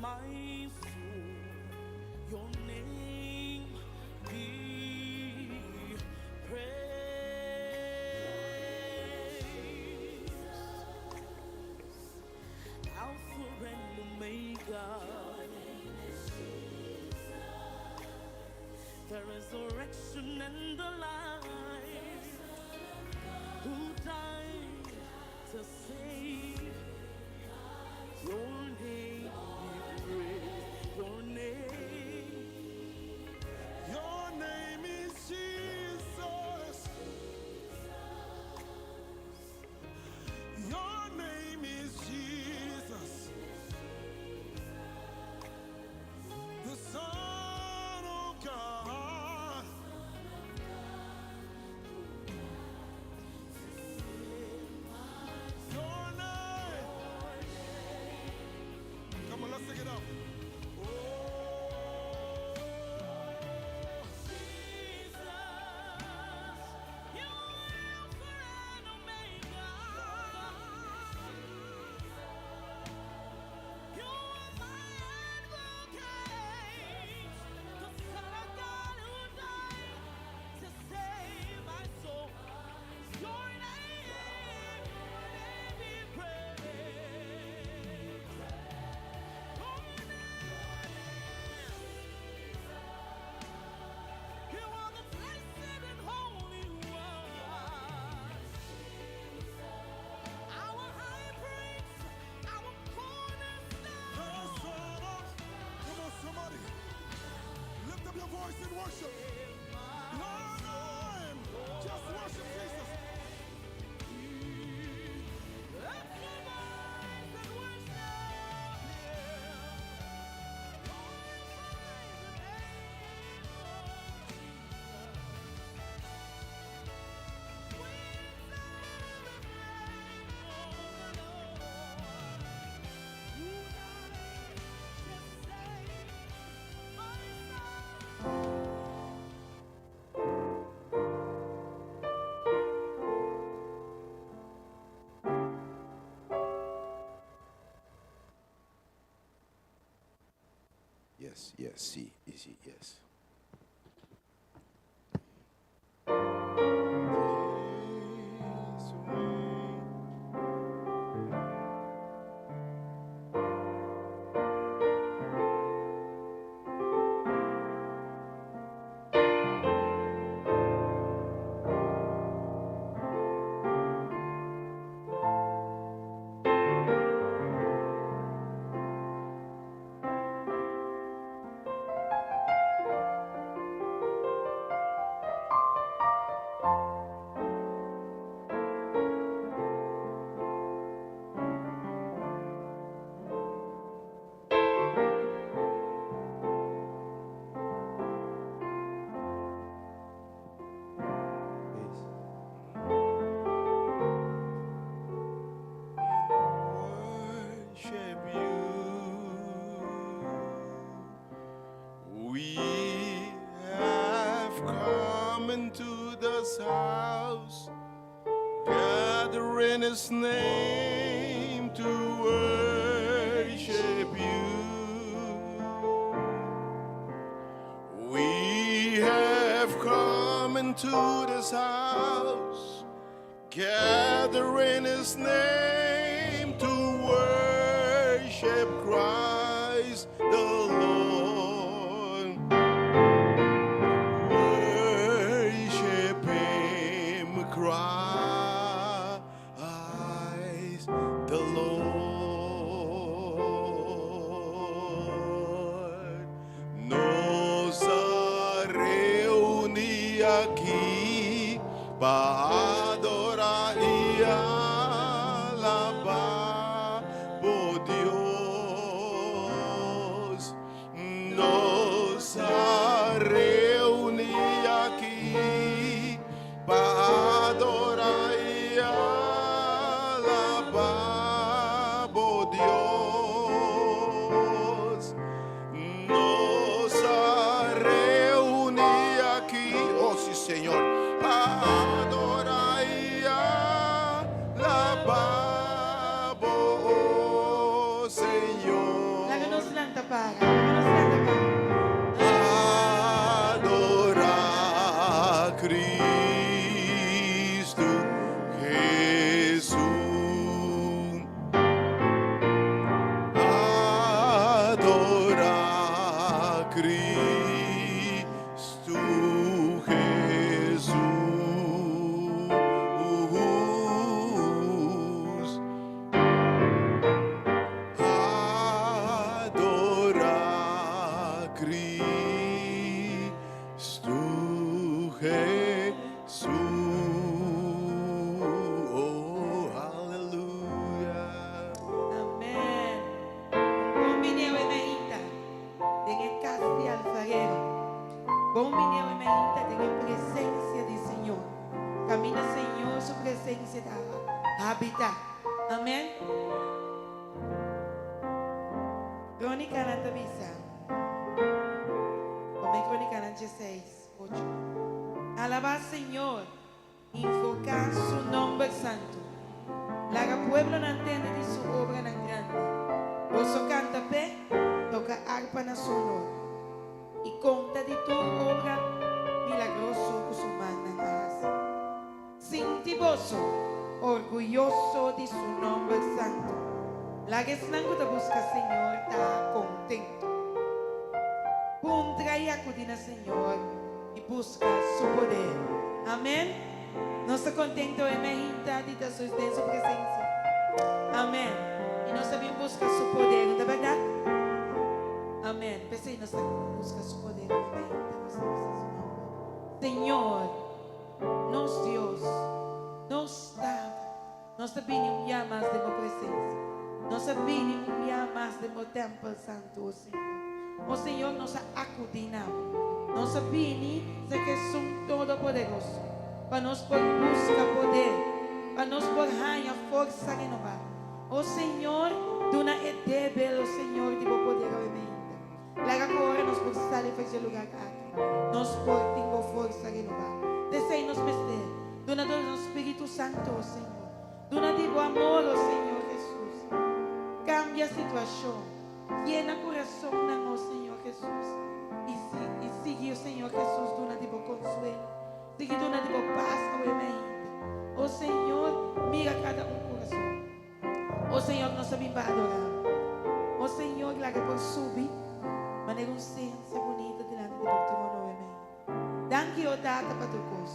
My soul, your name be praised. Alpha and Omega, the resurrection and the life, who died to save. Your name be praised. Your name. Your name is Jesus. Your name is Jesus. The Son of God. Your name. Come on, let's sing it out. Oh. Jesus, you Alpha and Omega. You are my advocate, the Son of God who died to save my soul. Your name be praised. Your name, you are the blessed and holy one. Our high priest, our The cornerstone. Son of. Come on, somebody. Lift up your voice in worship. Your name. Just worship Jesus. Lift your voice and worship Him. Glorify the name of Jesus. We exalt the name of the Lord, who died to save my soul. Yes, si, easy, yes. This way. Yes. Worship you. We have come into this house, gather in His name to worship you. We have come into this house, gather in His name to worship Christ the Lord. Worship Him, Christ the Lord. Nos a reuní aki pa adorá i alabá bo Dios. lanta para. Laga nos lanta para. Adora Cristo Jesus. Adora Cristo Jesus. Adora Cristo Jesus. Oh, hallelujah. Amen. Bon bini e mainta den e cas di alfarero. Bon bini e mainta den e presencia di Señor. Caminda Señor su presencia ta habita. Amen. Cronicanan ta bisa. Prome Cronicanan 6, 8. Alaba Señor, invoca su nomber santo. Laga pueblonan tende di su obranan grandi. Boso canta p'e, toca arpa na su honor. Y conta di tur obra milagroso cu su mannan a haci. Sinti boso orguyoso di su nomber santo. Laga esnan cu ta busca Señor ta contento. Puntra y acudi na Señor y busca su poder. Amen. Nos ta contento e mainta di ta den su presencia. Amen. Y nos ta bin busca su poder, no ta berdad? Amen. P'esey nos ta busca su poder e mainta. Nos ta busca su nomber. Señor, nos Dios, nos Tata, nos ta bini un bia mas den bo presencia. Nos a bini un bia mas den bo tempel santo, o Señor. O Señor, nos a acudi na bo. Nos a bini serca Esun Todopoderoso pa nos por busca poder, pa nos por haña forsa renobá. O Señor, duna e debel, o Señor, di bo poder awe mainta. Laga cu ora nos por sali for dje lugar aki, nos por tin bo forsa renobá. T'esei nos mester. Duna tur nos Spiritu Santo, o Señor. Duna di bo amor, o Señor Jesus. Cambia situacion. Yena curasonnan, o Señor Jesus. Y y sigui, o Señor Jesus, duna di bo consuelo. Sigui duna di bo paz awe mainta. O Señor, mira cada un curason. O Señor, nos a bin pa adorá Bo. O Señor, laga por subi manera un sensia bunita dilanti di Bo trono awe mainta. Danki, o Tata, pa tur kos.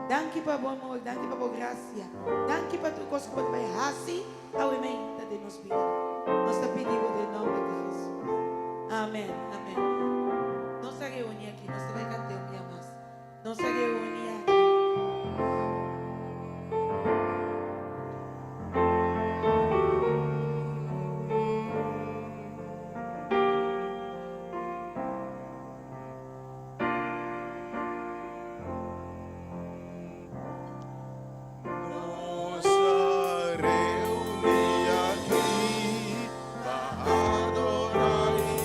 Danki pa Bo amor, danki pa Bo grasia, danki pa tur kos ku Bo ta bai hasi awe mainta den nos bida. Nos ta pidi Bo den nomber di Jesus. Amen, amen. Nos a reuni aki, nos ta bai kant'é un bia mas. Nos a reuni aki. Nos a reuni aki pa adora i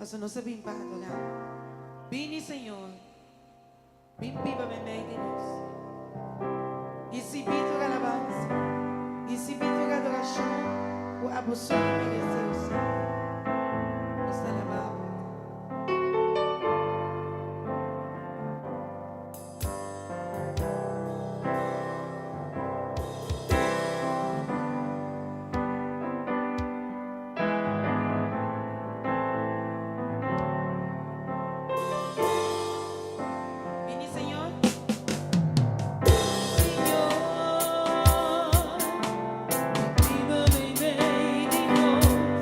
Pasobra nos a bin pa adorá. Bini, Señor. Bin biba meimei di nos. Risibí tur alabansa. Risibí tur adorashon ku abo so ta meresé, o Señor. Nos ta alabá bo. Bini Señor. Señor, biba meimei di nos.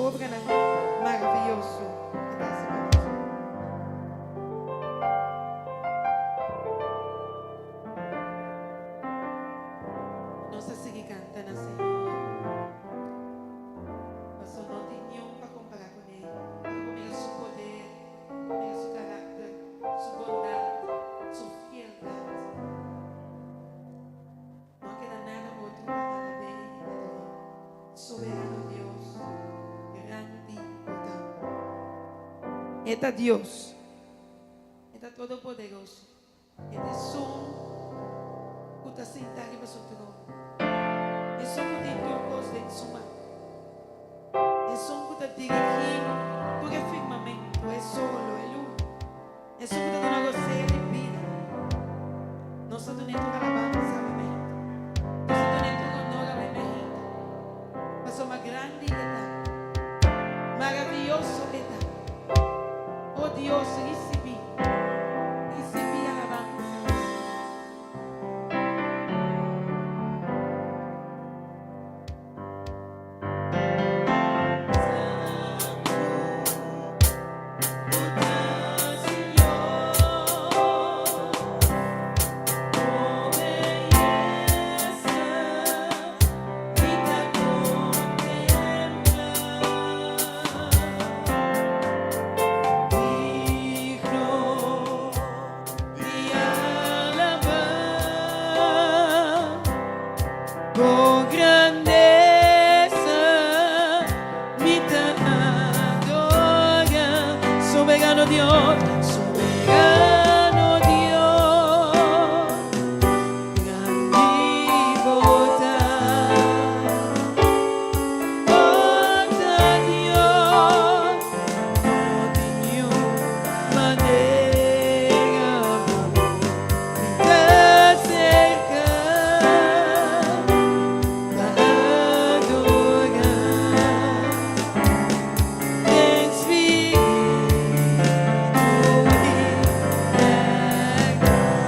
obranan maravioso e ta hasi pa nos. Nos ta sigui kanta na Señor, paso no tin niun pa kompará kuné. Ora bo mira su poder, bo mira su karakter, su bondat, su fieldat. No a keda nada otro pa alab'é i ador'é. Soberano Dios, grandi bo ta. E ta Dios. E ta Todopoderoso. E ta esun ku ta sintá riba su trono. Esun ku tin tur kos den su man. Esun ku ta dirigí tur e firmamentu, e solo, e luna. Esun ku ta duna rosea di bida. Nos ta dun'é tur alabansa, awe mehita. Nos ta dun'é tur honor, awe mehita. Pasobra grandi e ta. Maravioso e ta. O Dios, risibí, risibí alabansa. Bo grandesa mi ta adora. Soberano Dios, soberano Dios, grandi bo ta. Bo ta Dios, no tin niun manera pa bo ta aserká pa adorá. Den spiritu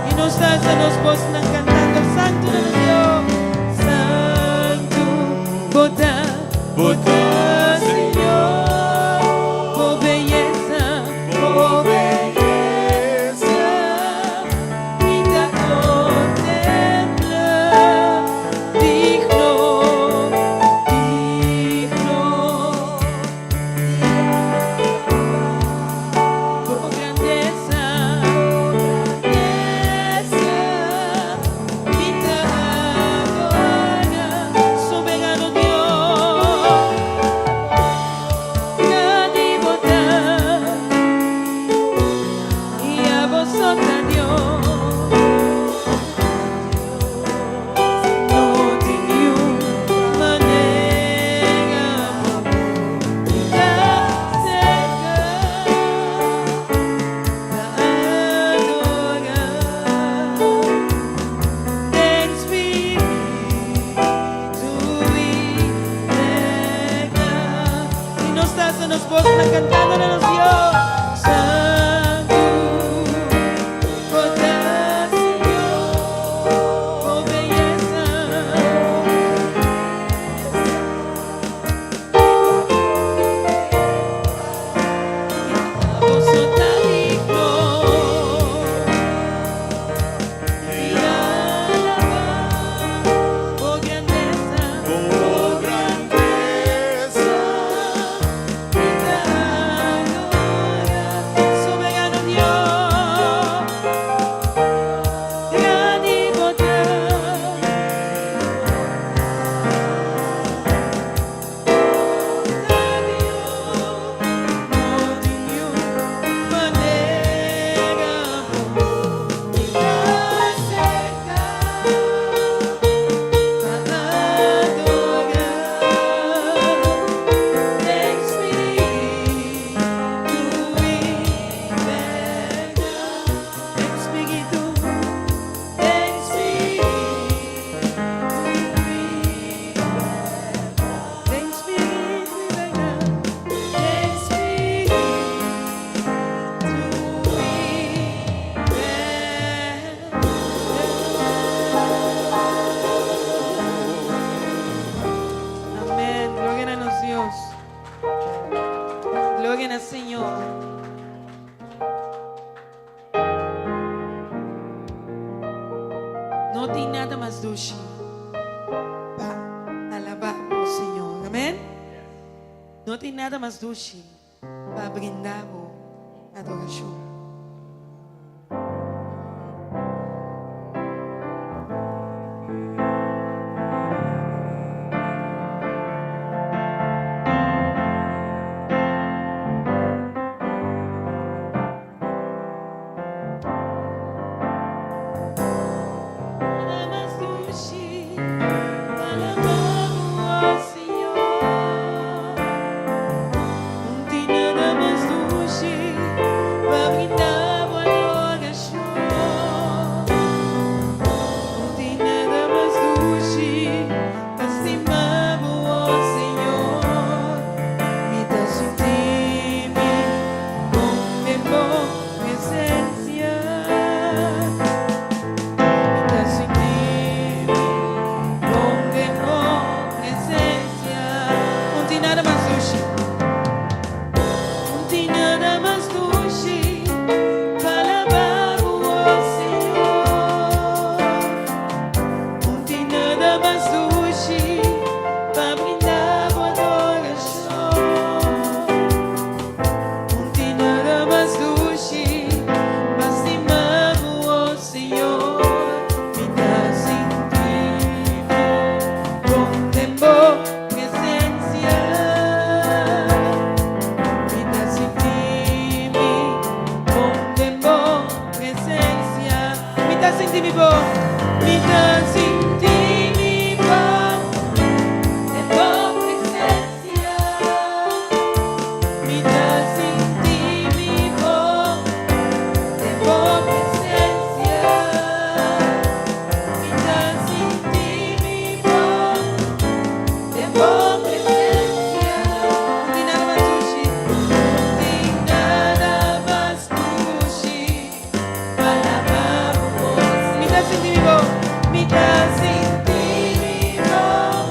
i nos ta alsa nos bosnan kantando, Santu na nos Dios, Santu bo ta, bo ta Señor, bo beyesa, bo beyesa mi ta kontemplá, digno, digno. Bo grandesa, grandesa, mi ta adorá, soberano Dios, grandi bo ta, i abo so ta Dios. No tin niun manera pa bo ta aserká pa adorá. Den spiritu i bèrdat. I nos ta alsa nos bosnan kantando na nos Dios. Santu, bo ta Señor, bo beyesa. Abo so ta digno di alabá, bo grandesa, Bo grandesa, mi ta Señor. No tin nada mas dushi pa alabá bo, Señor. Amèn? No tin nada mas dushi pa brindá bo adorashon. Nada mas dushi pa alabá bo, oh Señor. No tin nada mas dushi pa brindá bo adorashon. No tin nada mas dushi pa stima bo, oh Señor. Mi ta sinti mi bon den bo presensia. Mi ta sinti mi bon den bo presensia. No tin nada mas dushi. No tin nada mas dushi pa alabá bo, oh Señor. No tin nada mas dushi pa brindá bo adorashon. No tin nada mas dushi pa stima bo, oh Señor. Mi ta sinti mi bon den bo presensia. Mi ta sinti mi bon den bo presensia. Mi ta sinti mi bon. Mi ta sinti mi bon den bo presensia. Mi ta sinti mi bon den bo presensia. Mi ta sinti mi bon den bo presensia. No tin nada mas dushi, no tin nada mas dushi pa alabá bo. Mi ta sinti mi bon, mi ta sinti mi bon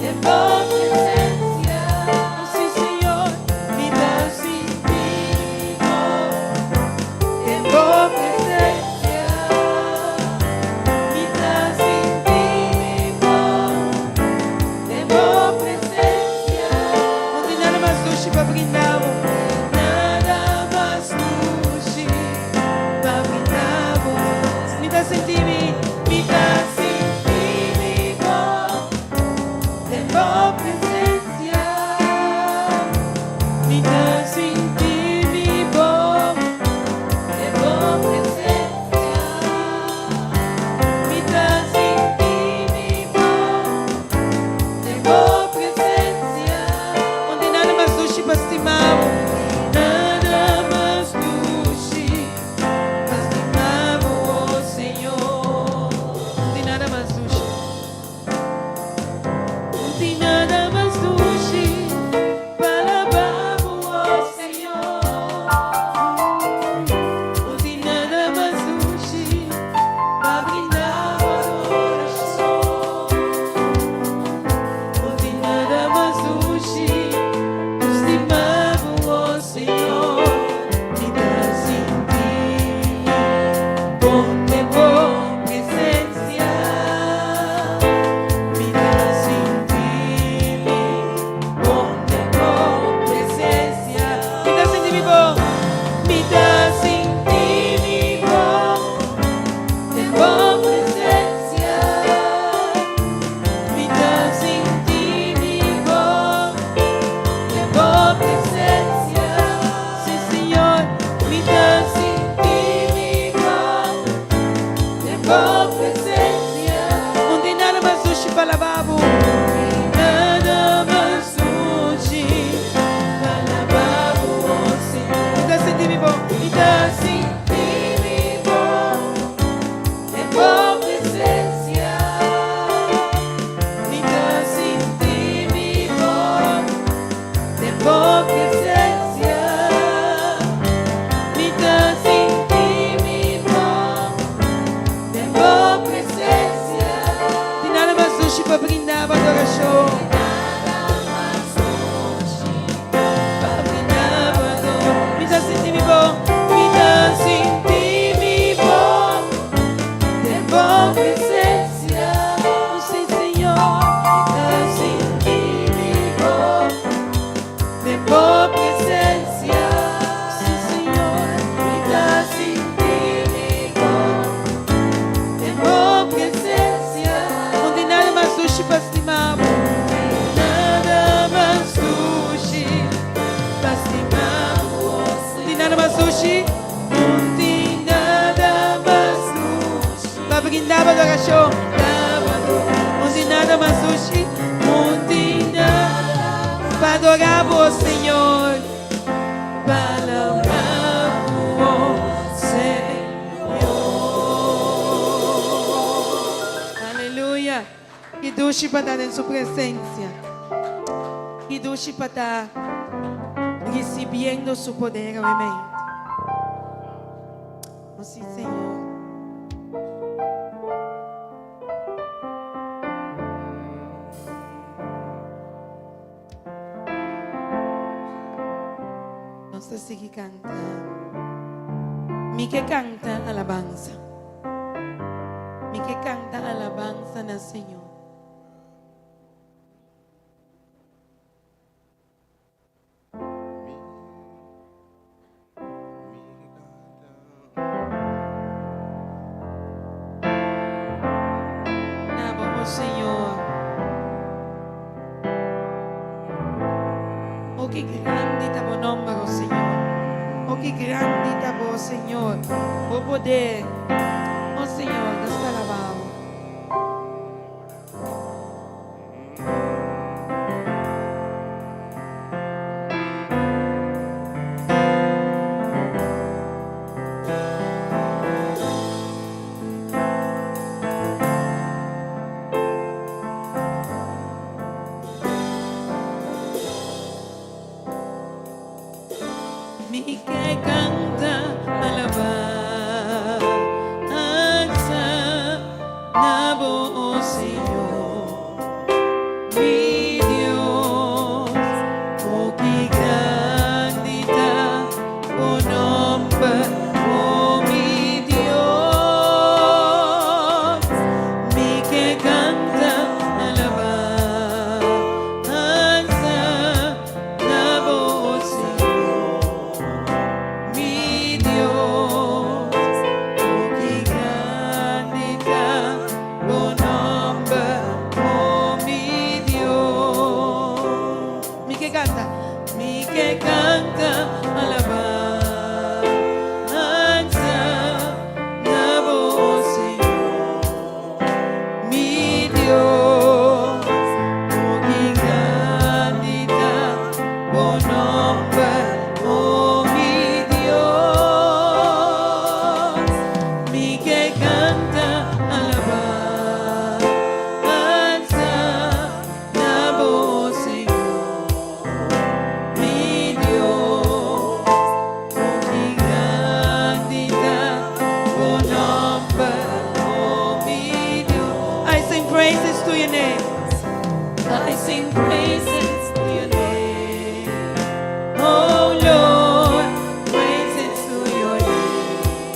den bo presensia. Sí, Señor, mi ta sinti mi bon den bo presensia. Mi ta sinti mi bon den bo presensia. No tin nada mas dushi pa brindá bo, nada mas dushi pa brindá bo. Mi ta sinti mi, mi ta sinti mi bon den bo presensia. Mi ta sinti mi bon den bo presensia. Mi ta sinti mi bon den bo presensia. No tin nada mas dushi pa stima bo, nada mas dushi pa stima bo, oh Señor. No tin nada mas dushi. No tin nada mas dushi pa alabá bo, oh Señor. No tin nada mas dushi pa brindá bo adorashon. No tin nada mas dushi pa stima bo, oh Señor. Mi ta sinti mi bon den bo presensia. Mi ta sinti mi bon den bo presensia. Mi ta sinti mi bon. Mi ta sinti mi bon den bo presensia. Mi ta sinti mi bon den bo presensia. Sí, Señor, mi ta sinti mi bon den bo presensia. No tin nada mas dushi pa alabá bo. Nada mas dushi pa alabá bo, oh Señor. Mi ta sinti mi bon, mi ta sinti mi bon den bo presensia. Mi ta sinti mi bon den bo presensia. Mi ta sinti mi bon den bo presensia. Tin nada mas dushi pa brindá bo adorashon. Nada mas dushi pa brindá. adorashon. No tin nada mas dushi. No tin nada pa adorá bo, Señor. Pa alabá bo, Señor. Aleluya. Ki dushi pa ta den su presensia. Ki dushi pa ta risibiendo su poder, obviamente. Oh, sí, Señor. Nos ta sigui kanta. Mi ke kanta alabansa. Mi ke kanta alabansa na Señor. Na bo, oh Señor. Oh, ki grandi ta bo nomber, oh Señor. Oh, ki grandi ta bo, Señor. Bo poder. Oh Señor, nos ta alabá bo. Mi ke kanta alabansa na bo, o Señor, mi Dios. O ki grandi ta bo nomber, o mi Dios. Mi ke kanta alabansa na bo, o Señor, mi Dios. O ki grandi ta bo nomber, o mi Dios. Mi ke kanta, mi ke kanta alabansa na bo, Señor, mi Dios. O ki grandi ta bo nomber, o mi Dios. Mi ke kanta alabansa na bo, Señor, mi Dios. O ki grandi ta bo nomber, o mi Dios. I sing praises to your name. I sing praises to your name. Oh Lord, praises to your name.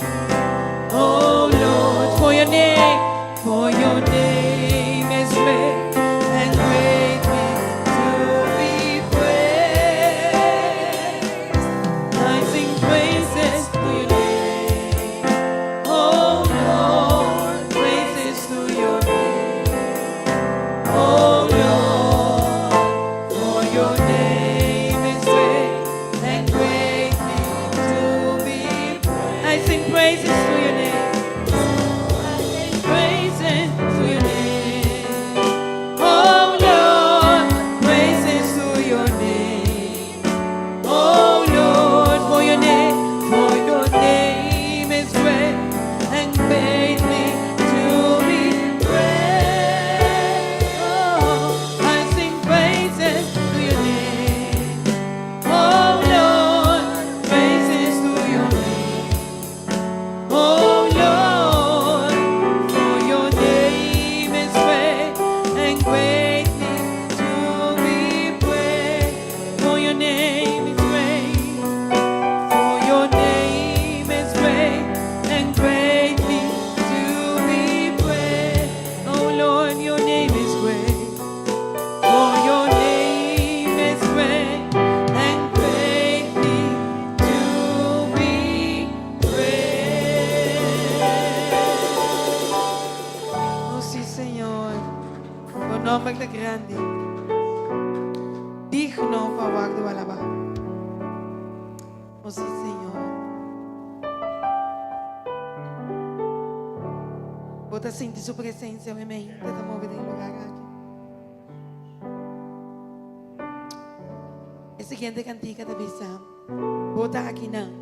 Oh Lord, for your name is great and greatly to be praised. I sing praises to your name. Oh Lord, praises to your name. Oh Lord, for your name is great and greatly to be praised. I sing praises to your name. I sing praises to your name. Oh Lord, praises to your name. Oh Lord, for your name is great and greatly to be praised. Oh, I sing praises to your name. Oh Lord, praises to your name. Oh Lord, for your name is great and greatly to be praised. For your name is great. For your name is great and greatly to be praised. Oh Lord, your name is great. For your name is great and greatly to be praised. Oh, sí, Señor. Bo nomber ta grandi. Digno pa wòrdu alabá. Oh, sí, Señor. Bo Bo ta sinti su presencia meimei te ta move den e lugar aki. E siguiente cantica ta bisa, Bo ta akinan,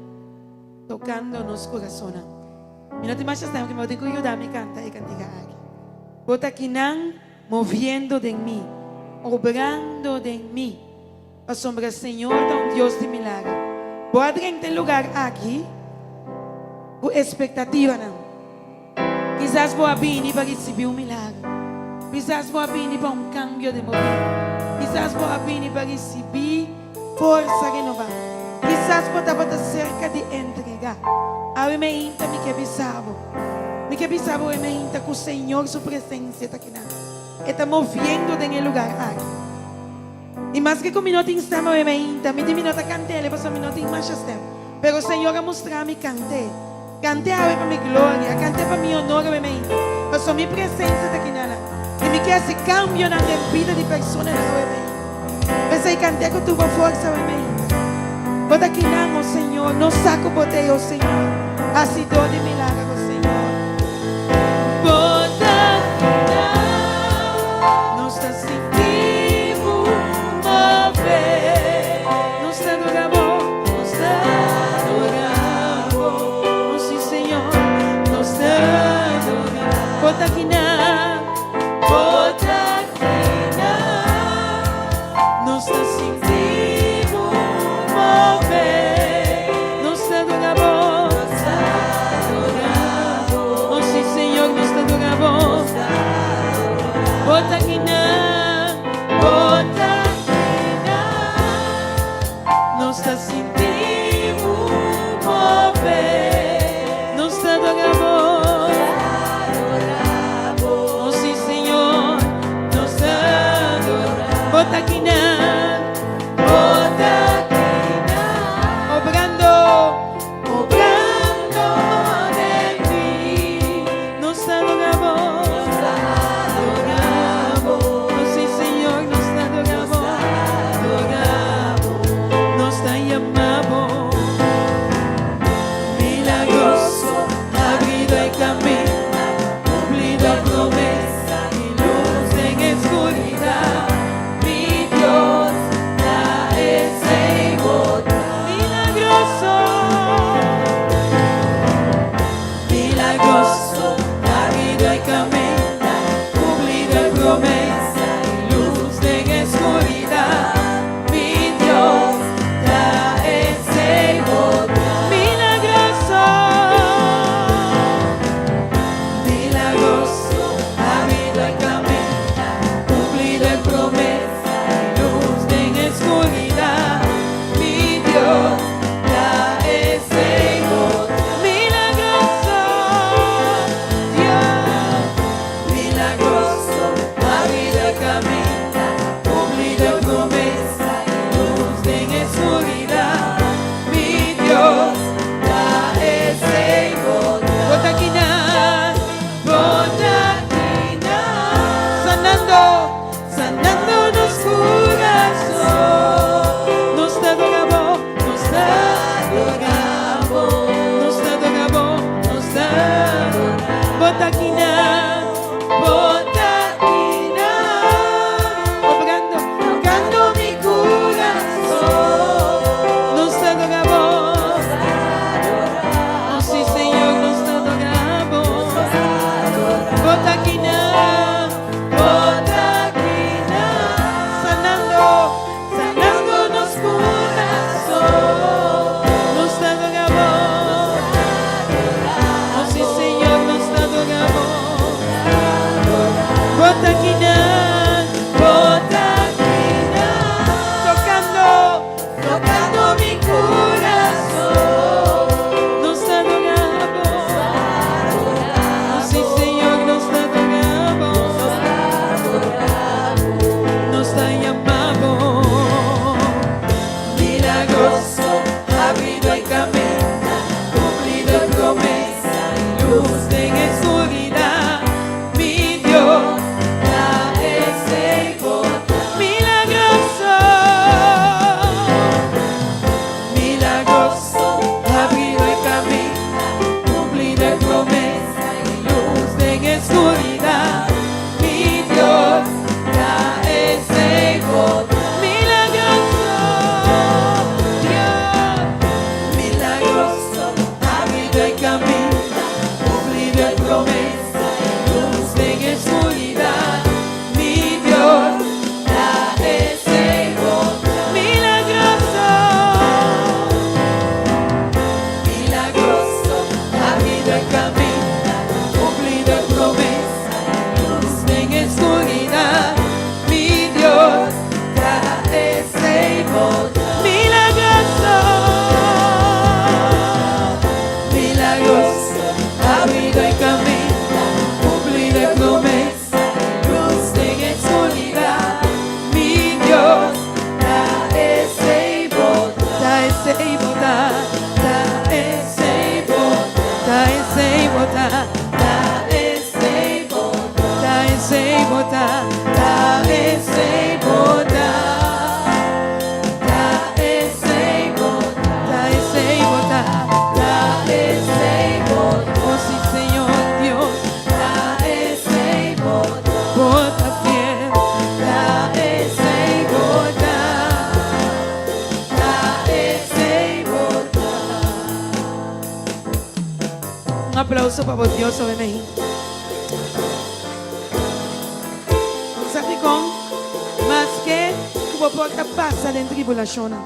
tocando nos corazonnan. Mi no tin masha stem, bo tin cu yuda mi canta e cantica aki. Bo ta akinan, moviendo den mi, obrando den mi. Pasobra Señor ta un Dios di milager. Bo a drenta e lugar aki ku espektativanan. Kisas bo a bini pa risibí un milager. Kisas bo a bini pa un kambio den bo bida. Kisas bo a bini pa risibí forsa renobá. Kisas bo tabata serka di entregá. Awe meinta mi ke bisa bo. Mi ke bisa bo awe meinta ku Señor su presensia ta kinan. E ta moviendo den e lugar aki. I maske ku mi no tin stem awe mainta, mi di mi no ta kant'el pasobra mi no tin masha stem. Pero Señor a mustra mi kant'é. Kant'é awe pa mi gloria, kant'é pa mi honor awe mainta, pasobra mi presensia ta kinala. I mi ke hasi kambionan den bida di personanan awe mainta. P'esei kant'é ku tur bo forsa awe mainta. Bo ta kinan, o Señor, nos sa ku bo t'ei, o Señor, hasidó di milagro, Señor. Bo ta kinan, nos ta sinti bo move. Nos ta adora bo, nos ta adora bo. Oh sí, Señor, nos ta adora. Bo ta kinan, bo ta kinan, nos ta sinti bo move. Nos ta adora bo, nos ta adora bo. Oh sí, Señor, nos ta adora bo. Bo ta kinan, bo ta kinan, nos ta sinti bo move. Nos ta adora bo. Oh sí, Señor, nos ta adora. Bo ta kinan, bo ta kinan, obrando, obrando den mi. Nos ta adora bo, Oh sí, Señor, nos ta adora bo, nos ta yama bo. Milagroso, abrido e kaminda, kumplido promesa i lus den oskuridad. Mi Dios. Aplauso pa bo Dios awe mei. Bo sa dikon? Maske ku bo por ta pasa den tribulashonnan,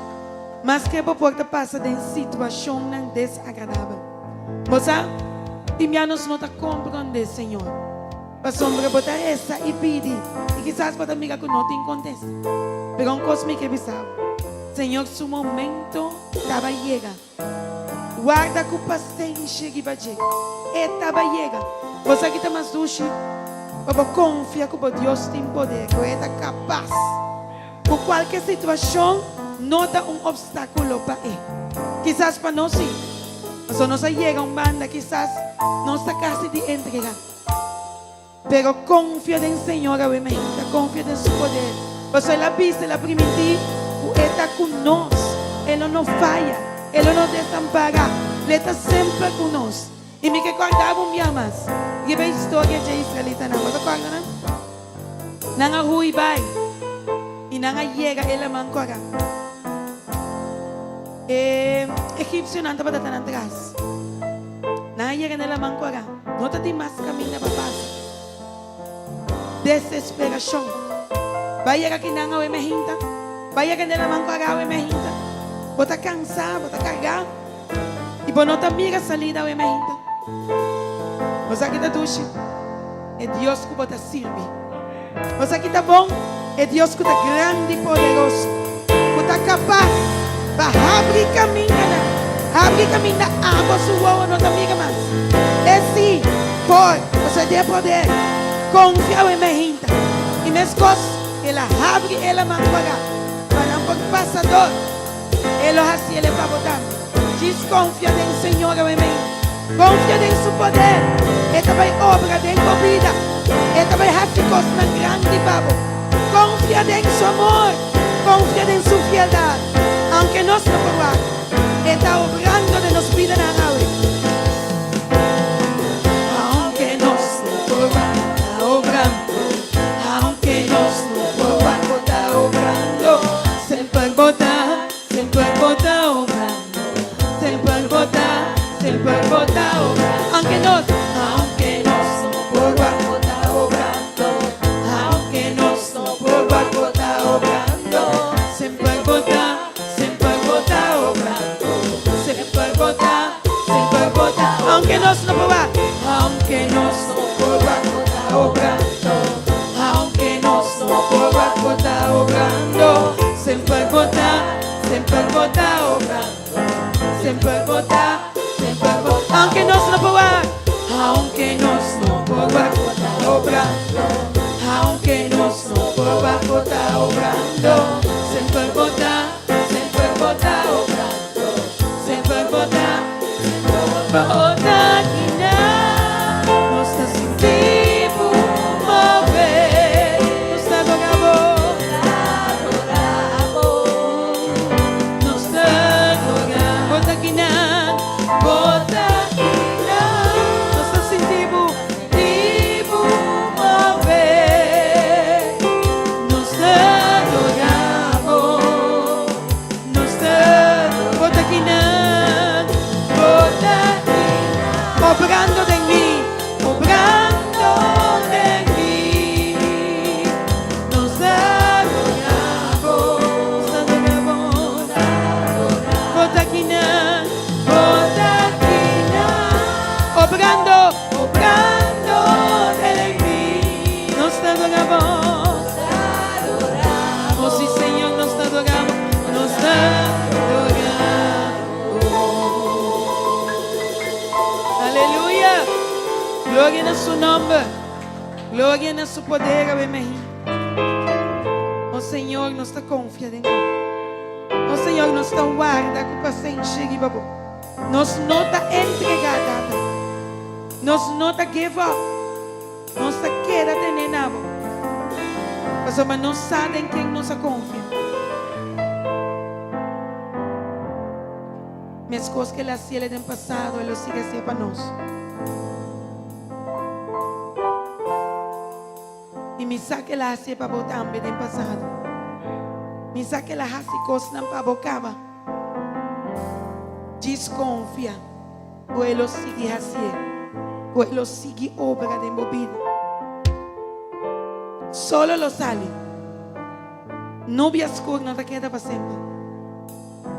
maske bo por ta pasa den situashonnan desagradabel, bo sa, tin bia nos no ta komprondé Señor, pasobra bo ta resa i pidi i kisas bo ta mira ku no tin kontesta. Pero un kos mi ke bisa bo, Señor su momento ta bai yega. Warda ku pasenshi riba dje. E ta bai yega. Bo sa ki ta mas dushi? Pa bo konfia ku bo Dios tin poder, ku e ta kapas. Ku kualke situashon no ta un opstákulo pa e. Kisas pa nos sí. Pasobra nos a yega un banda kisas nos ta kasi di entregá. Pero konfia den Señor awe meinta, konfia den Su poder, pasobra El a bisa, El a primintí ku E ta ku nos, E lo no faya, E lo no desampará, lo E ta semper ku nos. I mi ke kòrda bo un bia mas riba e historia dje israelitanan. Bo ta kòrda nan? Nan a hui bai i nan a yega e Laman Kòrá. E egipsionan tabata ta nan tras. Nan a yega na e laman kòrá. No ta tin mas kaminda pa pasa. Desesperashon. Bai yega kinan awe mehinta. Bai yega na e laman kòrá awe mehinta. Bo ta kansá, bo ta kargá i bo no ta mira salida awe mehinta. Bo sa ki ta dushi? E Dios ku bo ta sirbi. Bo sa ki ta bon? E Dios ku ta grandi i poderoso, ku ta kapas pa habri kamindanan, habri kaminda abo su wowo no ta mira mas. E sí por, pasobra e tin e poder. Konfia awe mehinta. I meskos el a habri e laman pagá pa nan por pasa dor, e lo hasi el e pa bo tambe. Djis konfia den Señor awe mei. Konfia den Su poder. E ta bai obra den bo bida. E ta bai hasi kosnan grandi pa bo. Konfia den Su amor. Konfia den Su fieldat. Aunke nos no por wak, E ta obrando den nos bidanan awe. Aunke nos no por wak, ta obrando. Aunke nos no por wak, bo ta obrando. Semper bo ta. Semper bo ta obrando, semper bo ta, semper bo ta obrando. Aunke nos, aunke nos no por wak bo ta obrando, aunke nos no por wak bo ta obrando. Semper bo ta, semper bo ta obrando, semper bo ta, semper bo ta. Aunke nos no por wak, aunke nos no por wak bo ta obrando, aunke nos no por wak bo ta obrando. Semper bo ta, semper bo ta obrando. Semper bo ta, semper bo Aunke nos no por wak, aunke nos no por wak bo ta obrando. Aunke nos no por wak bo ta obrando. Semper bo ta, semper bo ta obrando. Semper bo ta, semper bo ta kina. Nos ta sinti bo move. Nos ta adora bo. Nos ta adora bo ta kina. Bo ta kina. Nos ta sinti bo, sinti bo move. Nos ta adora bo. Nos ta bo ta kinan, bo ta kinan. Obrando den mi, obrando den mi. Nos ta adora bo, nos ta adora bo. Bo ta kinan, bo ta kinan. Obrando, obrando den mi. Nos ta adora bo. Oh sí, Señor, nos ta adora bo, nos ta adora bo. Aleluya. Gloria na su nomber. Gloria na su poder, awe mehi. Oh Señor, nos ta confia den bo. Oh Señor, nos ta warda cu pasenshi riba bo. Nos no ta entrega, Tata. Nos no ta give up. Nos ta keda tene na bo, pasobra nos sa den ken nos a konfia. Meskos ku el a hasiel den pasado, el lo sigui hasié pa nos. I mi sa ku el a hasié pa bo tambe den pasado. Mi sa ku el a hasi kosnan pa bo kaba. Djis konfia ku el lo sigui hasié. Ku e lo sigui obra den bo bida. Solo lo sali. Nubia skur no ta keda pa semper.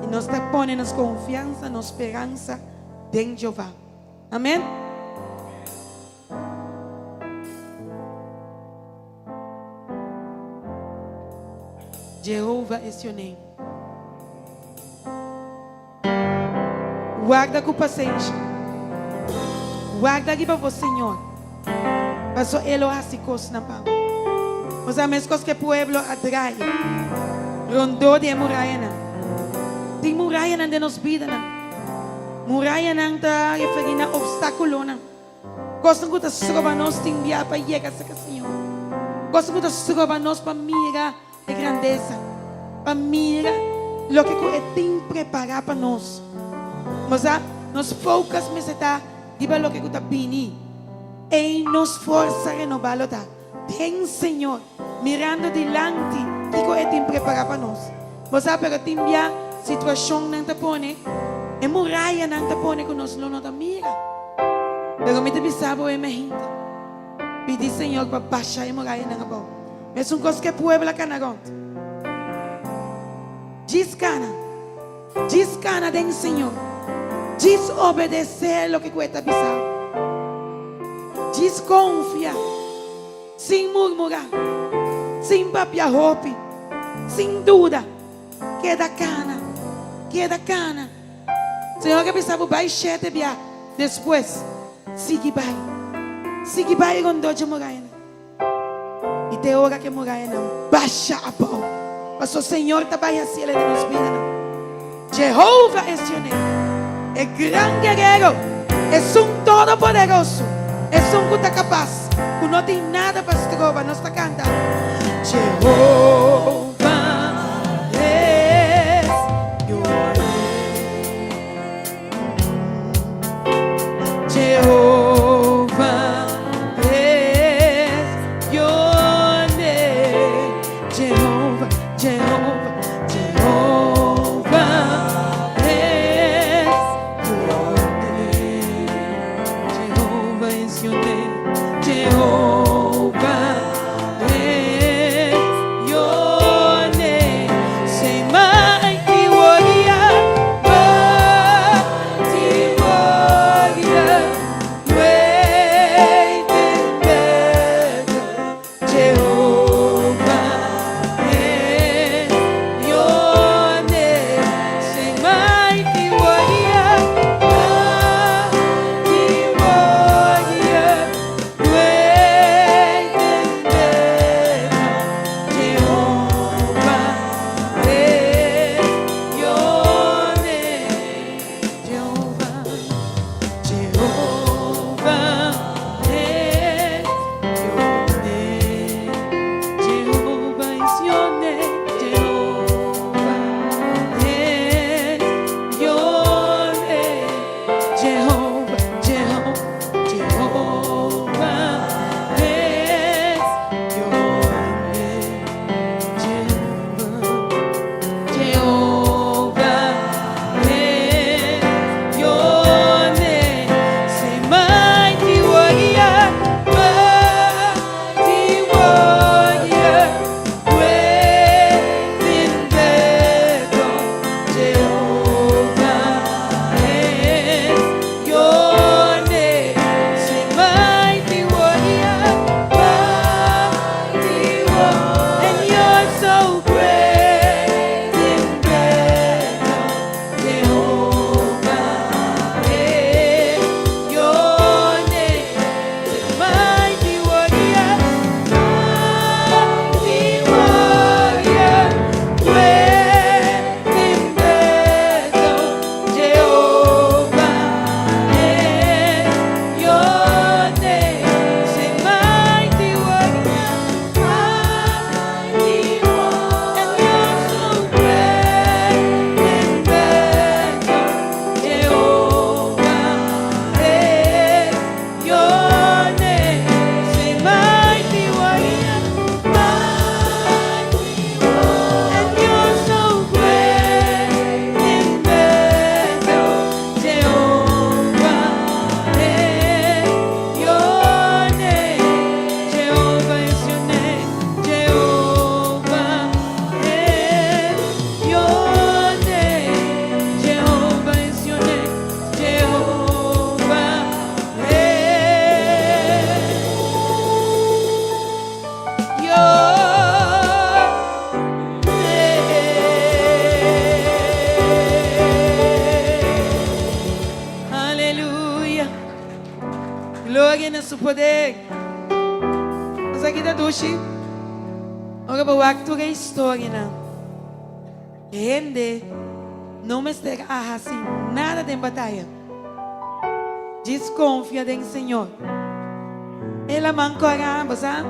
I nos ta pone nos konfiansa, nos speransa den Jehová. Amèn. Jehovah is your name. Warda ku pasenshi. Warda riba bo Señor, paso E lo hasi kosnan pa bo. Bo sa meskos ku e pueblo a drai rondó di e murayanan. Tin murayanan den nos bidanan. Murayanan ta referí na opstákulonan. Kosnan ku ta stroba nos tin bia pa yega serka Señor. Kosnan ku ta stroba nos pa mira E grandesa pa mira loke ku e tin prepará pa nos. Bo sa, nos focus mester ta riba loke ku ta bini. Ei nos forsa renobá lo ta den Señor, mirando dilanti kiko e tin prepará pa nos. Bo sa, pero tin bia situashonnan ta pone, e murayanan ta pone ku nos lo no ta mira. Pero mi ta bisa bo e mehinte. Pidi Señor pa basha e murayanan abou. Mesun kos ku e pueblo a kana rònt. Djis kana. Djis kana den Señor. Djis obedesé loke ku E ta bisa bo. Djis konfia, sin murmurá, sin papia hopi, sin duda. Keda kana. Keda kana. Señor a bisa bo bai shete bia despues. Sigui bai. Sigui bai rondó dje murayanan. I te ora ku e murayanan basha abou. Pasobra Señor ta bai hasi el den nos bidanan. Jehova es su name. E gran Guerero, Esun Todopoderoso, Esun ku ta kapas, ku no tin nada pa stroba. Nos ta kanta, Jehova es your name. Jehovah is your name. Jehovah, Jehovah, Jehovah is your name. Jehovah is your name. Jehovah is your name. Say, mighty warrior, mighty warrior, great in battle, Jehovah is. Gloria na su poder. Esaki ta dushi. Ora bo wak tur e historianan. Hende no mester a hasi nada den bataya. Djis konfia den Señor. E laman kòrá, bo sa?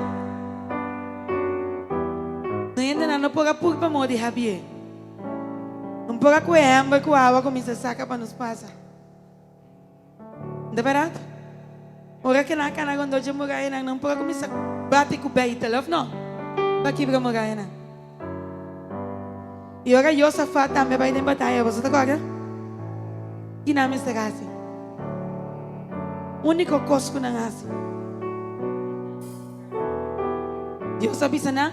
No hendenan no por a purba mo di habié. Un por a kue hèmber ku awa kuminsá saka pa nos pasa. Ta bèrdat? Ora ke nan a kana rondó dje murayanan, nan por a kuminsá bati ku beitel, òf no? Pa kibra murayanan. I ora Josafat tambe bai den bataya, boso ta kòrda? Ki nan mester hasi? Úniko kos ku nan hasi, Dios a bisa nan,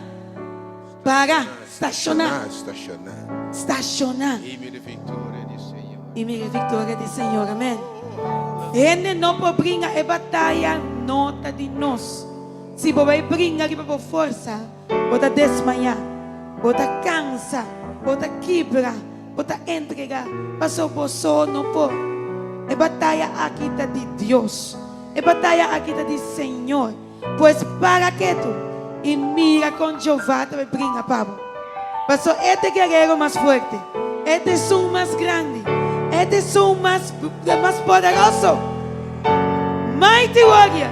Para, stashoná. Stashoná. I mira viktoria di Señor. I mira viktoria di Señor. Amèn. Hende no por bringa e bataya, no ta di nos. Si bo bai bringa riba bo forsa, bo ta desmayá, bo ta kansa, bo ta kibra, bo ta entregá, pasobra bo so no por. E bataya aki ta di Dios. E bataya aki ta di Señor. Pues para ketu i mira kon Jehová ta bai bringa pa bo. Pasobra e ta e guerero mas fuerte, e ta esun mas grandi, e ta esun mas mas poderoso. Mighty warrior,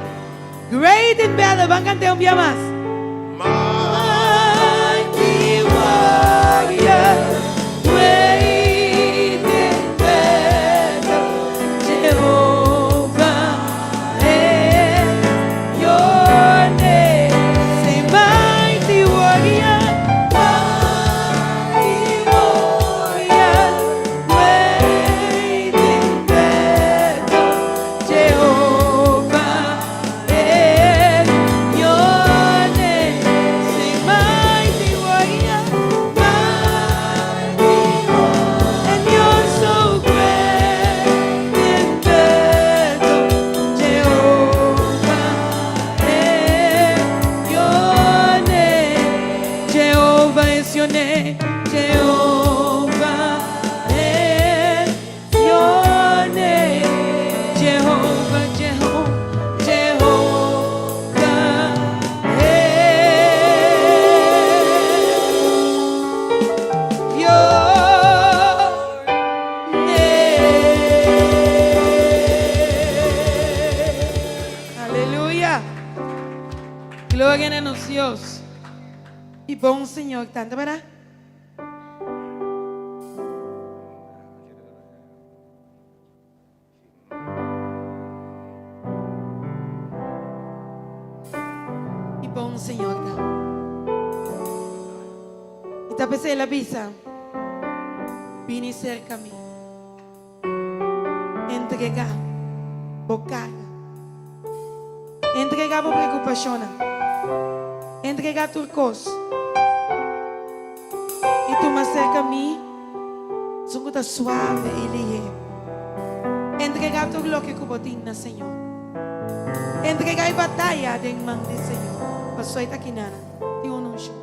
great in battle, ban kant'é un bia mas. Mighty warrior, great in battle, Jehová is your name. Say mighty warrior, mighty warrior, great in battle, Jehovah is your name. Say mighty warrior, mighty warrior, and you're so great in battle, Jehovah is your name. Jehovah is your name. Jehovah is your name. Jehovah, Jehovah, Jehovah is your name. Aleluya. Gloria na nos Dios. Y bon Señor, tanto, ¿verdad? Y bon Señor ta. Y ta p'esei el a bisa, Bini cerca mi. Entrega bo carga. Entrega bo preocupacionnan. Entrega tur cos. Y tuma cerca mi esun cu ta suave y lihé. Entrega tur loke cu bo tin na Señor. Entrega e bataya den man di Señor. Pasobra e ta kinana. Tin un unshon.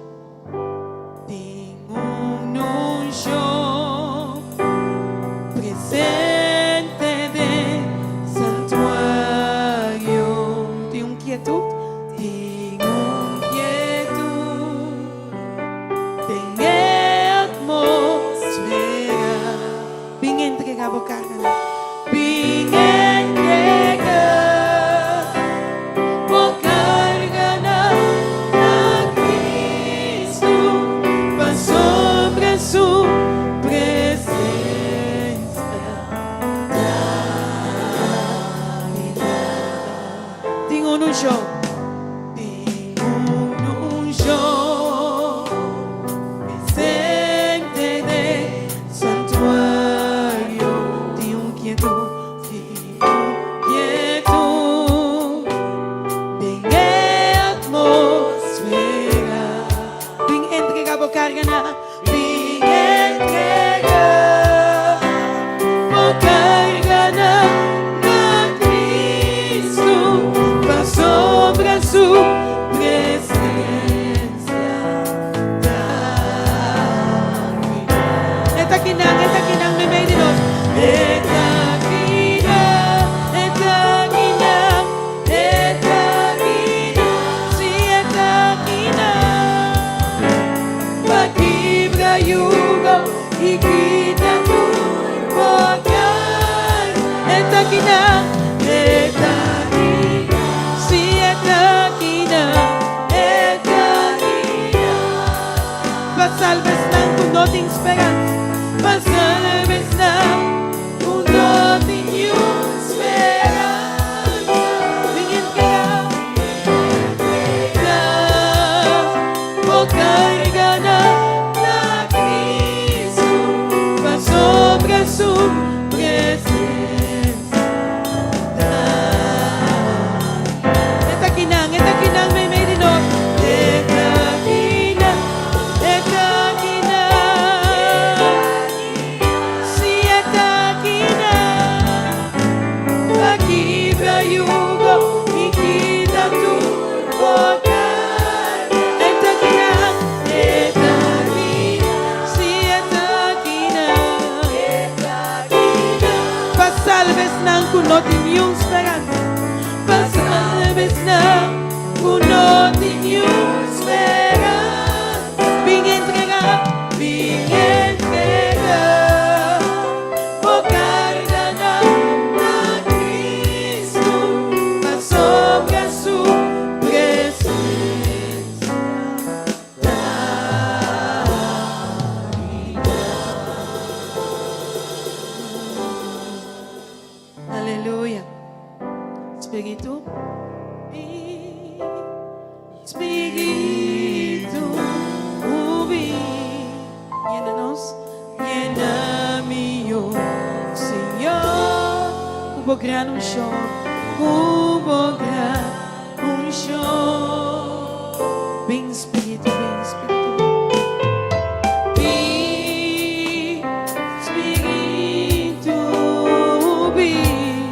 Tin un unshon presente den santuario. Tin un kietud. Tin un kietud den e atmosfera. Bin entrega bo karganan. Bin entrega bo karganan na Cristo, pasobra su presencia ta bida. Tin un unshon. Tin un unshon presente den Santuario tin un kietud, tin un kietud den e atmosfera. Bin entrega bo carga na, bin entrega bo carga na, na Cristo, pasobra su presencia ta. E ta kinan, e ta kinan meimei di nos. E ta kinan, e ta kinan, e yugo i kita tur bo karga. E ta akinan, e ta akinan, sí, e ta akinan, e ta akinan. Pa salba esnan ku no tin speransa, pa salba esnan ku no tin niun speransa. Bin entregá, entregá bo karganan na Kristu, pasobra su presensia ta. E ta akinan, e ta akinan, meimei di nos. E ta akinan, e ta akinan. Sí, e ta akinan. Pa kibra yugo i kita tur bo karga. E ta akinan, e ta akinan. Sí, e ta akinan, e ta akinan. Pa salba esnan ku no tin niun speransa. Pa salba esnan ku no tin niun speransa. Bin entregá, bin entregá. Bo karganan na Kristu, pasobra su presensia ta akinan. Aleluya. Spiritu, Spiritu, bin, yena nos, yena mi, oh Señor, ku bo gran unshon, ku bo gran unshon. Bin Spiritu, bin Spiritu, bin Spiritu, bin,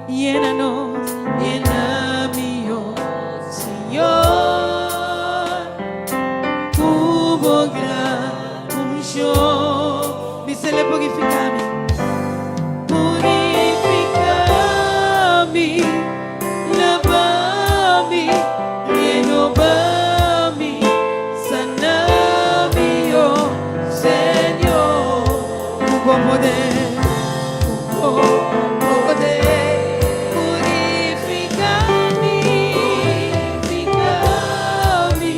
yena nos, yena mi, oh Señor, ku bo gran unshon. Bis'é purifiká mi. Purifiká mi, laba mi, renobá mi, sana mi, oh Señor, ku bo poder, ku bo poder, purifiká mi, purifiká mi,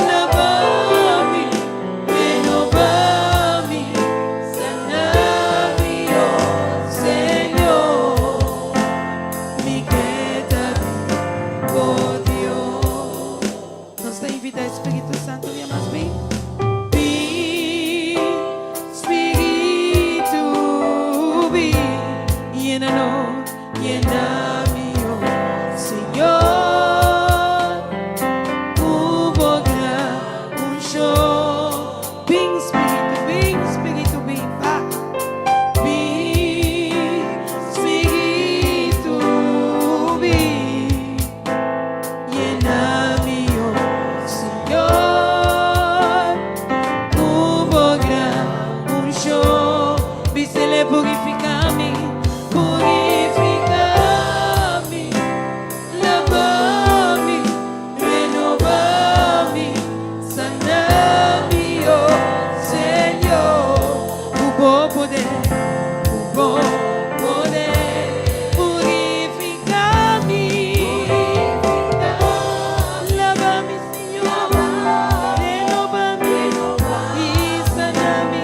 laba mi, renobá mi, sana mi, oh Señor, mi ke ta di bo, Dios. Nos ta invitá Spiritu Santu mi mas bin. Bin, Spiritu, bin, yena nos, yena mi, oh Señor, ku bo gran unshon. Bin, Spiritu, bin, Spiritu, bin, pa. Bin, Spiritu, bin, yena mi, oh Señor, ku bo gran unshon. Bis'é purifiká mi, purifiká mi, laba mi, renobá mi, sana mi, oh Señor, ku bo poder, ku bo poder, purifiká mi, laba mi, Señor, renobá mi i sana mi,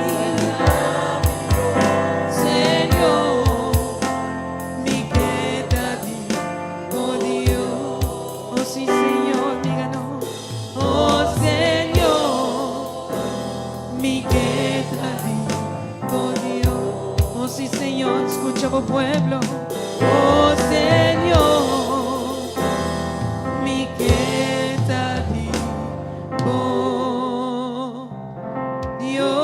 Señor, mi ke ta di bo, Dios. Oh sí, Señor, díganos. Oh Señor, mi ke ta di bo, Dios. Oh sí, Señor, skucha bo pueblo. Oh Señor, mi ke ta di bo, Dios.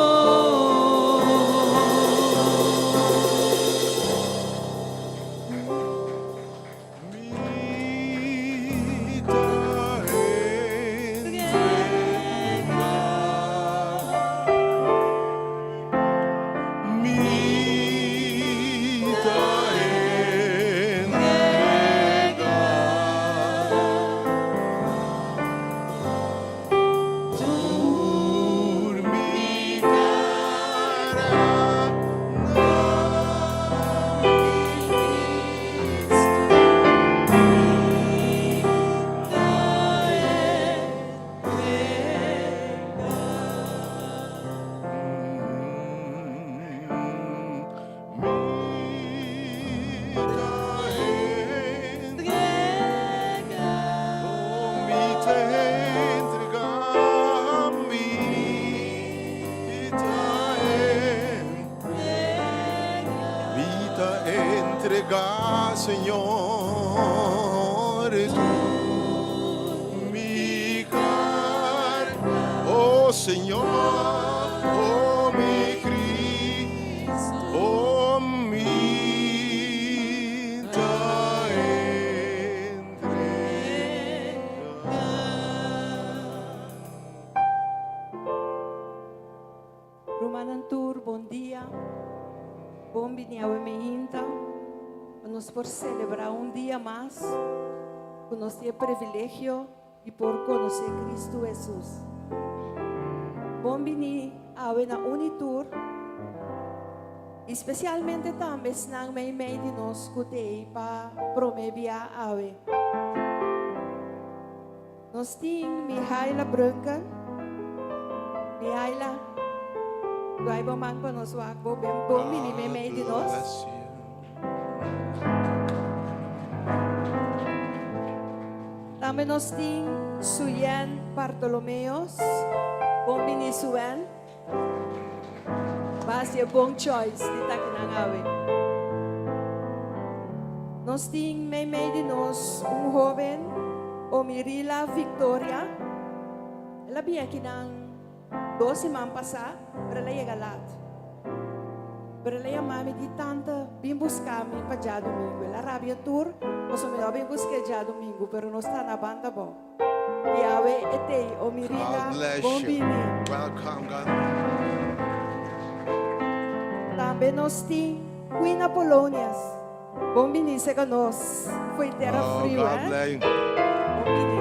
Mi ta entregá. Mi ta entregá, Señor, tur mi karga. Oh Señor, oh mi Cristo, oh mi ta entregá. Rumannan tur, bon dia. Bon bini awe mainta. Pa nos por celebra un dia mas cu nos tin e privilegio di por conoce Cristo Jesus. Bon bini awe na un y tur y specialmente tambe esnan mei mei di nos cu t'ey pa prome bia awe. Nos tin Mihaila Brunken. Mihaila, guai bo man pa nos wak bo ben bon bini meimei di nos. Tambe nos tin Suyen Bartolomeos. Bon bini Suen. Basi e bon choice di takinan awe. Nos tin meimei di nos un hoben, Omirila Victoria. El a bin akinan dos siman pasá, pero el a yega lat. Pero el a yama mi di, Tanta, bin buska mi pa djadumingu. El a rabia tur, pasobra mi no a bin busk'é djadumingu, pero nos ta na banda abou. Yahweh e tei, o mi rina, God bless bon you. bini. Welcome, God. Tambe nos tin Queen Apolonias. Bon bini seka nos. Fo'i tera Oh, friu, God eh? bless you. Bon bini.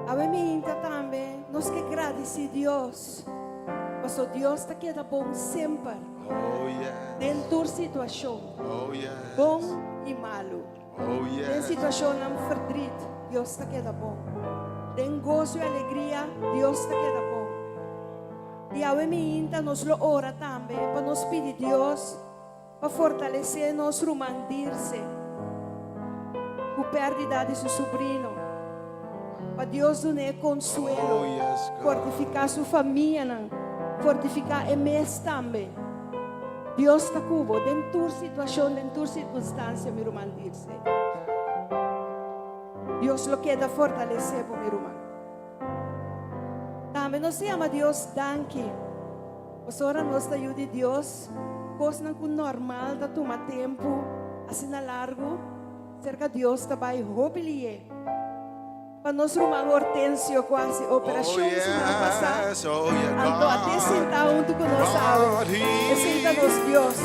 Awe mi hinta tambe nos ke gradisi Dios. Paso Dios ta keda bon semper. Oh, yes. Den tur situashon. Oh, yes. Bon i malu. Oh, Den yes. situashonnan verdriet, Dios ta keda bon. Den goso i alegria, Dios ta keda bon. I awe miinta nos lo ora tambe pa nos pidi Dios pa fortalesé nos ruman Dirce ku pèrdida di su subrino. Pa Dios dun'é konsuelo, Oh, yes, God. fortifiká su famianan, fortifiká e mes tambe. Dios ta ku bo den tur situashon, den tur sirkunstansia, mi ruman Dirce. Dios lo keda fortalesé bo, mi ruman. Tambe nos ta yama Dios danki, pasobra nos ta yu di Dios, kosnan ku normal ta tuma tempu asina largu, serka Dios ta bai hopi lié. Pa nos ruman Hortensio cu a haci operacion siman pasa, anto a te sinta hunto cu nos awe. Esey ta nos Dios.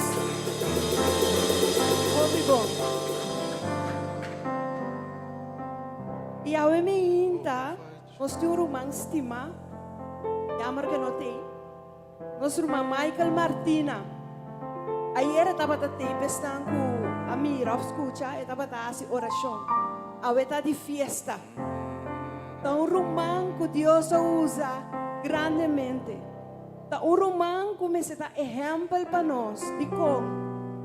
Hopi bon. Y awe meinta nos tin un ruman stima, jammer cu no t'ey, Nos ruman Michael Martina. Ayer e tabata tape esnan ku a mira òf skucha, e tabata hasi orashon. Awe ta di fiesta. Ta un ruman ku Dios a usa grandemente. Ta un ruman ku mester ta ehèmpel pa nos. Dikon?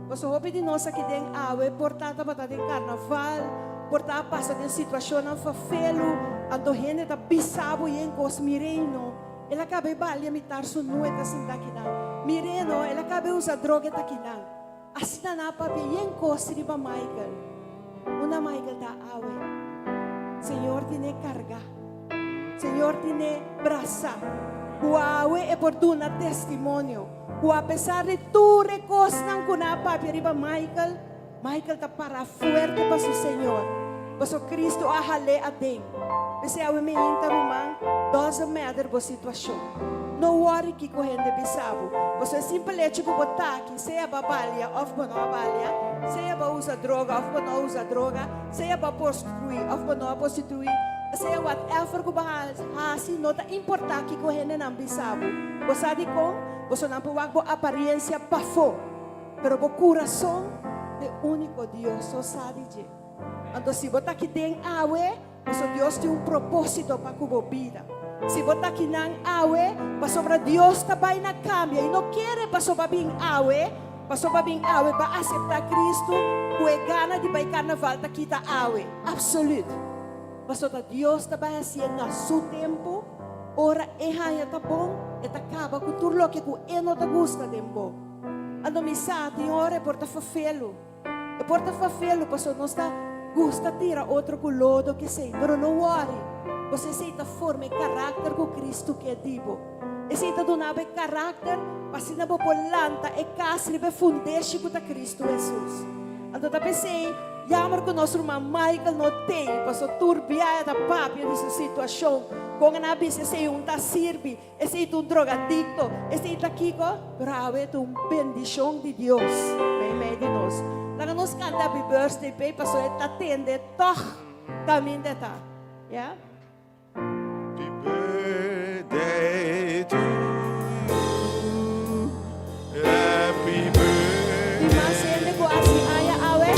Pasobra hopi di nos aki den awe por ta tabata den karnaval, por ta a pasa den situashonnan fafelu, anto hende ta bisa bo yen kos, Mir'ei no. El a kaba e balia mitar su nue ta sinta kinan. Mir'é no, el a kaba e usa droga ta kinan. Asina nan a papia yen kos riba Michael. Unda Michael ta awe? Señor tin'é kargá. Señor tin'é brasá. Ku awe e por duna testimonio ku apesar di tur e kosnan ku nan a papia riba Michael, Michael ta para fuerte pa su Señor, paso Cristo a hal'é aden. P'esei awe mi hinta ruman, doesn't matter bo situacion. No worry kico hende bisa bo, paso e simpel hecho cu bo ta aki, sea bo a balia of bo no a balia, sea bo a usa droga of bo no a usa droga, sea bo a prostitui of bo no a prostitui, sea whatever cu bo a haci, no ta importa kico hendenan bisa bo. Bo sa dicon? Boso nan por wak bo apariencia pafó. Pero bo kurason ta e úniko Dios so sa di dje. Anto si bo ta aki den awe, pasobra Dios tin un propósito pa ku bo bida. Si bo ta akinan awe, pasobra Dios ta bai na kambia i no kere pasobra bin awe, pasobra bin awe pa aseptá Kristu ku e gana di bai karnaval ta kita awe. Absolut. Pasobra Dios ta bai hasié na su tempu, ora e haña ta bon, e ta kaba ku tur loke ku e no ta gusta den bo. Anto mi sa tin ora e por ta fafelu. E por ta fafelu pasobra nos ta gusta tira otro ku lodo kesei, pero no wòri, pasobra esei ta forma e karakter ku Kristu ke di bo. Esei ta duna bo e karakter pa asina bo por lanta e kas riba e fundeshi ku ta Kristu Hesus. Anto ta p'esei jammer ku nos ruman Michael no tei, pasobra tur biaha e ta papia di su situashon, kon nan a bisa esei un ta sirbi. Esei ta un drogadicto, esei ta kico? Pero awe ta un bendicion di Dios meimei di nos. Laga nos canta Happy Birthday p'e pasobra e ta tende tog caminda e ta. Ya. Happy birthday to you. Happy birthday. Tin mas hende cu haci aña awe?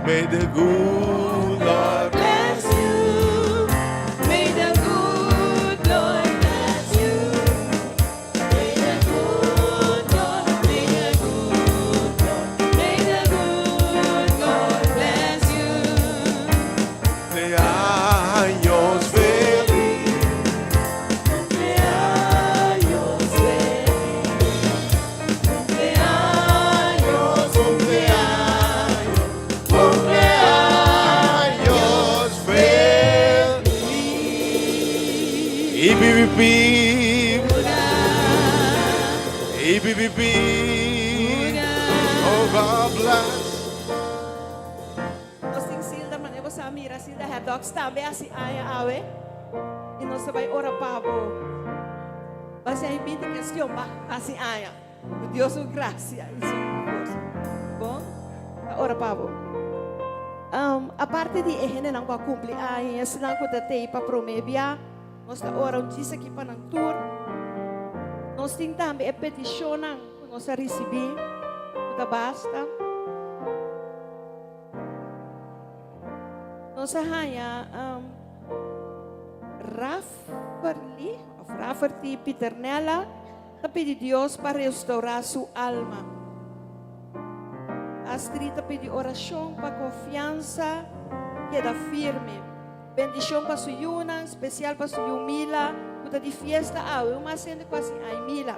May the good Lord bless you. May the good Lord bless you. May the good Lord, may the good Lord, may the good Lord bless you. Cumpleaños feliz. Cumpleaños feliz. Cumpleaños, cumpleaños, cumpleaños feliz. Hip, hip, hip. Hip, hip, hip, hip. Oh, God bless. Nos tin Silda, manera bo sa mira Silda Haddox tambe hasi aña awe i nos ta bai ora pa bo. Base ai binti kestion pa hasi aña. Ku Dios su grasia i su forsa. Bon, ta ora pa bo. Aparte di e hendenan ku a kumpli aña i esnan ku ta tei pa promé bia, nos ta ora un djis aki pa nan tur. Nos tin tambe e petishonnan ku nos a risibí ku ta basta. Nos a haña Rafferly of Rafferty Pieternella ta pidi Dios pa restourá su alma. Astrid ta pidi orashon pa konfiansa keda firme. Bendishon pa su yunan, spesial pa su yu Mila ku ta di fiesta awe. Un mas hende ku hasi ai Mila.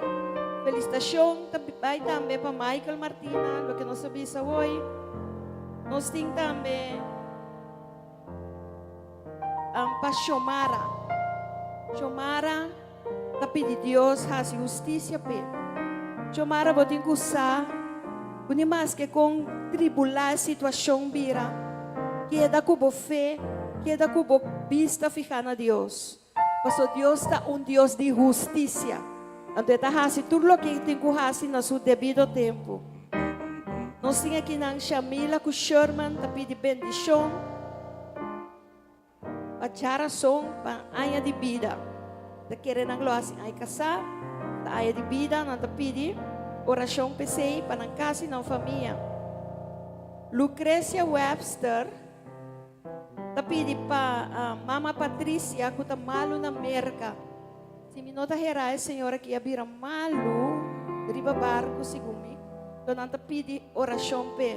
Felisitashon ta bai tambe pa Michael Martina, loke nos a bisa hoy. Nos tin tambe pa Xiomara. Xiomara ta pidi Dios hasi hustisia p'e. Xiomara bo tin ku sa ku ni maske kon tribulá e situashon bira, keda ku bo fe, keda ku bo bista fihá na Dios. Pasobra Dios ta un Dios di hustisia, anto e ta hasi tur loke e tin ku hasi na su debido tempu. Nos tin akinan Shamila ku Sherman ta pidi bendishon pa djarason pa aña di bida. Ta kere nan lo hasi aña kasá, ta aña di bida, nan ta pidi orashon p'esei pa nan kas i nan famia. Lucrecia Webster. Ta pidi pa Mama Patricia ku ta malu na Merka. Si mi no ta hera e señora ki a bira malu riba barku segun mi, to nan ta pidi orashon p'e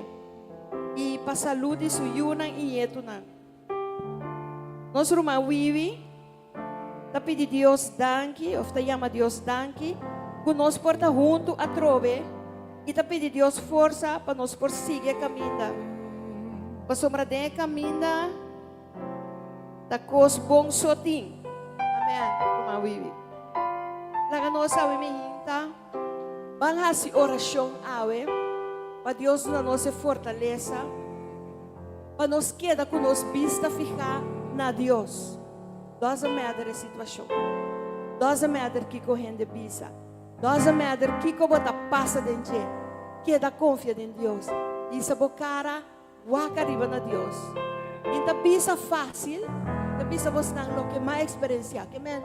i pa salu di su yunan i ñetunan. Nos ruman Wiwi ta pidi Dios danki of ta yama Dios danki ku nos por ta huntu atrobe i ta pidi Dios forsa pa nos por sigui e kaminda. Pasobra den e kaminda ta kos bon so tin. Amen, ruman Wiwi. Laga nos awe mi hinta ban hasi orashon awe pa Dios duna nos e fortalesa pa nos keda ku nos bista fihá na Dios. Doesn't matter e situashon. Doesn't matter kiko hende bisa. Doesn't matter kiko bo ta pasa den dje. Keda konfia den Dios. Hisa bo kara, wak ariba na Dios. Mi ta bisa fásil, mi ta bisa bosnan loke m'a eksperensiá. Ke men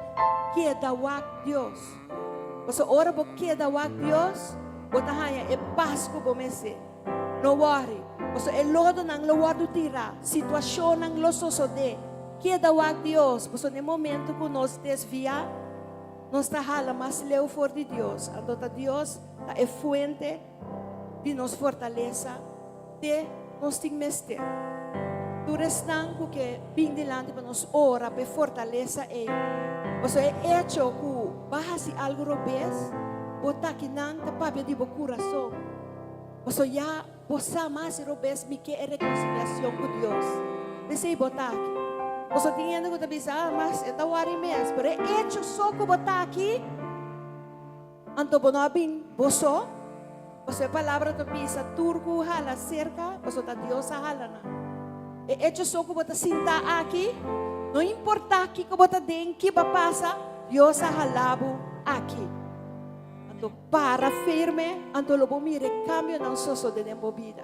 keda wak Dios. Pasobra ora bo keda wak Dios, bo ta haña e pas ku bo mester. No wòri, pasobra e lodonan lo wòrdu tirá, situashonnan lo sosodé. Keda wak Dios, pasobra na e momentu ku nos desviá, nos ta hala mas leu for di Dios. Anto ta Dios ta e fuente. Di nos fortalesa te nos tin mester. Tur esnan ku ke bin dilanti pa nos ora pa e fortalesa ei. Pasobra e echo ku bo a hasi algu robes, bo ta kinan ta papia di bo kurason. Pasobra ya bo sa mas hasi robes mi ke e rekonsiliashon ku Dios. P'esei bo ta aki. Pasobra tin hende ku ta bisa, ah, mas e ta wòri mes. Pero e echo so ku bo ta aki. Anto bo no a bin bo so, pasobra e palabra ta bisa tur ku hala serka, pasobra ta Dios a hala nan. E echo so ku bo ta sintá aki, no importá kiko bo ta den, ki bo a pasa, Dios a hala bo aki. Anto para firme, anto lo bo mira e kambionan sosodé den bo bida.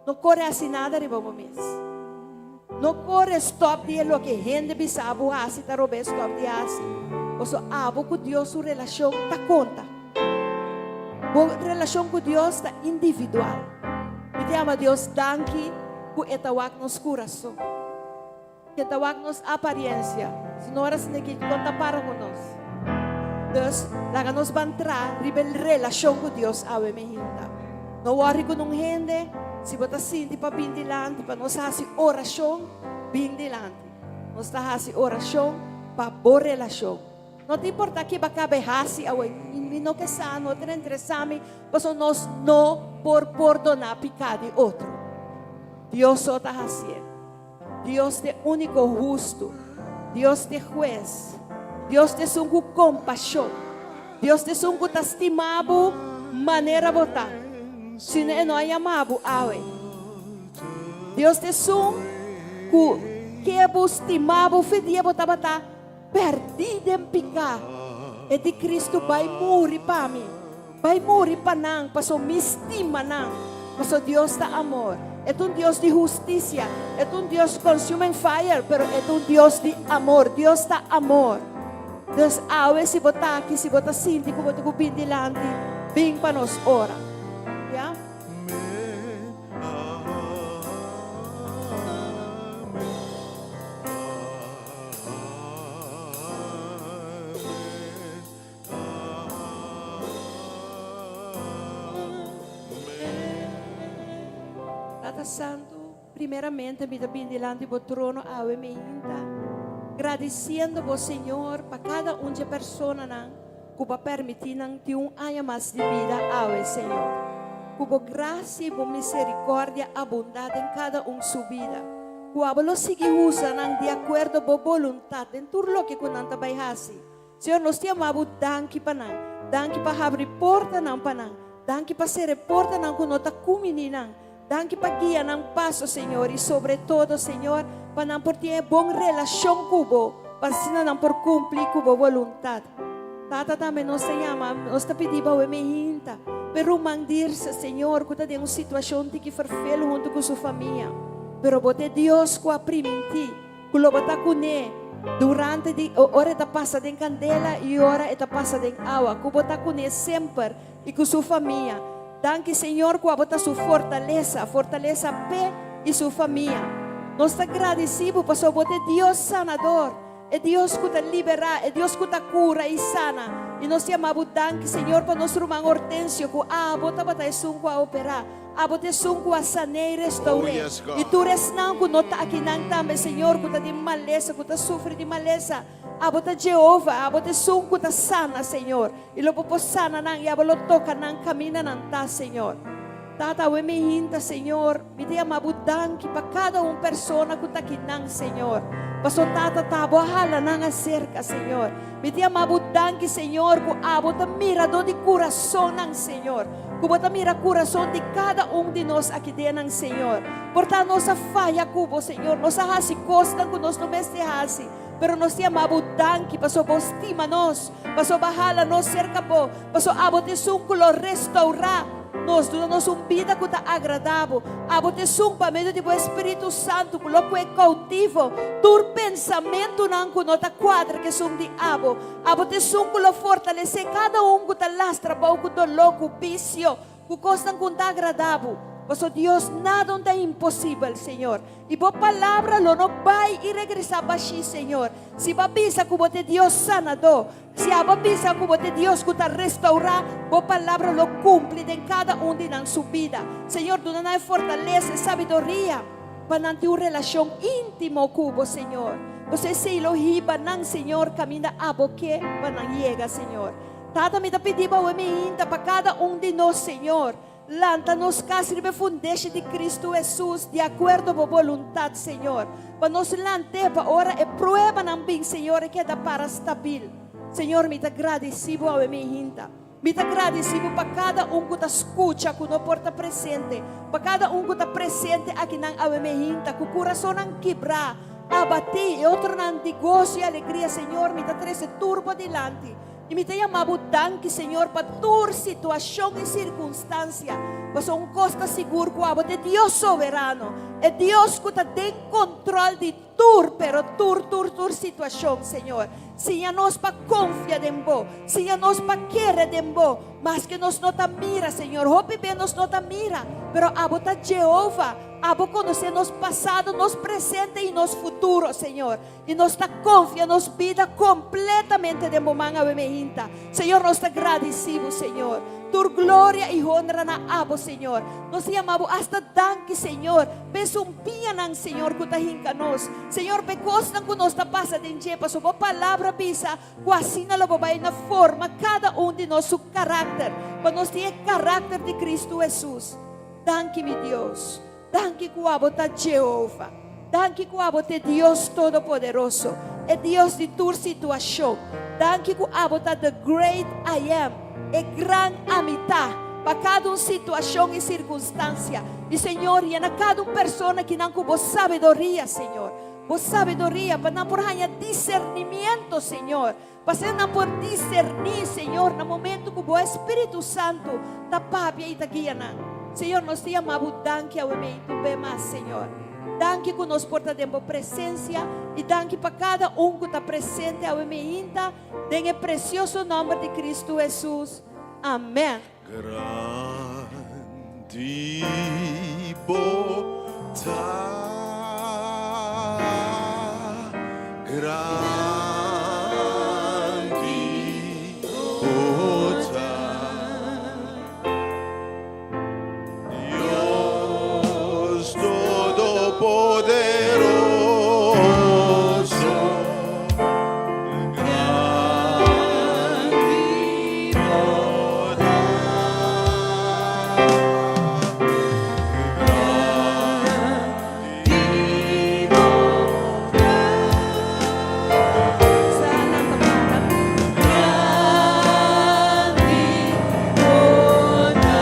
No kore hasi nada riba bo mes. No kore stòp di e loke hende bisa bo hasi ta rob'é stòp di hasi. Pasobra abo ku Dios su relashon ta konta. Bo relashon ku Dios ta individual. Mi ta yama Dios danki ku e ta wak nos kurason. Ke ta wak nos apariencia. Si no ora asina ki kon ta para ku nos. Dus, laga nos ban tra riba e relashon ku Dios awe mi hinta. No wòri ku nun hende, si bo ta sinti pa bin dilanti pa nos hasi orashon, bin dilanti. Nos ta hasi orashon pa bo relashon. No ta importa ke bo a kaba e hasi awe, mi no ke sa, no ta interesa mi, pasobra nos no por pordoná piká di otro. Dios so ta hasié. Dios t'e úniko hustu. Dios t'e Hues. Dios t'esun ku kompashon. Dios t'esun ku ta stima bo manera bo ta, sino e no a yama bo awe. Dios t'esun ku ke bo stima bo fe dia bo tabata pèrdí den piká. E di Kristu bai muri pa mi. Bai muri pa nan, paso mi stima nan, paso Dios ta amor. E ta un Dios di hustisia, e ta un Dios consuming fire, pero e ta un Dios di amor. Dios ta amor. Dus awe si bo ta aki, si bo ta sinti ku bo ta ku bin dilanti, bin pa nos ora. Ya? Tata Santu, primeramente mi ta bin dilanti bo trono awe meinta, gradisiendo bo Señor pa kada un dje personanan ku bo a permití nan tin un aña mas di bida awe, Señor. Ku bo grasia i bo miserikòrdia abundá den kada un su bida. Ku abo lo sigui usa nan di akuerdo bo boluntat den tur loke ku nan ta bai hasi. Señor, nos ta yama bo danki pa nan. Danki pa habri portanan pa nan. Danki pa sere portanan ku no ta kumini nan. Danki pa guia nan paso, Señor, i sobre todo, Señor, pa nan por tin e bon relashon ku bo, pa asina nan por kumpli ku bo boluntat. Tata, tambe nos ta yama, nos ta pidi bo awe mehinta p'e ruman Dirce, Señor, ku ta den un situashon tiki ferfel huntu ku su famia. Pero bo ta e Dios ku a primintí. Ku lo bo ta kuné durante di ora e ta pasa den kandela i ora e ta pasa den awa. Ku bo ta kuné semper i ku su famia. Danki Señor ku abo ta su fortalesa, fortalesa p'e i su famia. Nos ta gradisí bo pasobra bo ta e Dios sanador, e Dios ku ta liberá, e Dios ku ta kura i sana. I nos yama bo danki Señor pa nos ruman Hortensio ku abo tabata esun ku a operá. Abo ta esun ku a sané i restour'é. I tur esnan ku no ta akinan tambe, Señor, ku ta den malesa, ku ta sufri di malesa, Abo ta Jehova, Abo ta esun ku ta sana, Señor. I lo Bo por sana nan, i Abo lo toka nan kaminda nan ta, Señor. Tata, awe mi hinta, Señor, mi ta yama Bo danki pa kada un persona ku ta akinan, Señor. Paso, Tata, ta Abo a hala nan aserka, Señor. Mi ta yama Bo danki, Señor, ku Abo ta miradó di kurasonnan, Señor. Ku bo ta mira kurason di kada un di nos aki den nan, Señor. Por ta nos a faya ku bo, Señor. Nos a hasi kosnan ku nos no mester hasi. Pero nos ta yama bo danki pasobra bo stima nos, pasobra bo a hala nos serka bo, pasobra abo ta esun ku lo restourá nos, duna nos un bida ku ta agradá bo. Abo ta esun pa medio di bo Espíritu Santu ku lo kue koutivo tur pensamentunan ku no ta kuadra ku esun di abo. Abo ta esun ku lo fortalesé kada un ku ta lastra bou ku doló, ku bisio, ku kosnan ku no ta agradá bo. Pasobra Dios, nada un ta imposibel, Señor. I bo palabra lo no bai i regresá bashí, Señor. Si bo a bisa ku bo ta e Dios sanadó. Si abo a bisa ku bo ta e Dios ku ta restourá, bo palabra lo kumpli den kada un di nan su bida. Señor, duna nan e fortalesa, e sabiduria, pa nan tin un relashon íntimo ku bo, Señor. Pasobra esei lo hiba nan, Señor, kaminda abo ke pa nan yega, Señor. Tata, mi ta pidi bo awe meinta pa kada un di nos, Señor. Lanta nos kas riba e fundeshi di Kristu Hesus, di akuerdo bo boluntat, Señor. Pa nos lant'é pa ora e pruebanan bin, Señor, e keda para stabil. Señor, mi ta gradisí bo awe mi hinta. Mi ta gradisí bo pa kada un ku ta skucha ku no por ta presente, pa kada un ku ta presente akinan awe mi hinta, ku kurasonnan kibrá, abatí, i otronan di goso i alegria. Señor, mi ta trese tur bo dilanti. I mi ta yama bo danki, Señor, pa tur situashon i sirkunstansia, pasobra un kos ta sigur ku abo ta e Dios soberano, e Dios ku ta den kontrol di tur, pero tur, tur, tur situashon, Señor. Siña nos pa konfia den bo, siña nos pa kere den bo, maske nos no ta mira, Señor. Hopi be nos no ta mira, pero abo ta Jehova, abo konosé nos pasado, nos presente i nos futuro, Señor. I nos ta konfia nos bida kompletamente den bo man awe meinta. Señor, nos ta gradisí bo, Señor. Tur gloria i honra na abo, Señor. Nos ta yama bo asta danki, Señor, p'e sumpiñanan, Señor, ku ta hinka nos. Señor, p'e kosnan ku nos ta pasa den dje, pasobra bo palabra bisa ku asina lo bo bai na forma kada un di nos su karakter, pa nos tin e karakter di Kristu Hesus. Danki, mi Dios. Danki ku abo ta Jehova. Danki ku abo ta e Dios Todopoderoso, e Dios di tur situashon. Danki ku abo ta The Great I Am, e Gran Ami Ta, pa kada un situashon i sirkunstansia. I Señor, yena kada un persona kinan ku bo sabiduria, Señor. Bo sabiduria pa nan por haña disernimiento, Señor. Pa asina nan por diserní, Señor, na momento ku bo Espíritu Santu ta papia i ta guia nan. Señor, nos ta yama bo danki awe mei tur be mas, Señor. Danki ku nos por ta den bo presensia i danki pa kada un ku ta presente awe meinta den e presioso nòmber di Kristu Hesus. Amèn. Grandi bo ta, grandi bo ta, Dios Todopoderoso. Grandi bo ta. Grandi bo ta. Grandi bo ta.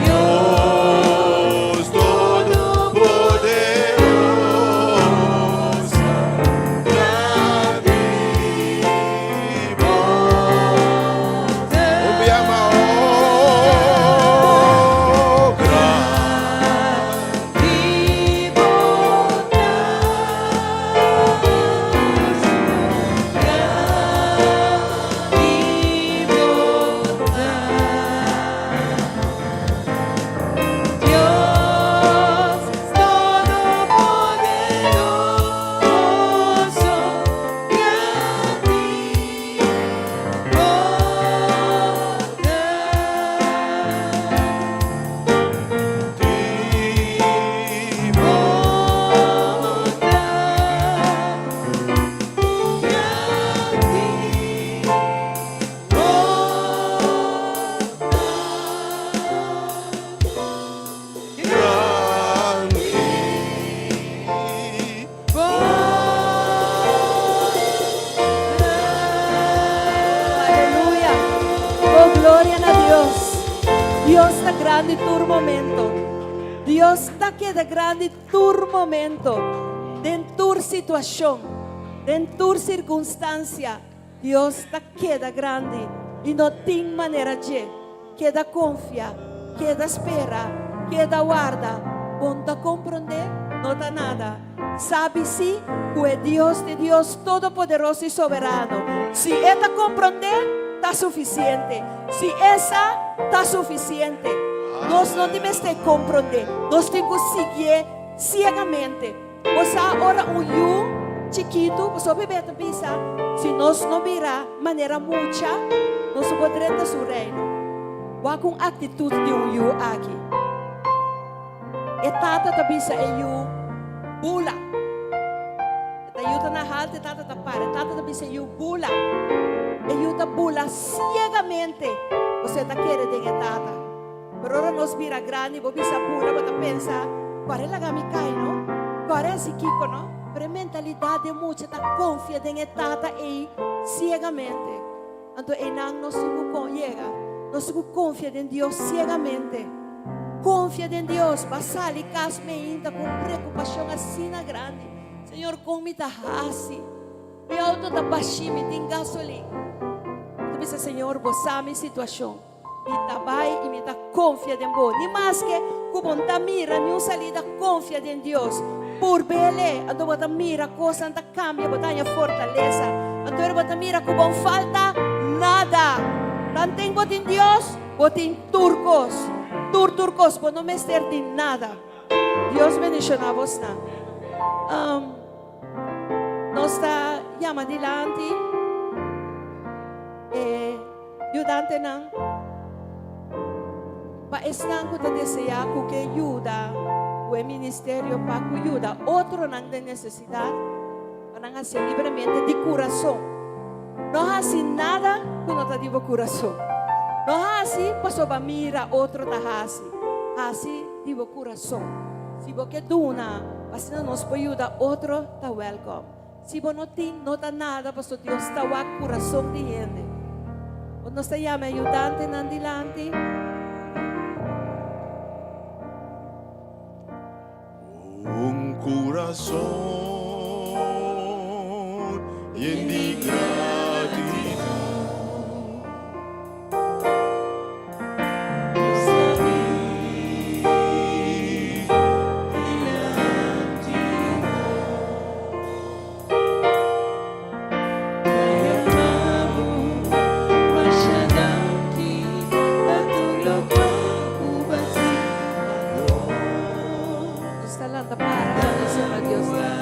Dios Todopoderoso, grandi bo ta. Un bia mas, oh, grandi bo ta. Grandi bo ta. Dios Todopoderoso, grandi bo ta. Bo ta. Grandi bo ta. Grandi Bo ta. Aleluya. Oh, gloria na Dios. Dios ta grandi tur momento. Dios ta keda grandi tur momento. Den tur situacion, den tur circunstancia, Dios ta keda grandi y no tin manera dje. Keda confia, keda spera, keda warda. Bon ta comprende? No ta nada. Sabi si cu e Dios ta e Dios Todopoderoso y Soberano. Si e ta comprende, ta suficiente. Si e sa, ta suficiente. Nos no tin mester comprende, nos tin cu siguié ciegamente. Bo sa ora un yu. Chikitu, pasobra Biblia ta bisa, si nos no bira manera mucha, nos no por drenta su reino. Wak un aktitut di un yu aki. E tata ta bisa e yu, Bula. E ta yu ta na haltu, e tata ta para. E tata ta bisa e yu, Bula. E yu ta bula siegamente, pasobra e ta kere den e tata. Pero ora nos bira grandi, bo bisa bula, bo ta pensa, Kòrè laga mi kai, no? Kòrè hasi kiko, no? Pero e mentalidat di e mucha ta konfia den e tata ei siegamente. Anto einan nos tin ku yega. Nos tin ku konfia den Dios siegamente. Konfia den Dios. Bo a sali kas meinta ku un preokupashon asina grandi. Señor, kon mi ta hasi? Mi outo ta bashí, mi tin gasolin. Bo ta bisa, Señor, bo sa mi situashon. Mi ta bai i mi ta konfia den bo. Ni maske ku bo no ta mira niun salida, konfia den Dios. Purb'El, anto bo ta mira kosnan ta kambia, bo ta haña fortalesa. Anto ora bo ta mira ku bo no falta nada. Tanten bo tin Dios, bo tin tur kos. Tur tur kos, bo no mester di nada. Dios bendishoná bosnan. Nos ta yama dilanti e yudantenan pa esnan ku ta deseá ku ke yuda ku e ministerio pa ku yuda otronan den nesesidat pa nan hasié libremente di kurason. No hasi nada ku no ta di bo kurason. No hasi pasobra mira otro ta hasi. Hasi di bo kurason. Si bo ke duna pa asina nos por yuda otro ta wèlkòm. Si bo no tin, no ta nada, pasobra Dios ta wak kurason di hende. Bo nos ta yama e ayudantenan dilanti. Un kurason yen di gratitut. Nos ta lanta para pa nos yama Dios danki.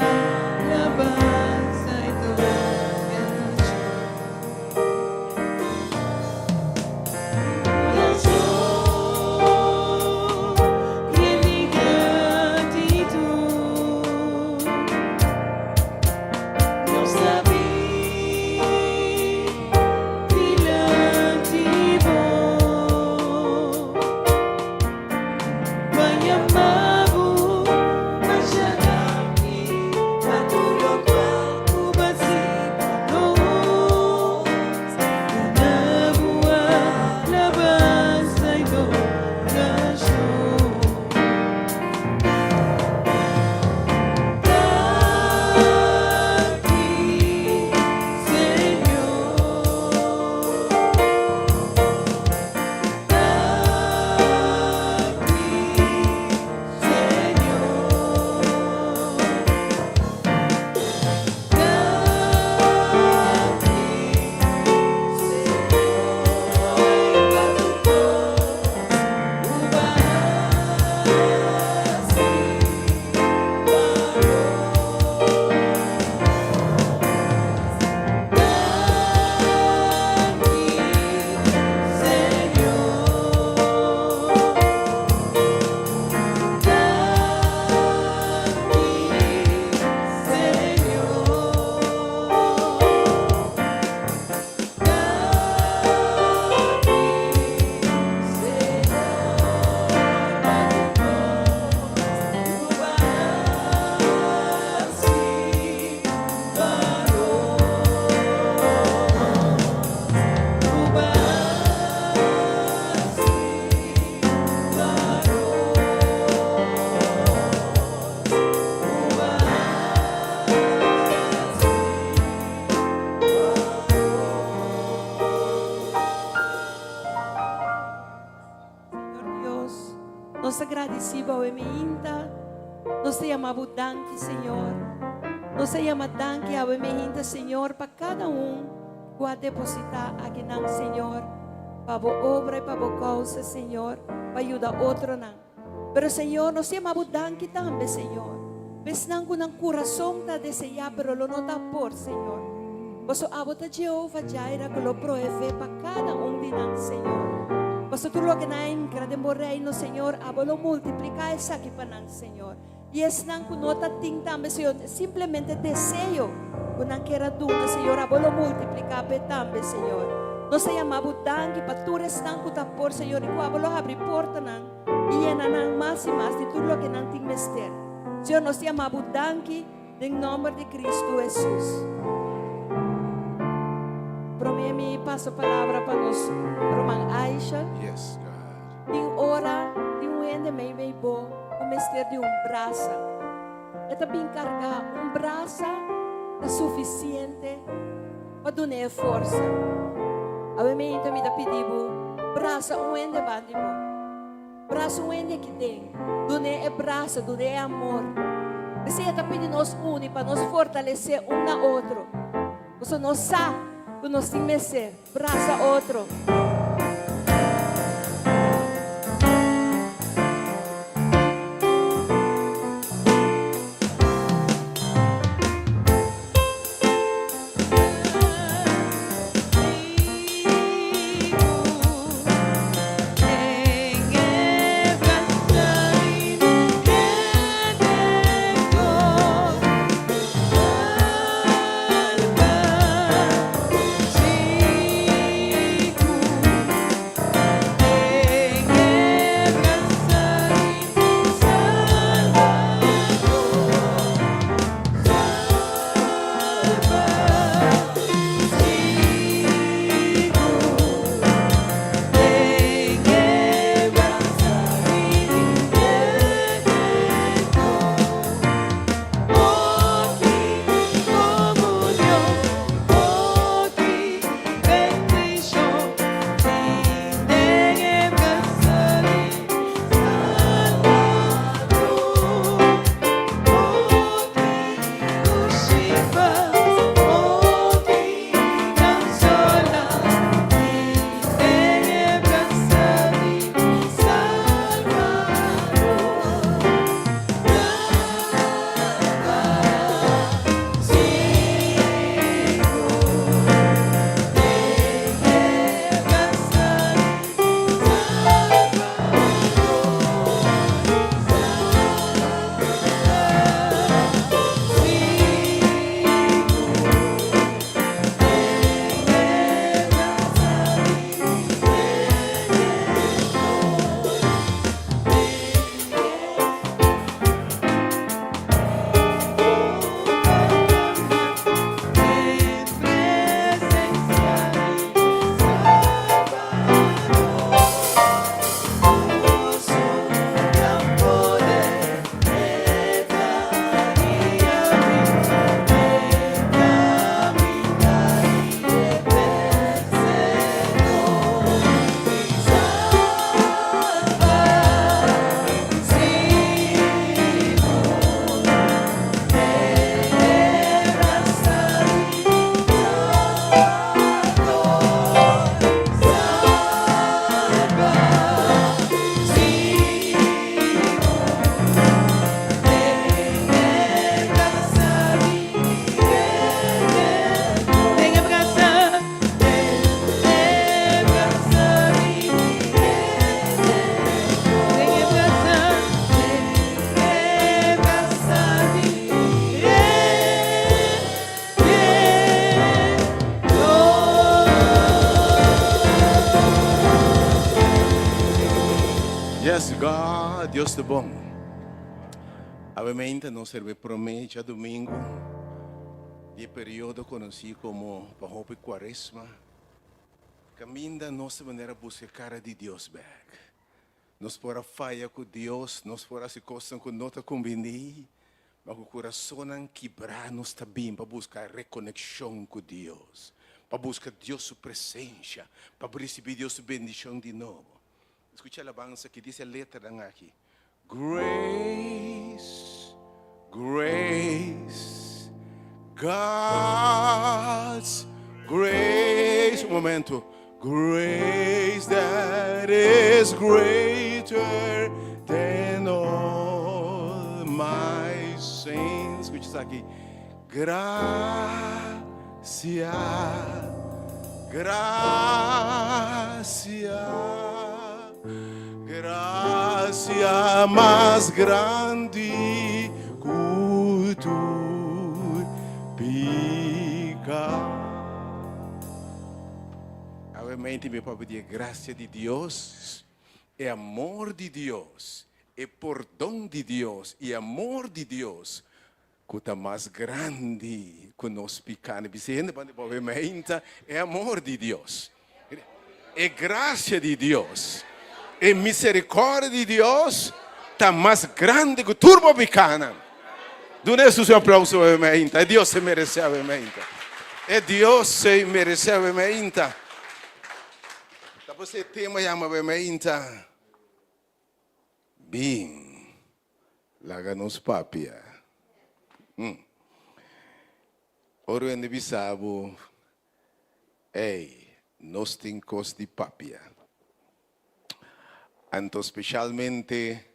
Señor Dios, nos ta gradici bo awe meinta. Nos ta yama bo danki, Señor. Nos ta yama danki awe meinta, Señor, pa cada un cu a deposita akinan, Señor, pa bo obra y pa bo causa, Señor, pa yuda otronan. Pero, Señor, nos ta yama bo danki tambe, Señor. Pa esnan ku nan kurason ta deseá pero lo no ta por, Señor. Paso abo ta Jehová Jireh ku lo proveé pa kada un di nan, Señor. Paso tur loke nan a entra den bo reino, Señor, abo lo multipliká esaki pa nan, Señor. I esnan ku no ta tin tambe, Señor, simplemente deseo ku nan kier a duna, Señor, abo lo multipliká p'e tambe, Señor. Nos ta yama bo danki pa tur esnan ku ta por, Señor, i ku abo lo habri portanan i yena nan mas i mas di tur loke nan tin mester. Señor, nos ta yama bo danki den nomber di Cristo Hesus. Prome mi pasa palabra pa nos ruman Aisha. Yes, God. Tin ora tin un hende mei mei bo ku mester di un brasa. E ta bin kargá. Un brasa ta sufisiente pa dun'é e forsa. Awe meinta mi ta pidi bo, brasa un hende banda di bo. Brasa un hende aki den. Dun'é e brasa, dun'é e amor. P'esei e ta pidi nos uni pa nos fortalesé un na otro. Pasobra nos sa ku nos tin mester brasa otro. Yes God, Dios ta bon. Awe nos serve prome djadomingo di e periodo konosí komo pa hopi Kuaresma. Kaminda nos ta manera buska kara di Dios bèk. Nos por a faya ku Dios, nos por a hasi kosnan ku no ta kumbiní, ma ku kurasonnan kibrá nos ta bin pa buska rekonekshon ku Dios, pa buska Dios su presensha, pa risibí Dios su bendishon di nobo. Skucha alabansa ki dice e letranan aki, Grace, grace, God's grace. Un momento. Grace that is greater than all my sin. sins. Skucha esaki. Grasia, grasia, grasia mas grandi ku tur piká. Awe mente mi papia di e grasia di Dios, e amor di Dios, e pordon di Dios i amor di Dios ku ta mas grandi ku nos piká. Bisa hende banda bo awe meinta e amor di Dios, e grasia di Dios, e miserikòrdia di Dios ta mas grandi ku tur bo pikánan. Duna Hesus un aplauso awe meinta. E Dios e meresé awe meinta. E Dios e meresé awe meinta. Ta por e tema yama awe meinta. Bin, laga nos papia. Ora hende bisa bo, Ey, nos tin kos di papia. Anto speshalmente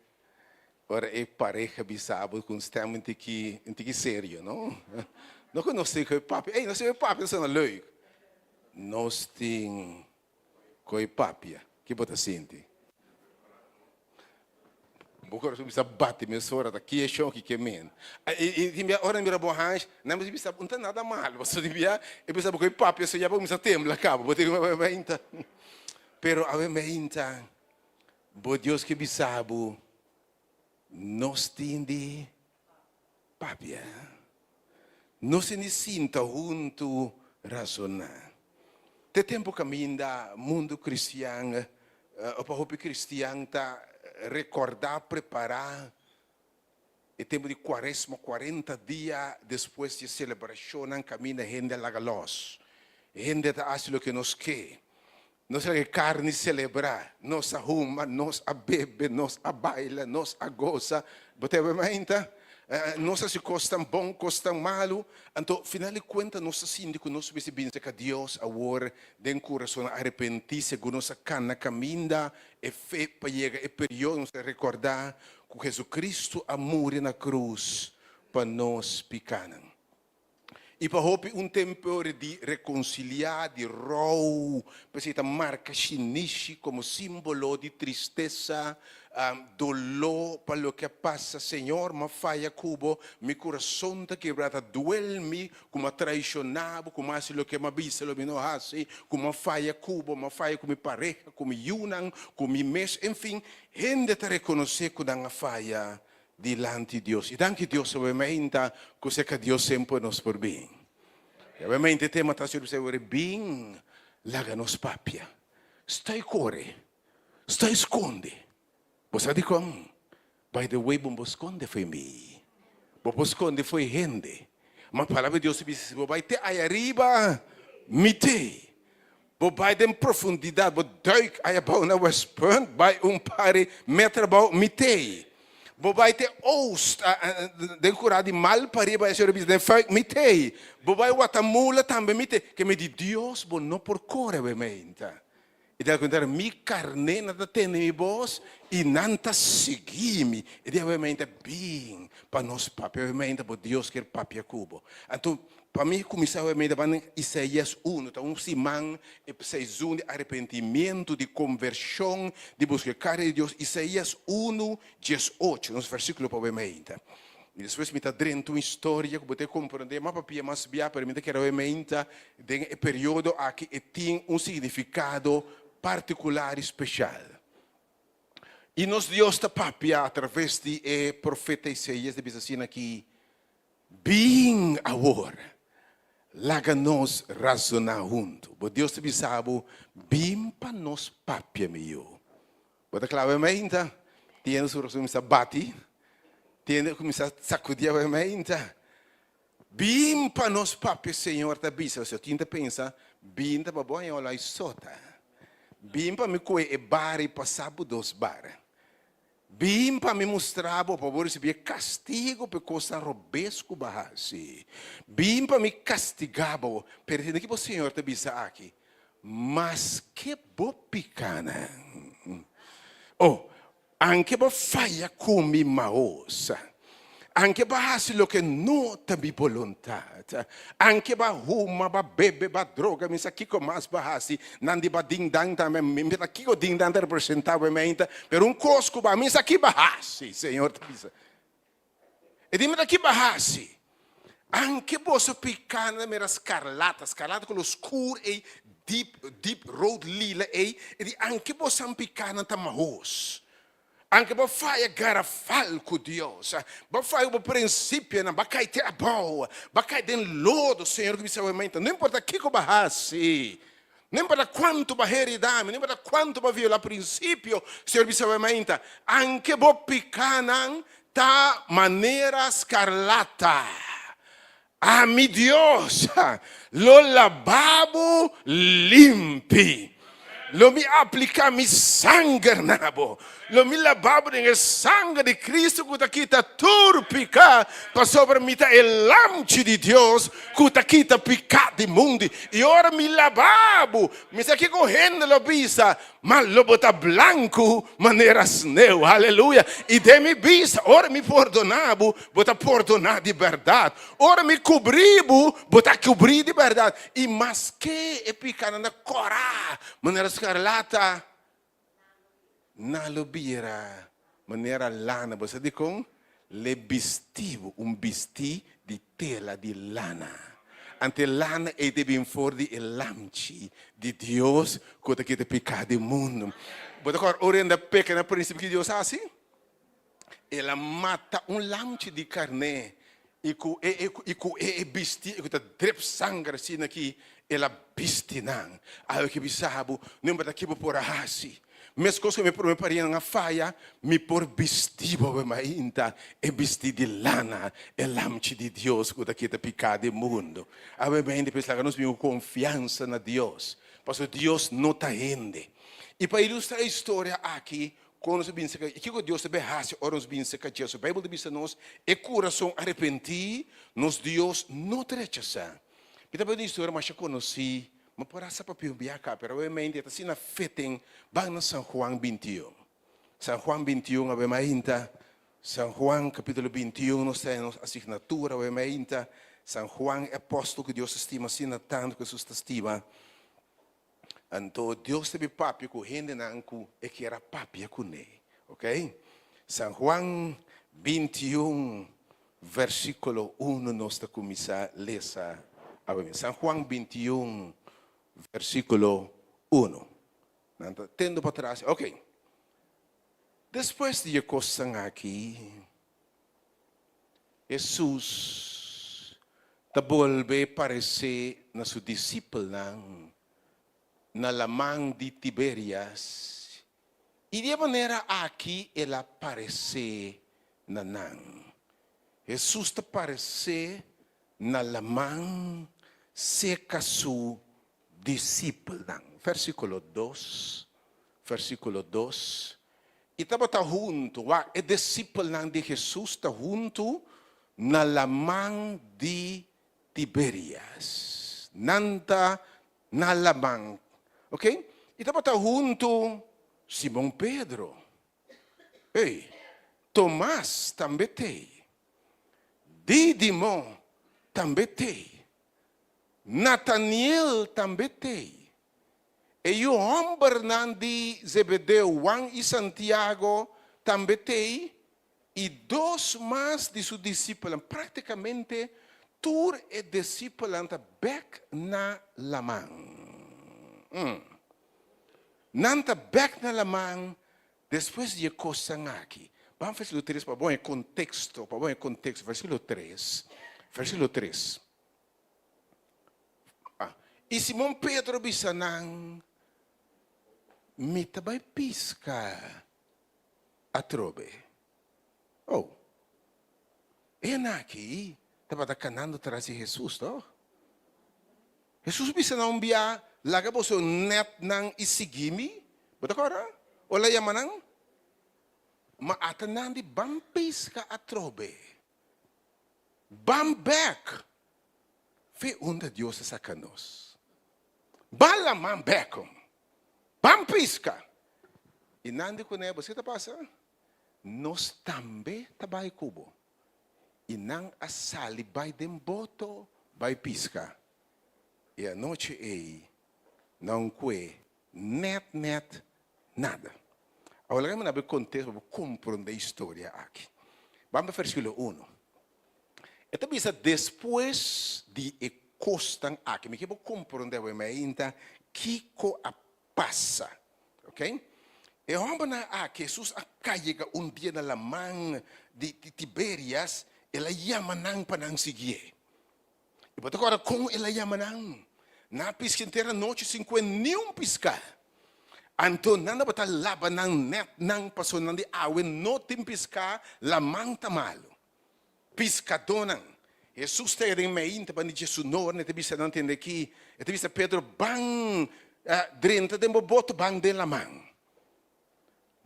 ora e pareha bisa bo ku un stem un tiki, un tiki serio, no? No ku nos tin ku e papia. Ey, nos tin ku e papia, ta sona leuk. Nos tin Koe papia, ki bo ta sinti? Bo kurason bisa bati mesora, ta ki e shon ki ke men. I tin bia ora nan mira bo hansh, nan bisa bisa no ta nada malo, pasobra tin bia e bisa bo koe papia so ya bo kuminsa tembla kaba, bo tin ku meinta. Pero awe meinta bo Dios ke bisa bo, nos tin di Papia. Nos tin di sinta huntu razoná. Te tempu kaminda mundu kristian o pa hopi kristian ta rekordá, prepará e tempu di kuaresma, kuarenta dia despues di e selebrashonnan kaminda hende a laga lòs. Hende ta hasi loke nos ke. Nos a laga e karni selebrá. Nos a huma, nos a bebe, nos a baila, nos a gosa. Bo ta wak mainta? Nos a hasi kosnan bon, kosnan malu. Anto, final di kuenta nos ta sinti ku nos mester bin serka Dios awor den kurason arepentí segun nos a kana kaminda e fe pa yega e periodo nos ta rekordá ku Jesucristo a muri na krus pa nos pikanan. I pa hopi un tempoe di rekonsiliá, di rou, p'esei ta marka shinishi komo símbolo di tristesa, doló pa loke a pasa. Señor, m'a faya ku bo, mi kurason ta kebrá, ta duel mi ku m'a traishoná bo, ku m'a hasi loke m'a bisa lo mi no hasi, ku m'a faya ku bo, m'a faya ku mi pareha, ku mi yunan, ku mi mes, enfin, hende ta rekonosé ku nan a faya Dilanti Dios. I danki Dios obviamente ku serka Dios semper nos por bin. I obviamente e tema ta sirbi ser bin laga nos papia. Stoi kore, stoi skonde. Bo sa dikon? By the way bo no por skonde fo'i mi. Bo por skonde fo'i hende. Ma palabra di Dios ta bisa si bo bai te aya riba mi t'ei. Bo bai den profundidat, bo duik aya bou na Westpunt, bai un par di meter abou, mi t'ei. Bo bai te oost, den kura di mal pariba, e señor a bisa, den fuik, mi t'ei. Bo bai Watamula tambe, mi t'ei. Ke mi di Dios, bo no por kore awe meinta. I del kontrario, mi karnénan ta tende mi bos i nan ta sigui mi. E di awe meinta, bin pa nos papia awe meinta, bo Dios kier papia ku bo. Anto, Pa mi kuminsá hopi mei ta ban Isaías unu, ta un siman e seizun di arepentimientu, di konvershon, di buska e kara di Dios. Isaías unu, diesocho, nos versíkulo pa hopi mei ta. I despues mi ta drenta un historia ku bo ta komprondé mas papia mas bia, pero mi ta kere hopi mei ta den e periodo aki e tin un signifikado partikular i speshal. I nos Dios ta papia atraves di e profeta Isaías ta bisa asina aki, Bin awor, laga nos razoná huntu. Bo Dios ta bisa bo, Bin pa nos papia, mi yu. Bo ta kla mainta? Tin hende su kurason kuminsá bati. Tin hende kuminsá sakudí awe mainta. Bin pa nos papia, Señor ta bisa. Pasobra tin ta pensa, Bin ta pa bo haña olai sota. Bin pa mi kohe e bara i pasa bo dos bara. Bin pa mi mustra bo pa bo risibi e kastigo pa e kosnan robes ku bo a hasi. Bin pa mi kastigá bo. Pero tende ki bo Señor ta bisa aki, Maske bo pikanan, o, anke bo faya ku mi maosa, Anke bo a hasi loke no ta mi boluntat, anke bo a huma, bo a bebe, bo a droga, mi sa kiko mas bo a hasi, nan di bo a ding dang tambe, mi sa kiko ding dang ta representa obviamente, pero un kos ku bo a, mi sa ki bo a hasi, Señor ta bisa. E di mi ta ki bo a hasi. Anke boso pikánan mira skarlata, skarlata kolor skur ei, deep, deep rood lila ei, e di anke boso pikánan ta mahos. Anke bo faya garafal ku Dios, bo faya bo prinsipionan, bo a kai te abou, bo a kai den lodo, Señor ku bisa awe mainta, no importa kiko bo a hasi, no importa kuantu bo a herida mi, no importa kuantu bo a viola prinsipio, Señor bisa awe mainta, anke bo pikanan ta manera skarlata, ami Dios lo laba bo limpi. Lo mi apliká mi sanger na bo. Lo mi laba bo den e sanger di Kristu ku ta kita tur piká, pasobra mi ta e Lamchi di Dios ku ta kita piká di mundu. I ora mi laba bo, mi sa kiko hende lo bisa, Ma lo bo ta blanku manera sneu. Aleluya! I den mi bista, ora mi pordoná bo, bo ta pordoná di bèrdat. Ora mi kubrí bo, bo ta kubrí di bèrdat. I maske e pikánan ta kòrá manera skarlata, nan lo bira manera lana. Bo sa dikon? L'e bistí bo un bistí di tela di lana. Anto e lana ei ta bin for di e Lamchi di Dios ku ta kita piká di mundu. Bo ta kòrda ora hende a peka na prinsipio ki Dios a hasi? El a mata un lamchi di karné i ku e i ku e bistí ku ta drep sanger asina aki el a bisti nan. Awe ke bisa bo, no importa ki bo por a hasi. Meskos ku mi promé parianan a faya, mi por bisti bo awe mainta e bistí di lana, e lamchi di Dios ku ta kita piká di mundu. Awe mainta p'es laga nos bin ku konfiansa na Dios, pasobra Dios no ta hende. I pa ilustrá e historia aki, kon nos a bin serka, i kiko Dios ta bin hasi ora nos bin serka dje? So Beibel ta bisa nos, E kurason arepentí, nos Dios no ta rechasá. Mi ta bai un historia masha konosí. Mi por a sa papia un biaha ka, pero awe-mente e ta asina feten ban na San Juan 21. San Juan 21 awe mainta, San Juan capítulo 21 nos ta nos asignatura awe mainta. San Juan e apóstol ku Dios ta stima asina tantu ku Hesus ta stima. Anto Dios ta bin papia ku hendenan ku e kier a papia kuné. Ok? San Juan 21 Versíkulo unu nos ta kuminsá lesa awe mes. San Juan 21, versíkulo unu. Nan ta tendo pa tras. Ok. Despues di e kosnan aki, Hesus ta bolbe paresé na su disipelnan na laman di Tiberias. I di e manera aki el a paresé na nan. Hesus ta paresé na laman serka su disipelnan. Versíkulo dos, versíkulo dos, I tabata huntu, wak, e disipelnan di Hesus ta huntu na laman di Tiberias. Nan ta na laman. Ok? I tabata huntu Simon Pedro. Ey, Tomas tambe t'ey. Didimo tambe t'ey. Nataniel tambe t'ey. E yu hòmbernan di Zebedeo, Juan i Santiago, tambe t'ey. I dos mas di su disipelnan, práktikamente tur e disipelnan ta bèk na laman. Nan ta bèk na laman despues di e kosnan aki. Ban versíkulo tres pa bo haña konteksto, pa bo haña konteksto. Versíkulo tres, versíkulo tres. I Simon Pedro a bisa nan, Mi ta bai piska. Atrobe. Oh. E hende aki tabata kanando tras di Hesus, tòg? Hesus bisa nan un bia, Laga boso nètnan i sigui mi. Bo ta kòrda? Ora el a yama nan. Ma ata nan di ban piska atrobe. Ban bèk. Fe unda Dios a saka nos. Ban laman bèk. Ban piska! I nan di kuné, Bo si ta pasa? Nos tambe ta bai ku bo. I nan a sali bai den boto bai piska. E anochi ei nan kue nèt nèt nada. Awor laga mi na bo e konteksto pa bo komprondé e historia aki. Ban pa versíkulo uno. E ta bisa despues di e kosnan aki. Mi ke bo komprondé awor mainta kiko a pasa. Ok. E hòmbernan aki, Hesus a kai yega un dia na laman di Tiberias, el a yama nan pa nan siguié. I bo ta kòrda kon el a yama nan? Nan a piska henter anochi sin kue niun piská. Anto nan tabata laba nan nètnan pasobra nan di awe no tin piská, laman ta malu. Piskadónan. Hesus ta den meinta banda di dje su nornan, e ta bisa nan tende aki, e ta bisa Pedro, Ban drenta den bo boto, ban den laman.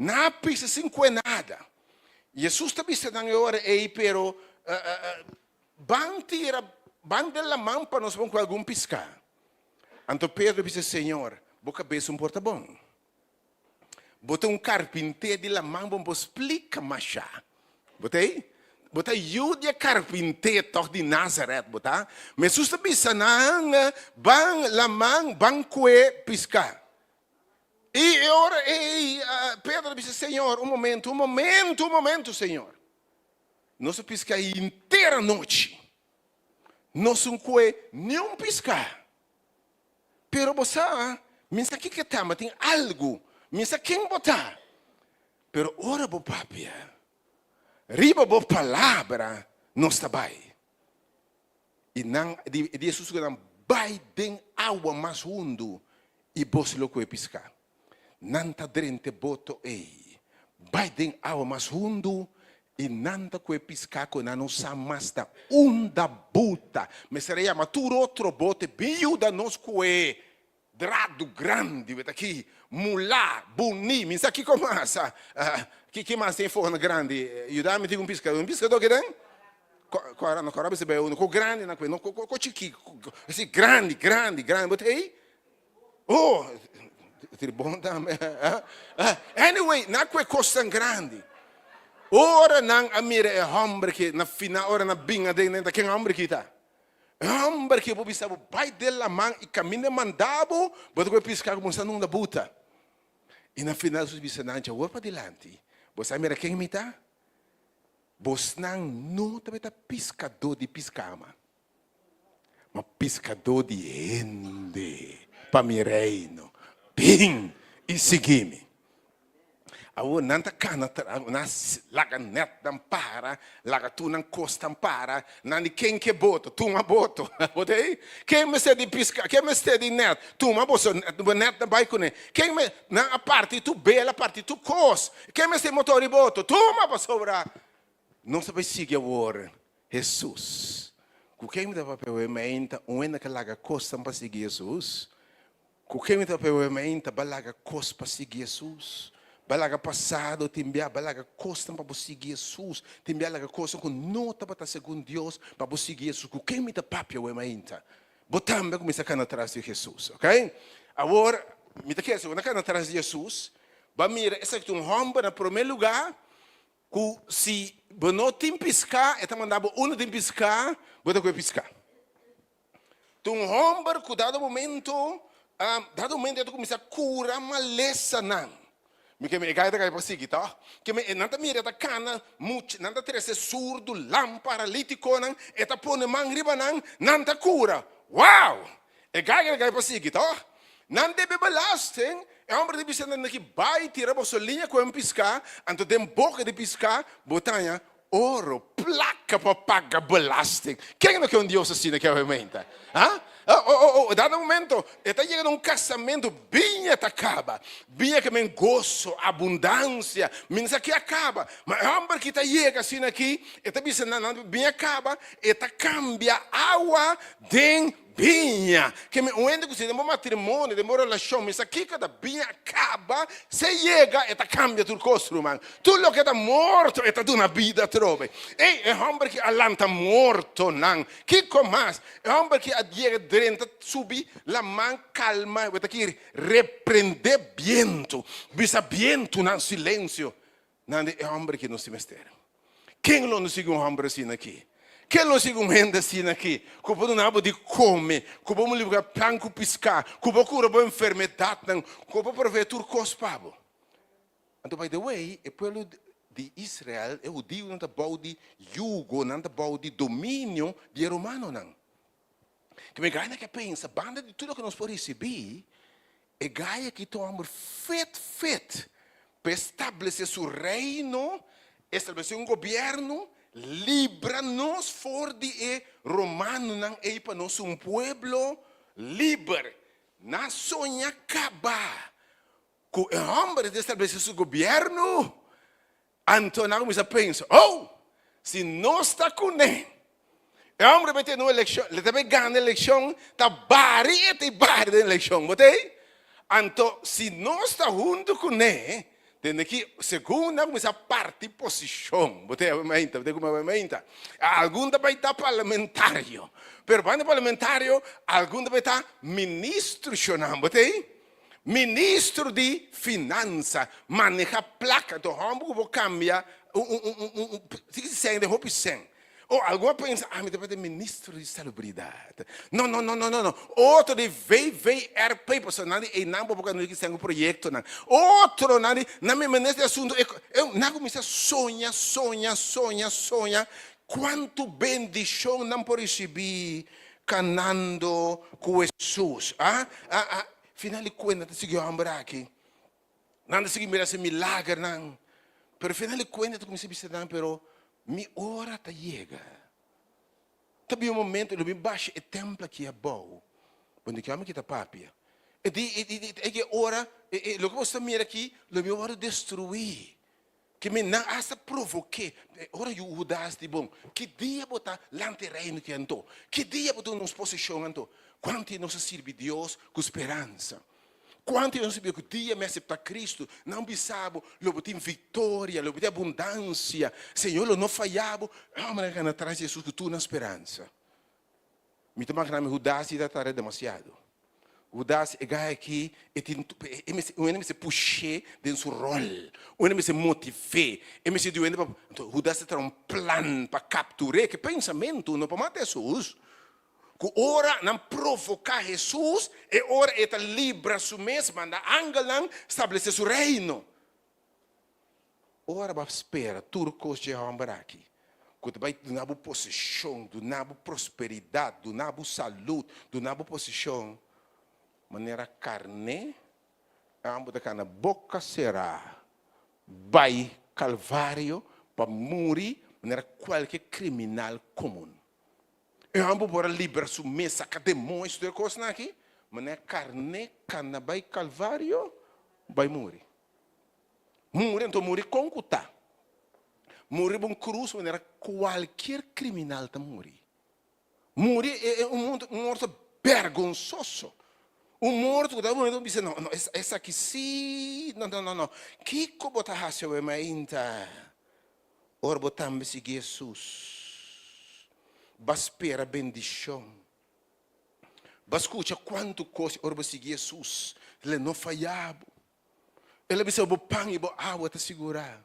Nan a pisa sin kue nada. Hesus ta bisa nan e ora ei, Pero ban tira, ban den laman pa nos bon kue algun piská. Anto Pedro bisa, Señor, bo kabes un por ta bon. Bo ta un karpinté di laman bon bo splika masha. Bo ta ei? Bo ta yu di e karpinté tòg di Nazaret bo ta? Ma Hesus ta bisa nan, Ban laman, ban kue piská. I e ora ei Pedro ta bisa, Señor, un momentu, un momentu, un momentu, Señor. Nos a piska henter anochi. Nos un kue niun piská. Pero bo sa, mi sa kiko ta, ma tin algu. Mi sa ken bo ta. Pero ora bo papia, riba bo palabra nos ta bai. I nan di Hesus ku nan, Bai den awa mas hundu i bos lo kohe piská. Nan ta drenta e boto ei, bai den awa mas hundu i nan ta kohe piská ku nan no sa mas ta unda buta. Mester a yama tur otro bote bin yuda nos kohe dradu grandi wet aki, mulá, buní, mi sa kiko mas. Ki mas tin e fogonan grandi? Yuda mi tin un piskadó. Un piskadó kidan? Kora, no kora bisa bai unu. Ko grandi nan kohe, no ko chikí. Asi grandi, grandi, grandi. Bo ta ei? Oh, tribon tambe. Anyway, nan ku e kosnan grandi. Ora nan a mira e hòmber ki na final, ora nan bin aden, nan ta ken hòmber ki ta? E hòmber ki bo bisa bo bai den laman i kaminda e manda bo, bo ta ku e piska ku bo sa nunda buta. I na final Jesus bisa nan, Dja wor padilanti, bo sa mira ken mi ta? Bosnan no tabata piskadó di piska ama. Ma piskadó di hende pa mi reino. Bin i sigui mi. Awor nan ta kana nan laga nètnan para, laga tur nan kosnan para, nan di ken ke boto, tuma boto. Bo ta ei? Ken mester di piska, ken mester di nèt, tuma boso bo nètnan bai kuné. Ken me, nan a parti tur bela, parti tur kos. Ken mester motor di boto, tuma pasobra nos ta bai sigui awor Hesus. Ku ken mi ta papia awe mainta? Un hende ka laga kosnan pa sigui Hesus. Ku ken mi ta papia awe mainta? Ba laga kos pa sigui Hesus. Ba laga pasado tin bia, ba laga kosnan pa bo sigui Hesus. Tin bia laga kosnan ku no tabata segun Dios pa bo sigui Hesus. Ku ken mi ta papia awe mainta? Bo tambe a kuminsá kana tras di Hesus, ok? Awor, mi ta kere si bo na kana tras di Hesus, ba mira esaki ta un hòmber na promé lugá Ku si bo no tin piská, e ta manda bo unda tin piská, bo ta kohe piská. Ta un hòmber ku dado momento, dado momento e ta kuminsá kura malesanan. Mi ke e gai ta kai pa sigui tòg. Ke mi nan ta mira e ta kana mucha, nan ta trese surdu, lam, paralítikonan, e ta pone man riba nan, nan ta kura. Wow! E gai ta kai pa sigui tòg. Nan debe belasting, e hòmber ta bisa nan aki, Bai tira boso liña ku un piská, anto den boka di piská bo ta haña oro, plaka pa paga belasting. Ken no ke un Dios asina ke awe-meinta? Ha? O, o, o, dado momento, e ta yega na un kasamentu, biña ta kaba. Biña ke men goso, abundansia, mi no sa ke a kaba. Ma e hòmber ki ta yega asina aki, e ta bisa nan, nan biña kaba, e ta kambia awa den Biña, ke mi un hende ku si den bo matrimonio, den bo relashon, mi sa kiko ta biña kaba, se yega e ta kambia tur kos ruman. Tur loke ta morto e ta duna bida atrobe. Ey, e hòmber ki a lanta mortonan, kiko mas? E hòmber ki a yega drenta subi laman kalma, bo ta kiri reprendé bientu, bisa bientunan silensio. Nan di e hòmber ki nos tin mester. Ken lo no sigui un hòmber asina aki? Ken lo sigui un hende asina aki, ku por duna bo di kome, ku por multipliká pan ku piská, ku por kura bo enfermedatnan, ku por proveé tur kos pa bo? Anto, by the way, e pueblo di Israel, e hudiunan ta bou di yugo, nan ta bou di dominio di e romanonan. Ke mi gana ke pensa, banda di tur loke nos por risibí, e gai aki ta un hòmber fet fet pa establesé su reino, establesé un gobièrnu, libra nos for di e romanonan ei pa nos un pueblo liber. Nan a soña kaba ku e hòmber ta establesé su gobièrnu. Anto nan a kuminsá pensa, Oh, si nos ta kuné, e hòmber bai tene un elekshon, le ta bai gana elekshon, ta bari e ta bari den elekshon, bo ta ei? Anto si nos ta huntu kuné, tende ki segun nan a kuminsá parti posishon, bo ta ei mainta, bo ta ei kuma mainta, algun ta bai ta parlamentario, pero banda parlamentario algun ta bai ta ministro shonnan, bo ta ei? Ministro di finansa maneha plaka to homber ku bo kambia un un un un un si sèn den hopi sèn o algun a pensa ami ta bai ministro di salubridat no no no no no no otro di VVRP pasobra nan di einan bo por kanda ki sèn ku proyektonan otro nan di nan mi minister di asuntu nan a kuminsá soña soña soña soña kuantu bendishon nan por risibí Kanando ku Hesus. A a a Final di kuenta ta sigui hòmber aki. Nan ta sigui mira su milagernan. Pero final di kuenta ta kuminsá bisa nan, pero mi ora ta yega. Ta bin un momento lo mi basha e tèmpel aki abou. Bo no ke hòmber ki ta papia. E di e di e ki ora e e loke boso ta mira aki lo mi wòrdu destruí. Ke mi nan hasta provok'é. Ora yu Hudas di bon, ki dia bo ta lanta e reino ki anto? Ki dia bo ta duna nos poseshon anto? Kuantu di nos a sirbi Dios ku speransa? Kuantu di nos a sirbi ku dia mi aseptá Kristu, nan bisa bo, lo bo tin viktoria, lo bo tin abundansia, Señor lo no faya bo. Hòmbernan a kana tras di Hesus ku tur nan speransa. Mi ta magna mi Hudas i ta tarda demasiado. Hudas e gai aki e tin e mester un hende mester push'é den su ròl, un hende mester motiv'é, e mester di un hende pa anto Hudas ta traha un plan pa kaptur'é ke pensamentu no pa mata Hesus. Ku ora nan provoká Hesus e ora e ta libra su mes manda angelnan stablesé su reino. Ora bo a spera tur kos dje hòmber aki, ku ta bai duna bo posishon, duna bo prosperidat, duna bo salud, duna bo posishon, manera karné, bo ta kana boka será bai Kalvario pa muri manera kualke kriminal komun. E hòmber por a libra su mes, saka demoño, tur e kosnan aki, manera karné kana bai Kalvario bai muri. Muri anto muri kon ku ta. Muri riba un krus manera kualkier kriminal ta muri. Muri e un morto un morto bergonsoso. Un morto ku ta momento bo bisa no no esaki si no no no no kiko bo ta hasi awe mainta ora bo tambe sigui Hesus ba spera bendishon. Ba skucha kuantu kos ora bo sigui Hesus lo no faya bo. El a bisa, Bo pan i bo awa ta sigurá.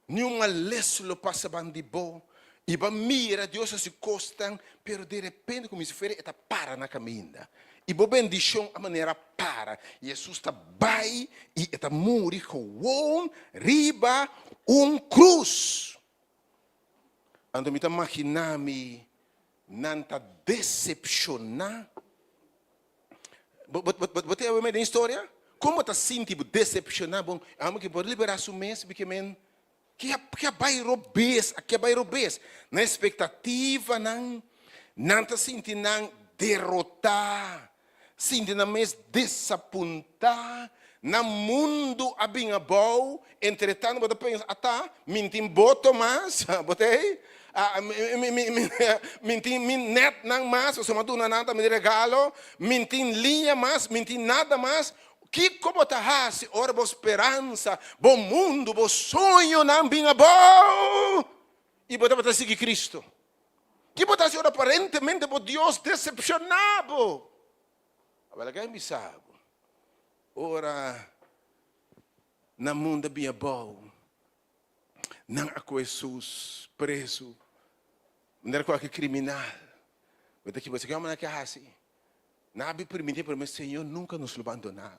Ni un males lo pasa ban di bo. I bo a mira Dios hasi kosnan, pero derepente komo si fuera e ta para na kaminda. I bo bendishon a manera para. Hesus ta bai i e ta muri gewoon riba un krus. Anto mi ta maginá mi nan ta desepshoná. Bo, bo, bo, bo te den historia? Kon bo ta sinti bo decepciona bon? Amo ke por libera su mes bi ke men ke a, ke a bai robes, a ke a bai robes. Nan expectativanan, nan ta sinti nan derota, sinti nan mes desapunta, nan mundu a bin abou, entretanto bo ta pensa, ata, mi tin boto mas, bo ta ei? Mi tin mi netnan mas, pasobra mi a duna nan tambe di regalo, mi tin liña mas, mi tin nada mas. Kiko bo ta hasi ora bo speransa, bo mundu, bo soñonan bin abou i bo tabata sigui Cristo? Ki bo ta hasi ora aparentemente bo Dios desepshoná bo? Awor laga mi bisa bo, ora nan mundu a bin abou, Nan a ku Hesus prezu. Manera kualke kriminal. Bo ta kiba, Señor, ke hasi? Nan a bin permití, pero Señor nunka nos lo bandoná.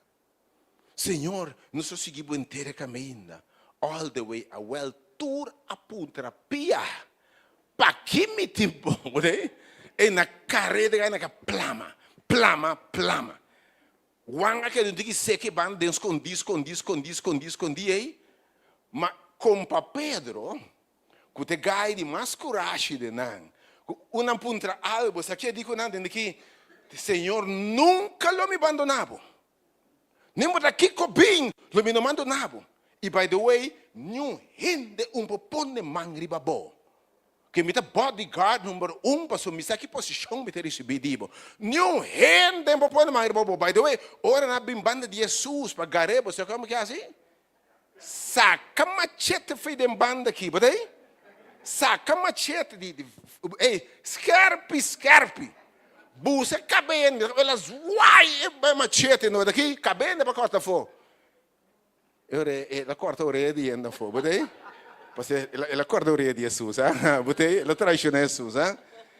Señor, nos lo sigui bo henter e kaminda, all the way. Awel, tur a puntra pia, Paki mi tin bo? E na kareda e na ka plama, plama, plama. Juan a keda un tiki seka e banda den skondí, skondí, skondí, skondí, skondí ei. Ma kompa Pedro, ku ta e gai di mas kurashi den nan, ku un nan puntra algu, bo sa ke di ku nan tende ki, Señor nunka lo mi bandoná bo. Nin bo ta kiko bin, lo mi no bandoná bo. I by the way, niun hende un por pone man riba bo. Ke mi ta bodyguard number un pasobra mi sa ki posishon mi ta risibí di bo. Niun hende por pone man riba bo. By the way, ora nan a bin banda di Hesus pa gar'é, bo sa kiko ke hasi? Saka machete fo'i den banda aki, bo ta ei? Saka machete di, di, ey, skerpi, skerpi. Busa kabende, el a zwai e machete no ta aki, kabende pa kòrta afó. E ora el a kòrta orea di hende afó, bo ta ei? Pasobra el a kòrta orea di Hesus, ha? Bo ta ei? El a traishoná Hesus, ha?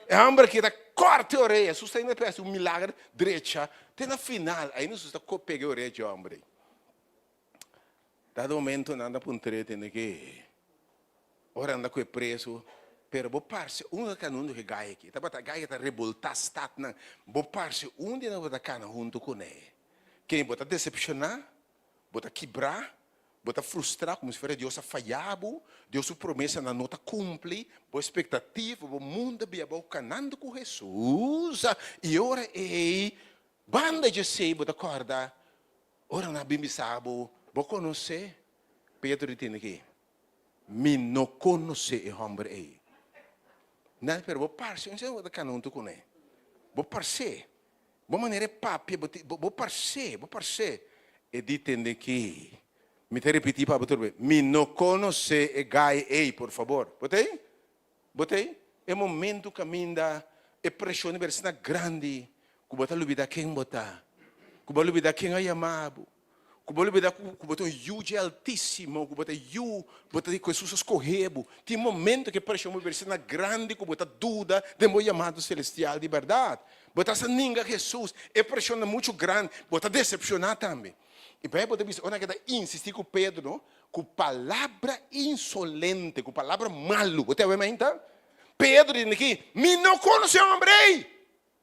E hòmber aki ta kòrta e orea, Hesus ta ainda ta hasi un milager drecha te na final, ainda Hesus ta pega e orea dje hòmber ei. Dado momento nan ta puntr'é tende ke ora nan ta kue preso, pero bo parse un ta kana huntu ku e gai aki. Tabata gai ta reboltá statnan. Bo parse un di nan bo ta kana huntu kuné. Ken bo ta desepshoná, bo ta kibrá, bo ta frustrá komo si fuera Dios a fayá bo, Dios su promesanan no ta kumpli, bo espektativa, bo mundu a bia abou kanando ku Hesus. I ora ei, banda djesei bo ta kòrda Ora nan a bin bisa bo, Bo konosé? Pedro di tende ki, Mi no konosé e hòmber ei. Nan pero bo parse un bo ta kana huntu kuné. Bo parsé. Bo manera e papia, bo bo bo parsé, bo parsé. E di tende ki, Mi ta ripití pa bo tur bes, Mi no konosé e gai ei, por fabor. Bo ta ei? Bo ta ei? E momentu kaminda e preshon ta bira asina grandi ku bo ta lubidá ken bo ta, ku bo a lubidá ken a yama bo, ku bo a lubidá ku bo ta un yu dje Altísimo, ku bo ta yu, bo ta ku Hesus a skohe bo. Tin momentu ku e preshon por bira asina grandi ku bo ta duda den bo yamado selestial di bèrdat. Bo ta hasta ninga Hesus. E preshon ta muchu grandi. Bo ta desepshoná tambe. I Beibel ta bisa ora nan keda insistí ku Pedro, Ku palabra insolente, ku palabra malu. Bo ta wak mainta? Pedro di aki, Mi no konosé e hòmber ei!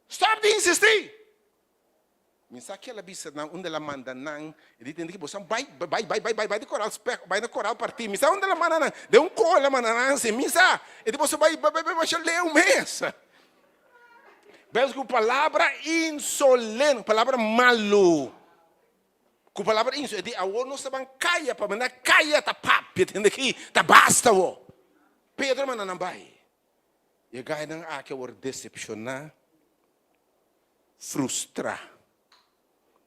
Stòp di insistí! Mi sa ke el a bisa nan unda el a manda nan. E di tende ki boso bai, bai, bai, bai, bai, bai di koral spèk, bai na koral partí. Mi sa unda el a manda nan. Den un kol el a manda nan así. Mi sa. E di boso bai, bai, bai, bai masha leu mes. Bes ku palabra insolente, palabra malu. Ku palabra insu e di awor nos ta ban kaya pa manda kaya ta papia tende ki ta basta awor. Pedro a manda nan bai. I e gainan aki a wòrdu desepshoná, frustrá,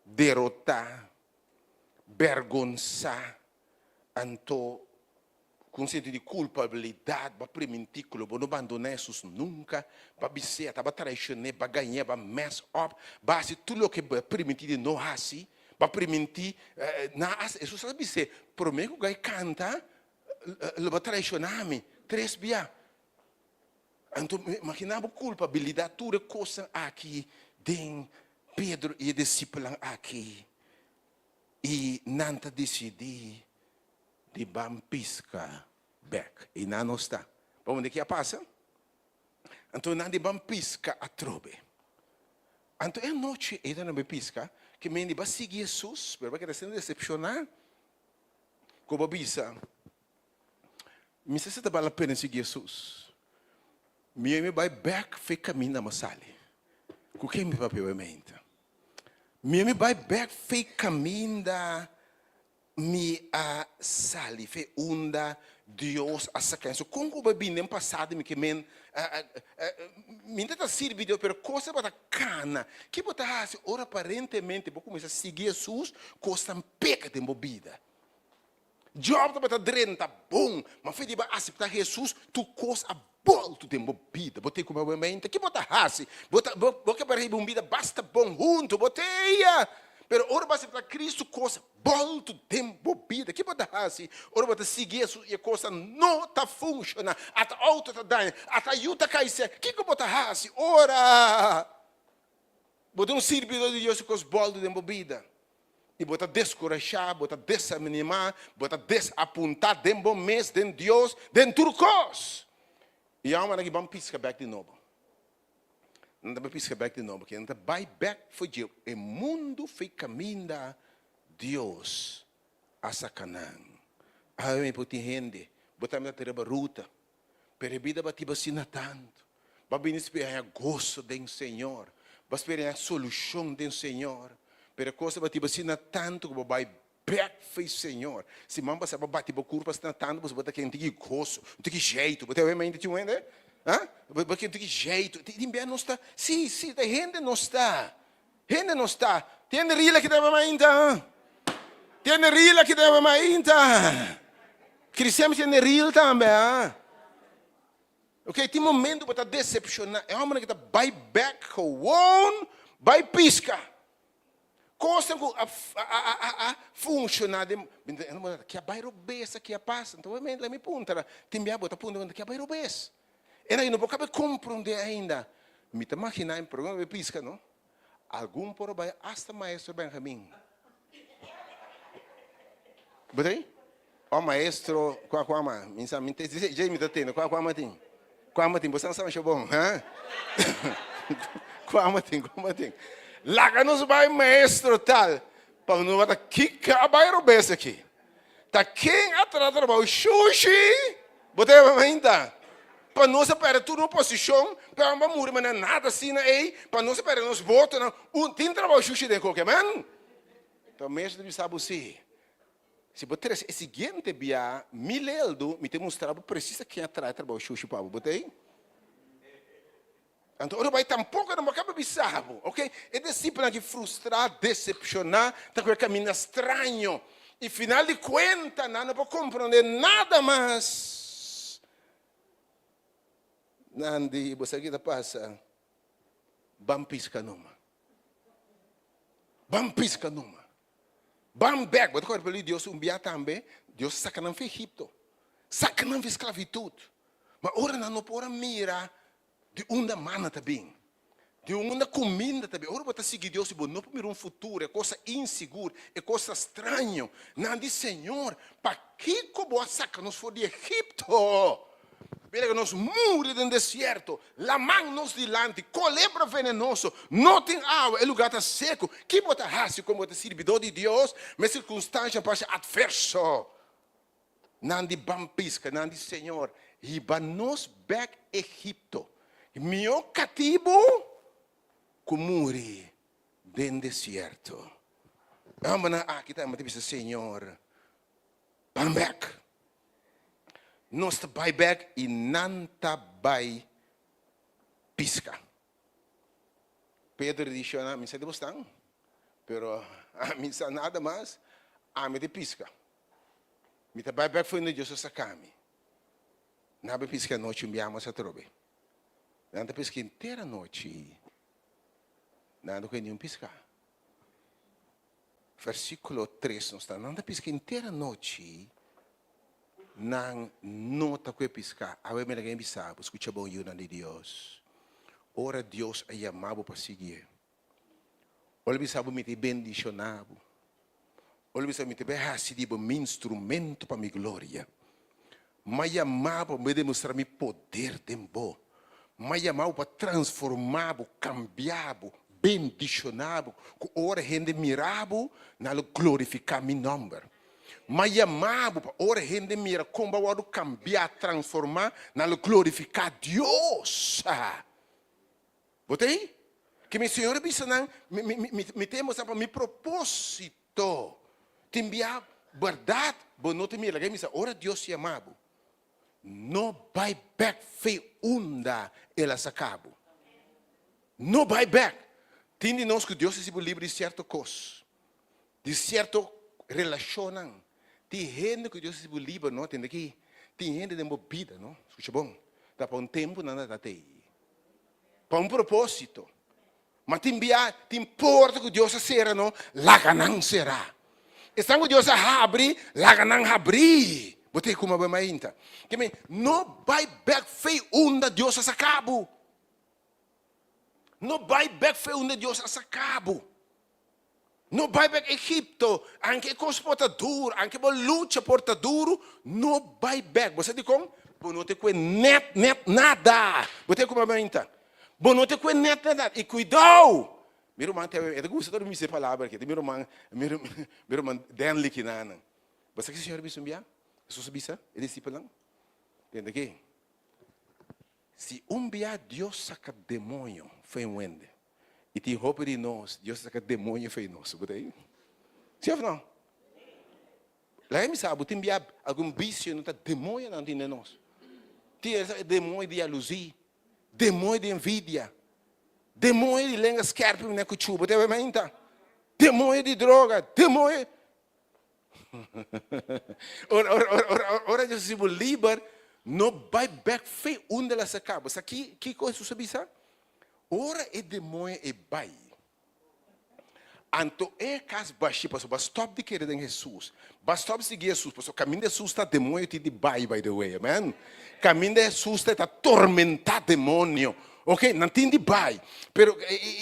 derotá, bèrgonsá, anto Ku un sentido di kulpabilidat, bo a primintí ku lo bo no bandoná Hesus nunka. Bo a bis'é, ata bo a traishon'é, bo a gañ'é, bo a mess up, bo a hasi tur loke bo a primintí di no hasi. Bo a primintí, nan a hasi, Hesus a bis'é, promé ku gai kanta, lo bo a traishoná mi tres bia. Anto, imaginá bo kulpabilidat, tur e kosnan aki den Pedro i e disipelnan aki, i nan ta disidí Di ban pisca bek. I nan no sta. Pa unda ki a pasa? Anto nan di ban pisca atrobe. Anto e anochi ei ta nan bai pisca, ke men di ba sigui Jesus, pero ba keda asina decepciona, ku bo bisa, Mi sa si ta bal la pena sigui Jesus. Mi mi bai bek fe caminda mi a sali. Ku ken mi papia bai meinta? Mi mi bai bek fe caminda Mi a sali fe unda Dios a saca mi. So con cu bo a bini den pasado mi ke men mi ta ta sirbi Dios pero cos tabata cana. Ki bo ta haci ora aparentemente bo cuminsa sigui Jesus cosnan pega den bo bida? Job tabata drenta bon, ma fe di bo a acepta Jesus tur cos a bolto den bo bida. Bo tin cu bo mente ki bo ta haci? Bo ta bo ke para hiba un bida basta bon hunto bo teia. Pero ora bo aseptá Kristu kos bòltu den bo bida. Ki bo ta hasi ora bo ta sigui Hesus i e kosnan no ta funshoná? Ata outo ta daña, ata yu ta kai sèk. Kiko bo ta hasi ora bo ta un sirbidó di Dios i kos bòltu den bo bida? I bo ta deskurashá, bo ta desanimá, bo ta desapuntá den bo mes, den Dios, den tur kos. I awor nan a ban piska bèk di nobo. Nan ta bai piska bèk di nobo, nan ta bai bèk for dje e mundu fei kaminda Dios a saka nan. Awe mi por tin hende, bo tambe ta riba ruta, pero e bida bati bo asina tantu. Bo a bini spera haña goso den Señor, bo a spera haña solushon den Señor, pero e kos a bati bo asina tantu ku bo bai Bek fe Señor. Siman pasá bo bati bo kurpa asina tantu pasobra bo ta kere un tiki goso, un tiki jeitu. Bo ta wak mente tin un hende? Ha? Bo ta kere un tiki jeitu. Tin bia nos ta, si, si, ta hende nos ta. Hende nos ta. Tin hende rila ki ta wak mainta? Tin hende rila ki ta wak mainta? Cristian tin hende ril tambe, ha? Ok, tin momento bo ta decepciona. E hombernan ki ta bai bek gewoon bai pisca. Kosnan ku a a funshoná den ke a bai robes aki a pasa. Nto obviamente mi puntra, tin bia bo ta puntra ke a bai robes. E nan no por kaba komprondé ainda. Mi ta maginá e programa di piska no. Algun por a bai asta maestro Benjamin. Bo ta ei? O maestro kua kua ma? Mi sa mi dje mi ta tende kua kua ma tin? Kua ma tin? Bo sa sa masha bon, ha? Kua ma tin? Kua ma tin? Laga nos bai maestro tal pa no wak kiko a bai robes aki. Ta ken a traha trabou shushi? Bo ta yama mainta? Pa nos a perde tur nos posishon, pa bo a muri manera nada asina ei, pa nos a perde nos votonan. Un tin trabou shushi den koke, amen? Ta mes ta bisa bo si. Si bo trese e siguiente bia mi leldu, mi ta mustra bo presis a ken a traha e trabou shushi pa bo. Bo ta ei? Anto ora bai tampoko nan bo kaba bisa bo. Ok, e disipelnan aki frustrá, desepshoná, ta ku e kaminda straño. I final di kuenta nan no por komprondé nada mas. Nan di, Bo sa ki ta pasa? Ban piska numa. Ban piska numa. Ban bek, bo ta kòrda peli Dios un bia tambe, Dios a saka nan for Egipto, saka nan for sklabitut. Ma ora nan no por a mira di unda mana ta bin, di unda kuminda ta bin, ora bo ta sigui Dios i bo no por mira un futuro, e kos ta insigur, e kos ta straño, nan di, Señor, pakiko bo a saka nos for di Egipto? Mira ku nos muri den desierto, laman nos dilanti, kolebra venenoso, no tin awa, e lugá ta seku. Ki bo ta hasi komo bo ta sirbidó di Dios? Ma e sirkunstansha parse atverso. Nan di ban piska, nan di, Señor, hiba nos bèk Egipto. Mihó katibu ku muri den desierto. E hòmbernan aki ta bisa, Señor, ban bèk. Nos ta bai bek i nan ta bai piska. Pedro di shona, mi sa di bosnan, pero ami sa nada mas, ami ta piska. Mi ta bai bek for unda Dios a saka mi. Nan a bai piska anochi un bia mas atrobe. Nan ta piska henter anochi, nan no kohe niun piska. Versíkulo tres nos ta, Nan ta piska henter anochi, nan no ta kue piská. Awe mi laga bisa bo, skucha bon yunan di Dios. Ora Dios a yama bo pa siguié, ora el bisa bo mi ta bendishoná bo, ora el bisa mi ta bai hasi di bo mi instrumento pa mi gloria. M'a yama bo pa mi demostrá mi poder den bo. M'a yama bo pa transformá bo, kambia bo, bendishoná bo, ku ora hende mira bo, nan lo glorifiká mi nòmber. M'a yama bo pa ora hende mira kon bo a wòrdu kambiá, transformá, nan lo glorifiká Dios. Bo ta ei? Ke mi Señor a bisa nan, Mi, mi, mi, mi ta demostrá pa mi propósito. Tin bia bèrdat bo no ta mira. Laga mi bisa, ora Dios yama bo, no bai bèk fe unda El a saka bo. No bai bèk. Tin di nos ku Dios a hasi bo liber di sierto kos, di sierto relashonnan. Tin hende ku Dios a hasi bo liber, no? Tende aki, tin hende den bo bida, no? Skucha bon, ta pa un tempu nan ta ta ei. Pa un propósito. Ma tin bia, tin porta ku Dios a sera no, laga nan sera. Esnan ku Dios a habri, laga nan habri. Bo ta kuma bo mainta. Ke men, no bai bek fei unda Dios a saka bo. No bai bek fei unda Dios a saka bo. No bai bek Egipto, anke e kos por ta duru, anke bo lucha por ta duru, no bai bek. Bo sa dikon? Bo no ta kue nèt nèt nada. Bo ta kuma mainta. Bo no ta kue nèt nèt nada. I kuidou! Mi ruman te, e ta gusta ora mi bisa e palabra aki. Mi ruman, mi mi ruman Denley kinanan. Bo sa ki Señor a bisa un bia? Hesus a bisa e disipelnan? Tende aki. Si un bia Dios saka demoño fo'i un hende, i tin hopi di nos, Dios a saka demoño fo'i nos, bo ta ei? Si òf no? Laga mi sa bo, tin bia algun bisio no ta demoñonan tin den nos. Tin e demoño di yaluzí, demoño di envidia, demoño di lenga skèrpi manera kuchú, bo ta bai mainta? Demoño di droga, demoño. Ora, ora, ora, ora, ora Dios hasi bo liber, no bai bek fe unda el a saka bo. Sa ki, kiko Hesus a bisa? Ora e demoño e bai, anto e kas bashí, pasobra bo a stòp di kere den Hesus, bo a stòp di sigui Hesus, pasobra kaminda Hesus ta, demoño tin di bai, by the way, amen. Kaminda Hesus ta, e ta tormentá demonio. Ok, nan tin di bai, pero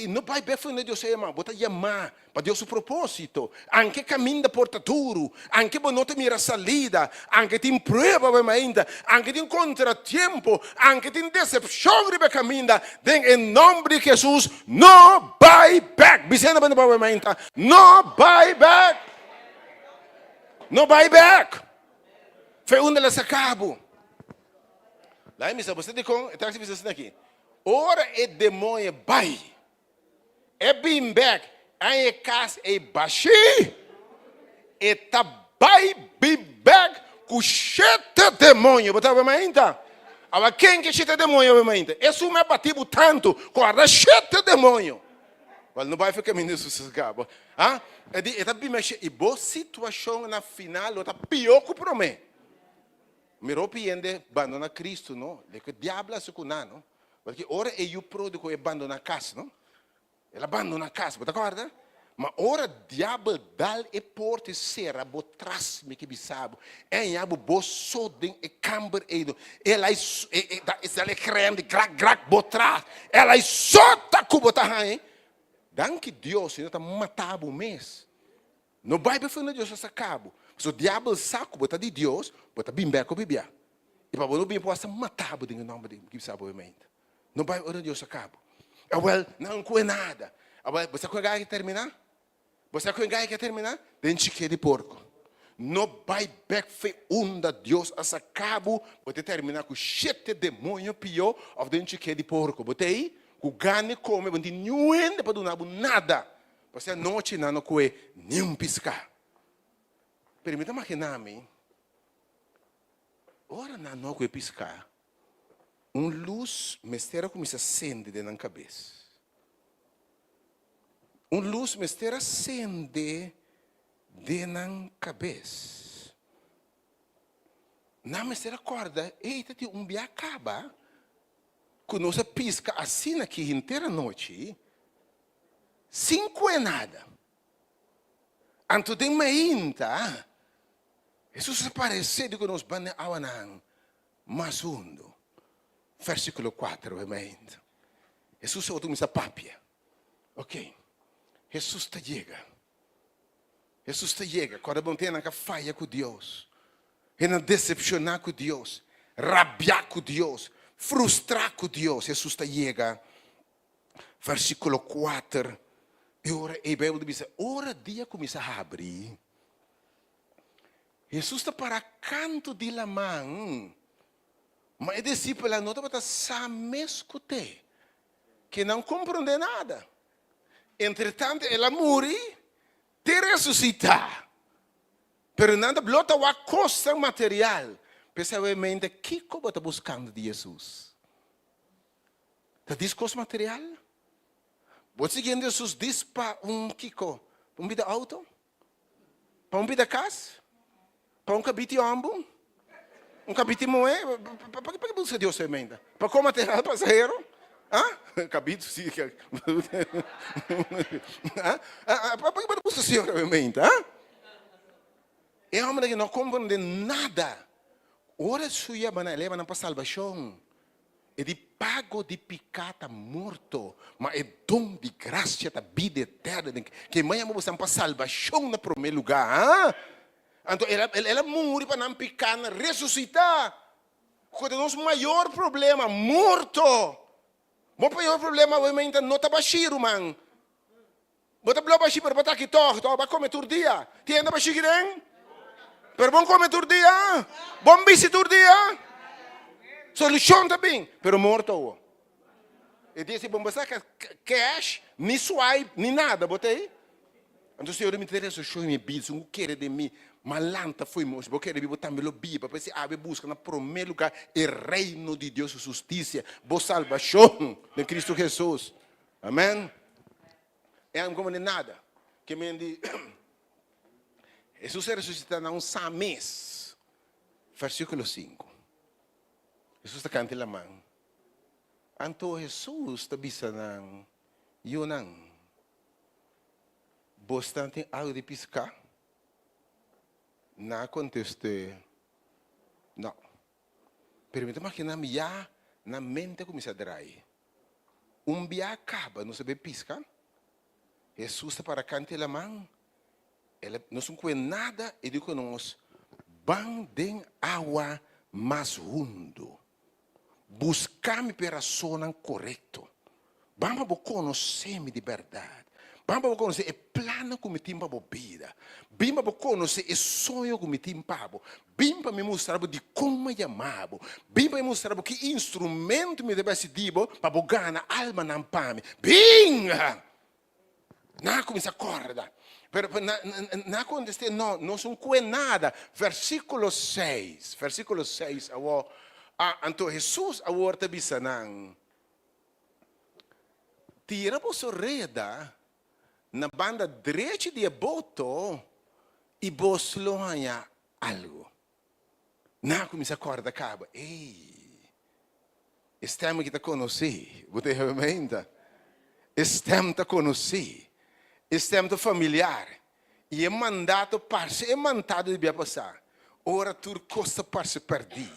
no bai bek fe unda Dios a yama bo, bo ta yamá Pa Dios su propósito, anke kaminda por ta duru, anke bo no ta mira salida, anke tin prueba bo mainta, anke tin kontratiempo, anke tin desepshon riba e kaminda, den e nòmber di Hesus, no bai bèk! Bis'é na banda bo mainta, no bai bèk! No bai bèk! Fe unda el a saka bo. Laga mi sa bo sa dikon e taksi bisa asina aki, Ora e demoño bai, E bin bek en e kas ei bashí. E ta bai bin bek ku shete demoño. Bo ta wak mainta? Awa ken ke shete demoño wak mainta? Esun me bati bo tantu ku a da shete demoño. Wèl, no bai for kaminda di sosegá bo. Ha? E di, e ta bin bek i bo situashon na final lo ta pió ku promé. Mira hopi hende bandona Kristu, no? Loke diablo a hasi ku nan, no? Paske ora e yu pródigo e bandoná kas, no? El a bandoná kas, bo ta kòrda? Ma ora diabel dal e porta i sera bo tras, mi ke bisa bo, e haña bo bo so den e kamber ei, no? El a e ta e sali grèndi, grak, grak, bo tras. El a sota ku bo ta haña. Danki Dios, si no ta mata bo mes. No bai pa funda Dios a saka bo. Pasobra diabel sa ku bo ta di Dios, bo ta bin bek ku Biblia. I pa bo no bin por hasta mata bo den e nomber di kibisa bo mente. No bai ora Dios saka bo. Awel, nan kue nada. Awel, bo sa ku e gai a termina? Bo sa ku e gai a termina? Den chike di porko. No bai bek fe unda Dios a saka bo, bo ta termina ku shete demoño pio of den chike di porko. Bo ta ei ku gana di kome, bo no tin niun hende pa duna bo nada. Pasobra anochi nan no kohe niun piská. Pero mi ta maginá mi, ora nan no kohe piská, un lus mester a kuminsá sende den nan kabes. Un lus mester a sende den nan kabes. Nan mester a kòrda, ey, ta tin un bia kaba ku nos a piska asina aki henter anochi. Sin kue nada. Anto den mainta, Hesus a paresé di ku nos banda awanan mas hundu. Versíkulo kuater den mainta. Hesus a kuminsá papia. Ok, Hesus ta yega. Hesus ta yega. Kòrda bon te nan ka faya ku Dios. Nan desepshoná ku Dios, rabiá ku Dios, frustrá ku Dios. Hesus ta yega. Versíkulo kuater, E ora ei Beibel ta bisa, ora dia kuminsá habri, Hesus ta pará kantu di laman, ma e disipelnan no tabata sa mes ku te, ke nan komprondé nada. Entretantu el a muri te resusitá. Pero nan ta blota wak kosnan material. P'esei mente kiko bo ta buskando di Hesus? Ta dis kos material? Bo siguiendo Jesus dis pa un kiko? Pa un bida auto? Pa un bida kas? Pa un kabiti hombu? Un kabiti muhé? Pa ke buska Dios hoy mainta? Pa kos material pasahero? Ha? Kabitu si. Pakiko bo ta buska Señor awe mainta? E homber aki no komprende nada. Ora su yama nan, el a yama nan pa salbashon. E di pago di piká ta morto, ma e don di grasia ta bida eterno den Ke ma yama bosan pa salbashon na promé lugá. Anto el a el a muri pa nan pikánan resusitá. Ku ta nos mayor problema, morto. Bo mayor problema awe mainta no ta bashí, ruman. Bo ta blo bashí pero bo ta aki tòg, tòg bo a kome tur dia. Tin hende bashí ki den? Pero bon kome tur dia? Bon bisti tur dia? Solushon ta bin, pero morto awo. E dia si bo no saka cash, ni swipe, ni nada, bo ta ei? Anto Señor di mi ta resushon i mi bida, si un ku kere den mi, ma lanta fo'i morto. Si bo kere biba, bo tambe lo biba. P'esei awe buska na promé lugá e reino di Dios, su hustisia, bo salbashon den Cristo Jesus. Amen. E amo komo den nada. Ke men di Jesus a resusitá na un sa mes. Versíkulo sinku. Jesus ta kanta e laman. Anto Jesus ta bisa nan, Yunan, bosnan tin algu di piská? Nan a kontest'é, No. Pero mi ta maginá mi ya nan mente a kuminsá drai. Un bia kaba nos a bai piska, Hesus ta para kanta e laman, el a nos no kue nada, e di ku nos, Ban den awa mas hundu. Buska mi pa e rasonnan korekto. Ban pa bo konosé mi di bèrdat. Ban pa bo konosé e plannan ku mi tin pa bo bida. Bin pa bo konosé e soño ku mi tin pa bo. Bin pa mi mustra bo dikon mi a yama bo. Bin pa mi mustra bo ki instrumento mi ta bai hasi di bo pa bo gana almanan pa mi. Bin! Nan a kuminsá kòrda. Pero nan a kontest'é, No, nos no kue nada. Versíkulo seis, versíkulo seis awor. Anto Hesus awor ta bisa nan, Tira boso reda na banda drechi di e boto i bos lo haña algu. Nan a kuminsá kòrda kaba, Ey, e stèm aki ta konosí. Bo ta hebe meinta? E stèm ta konosí. E stèm ta familiar. I e mandato parse e mantado di bia pasá. Ora tur kos ta parse pèrdí,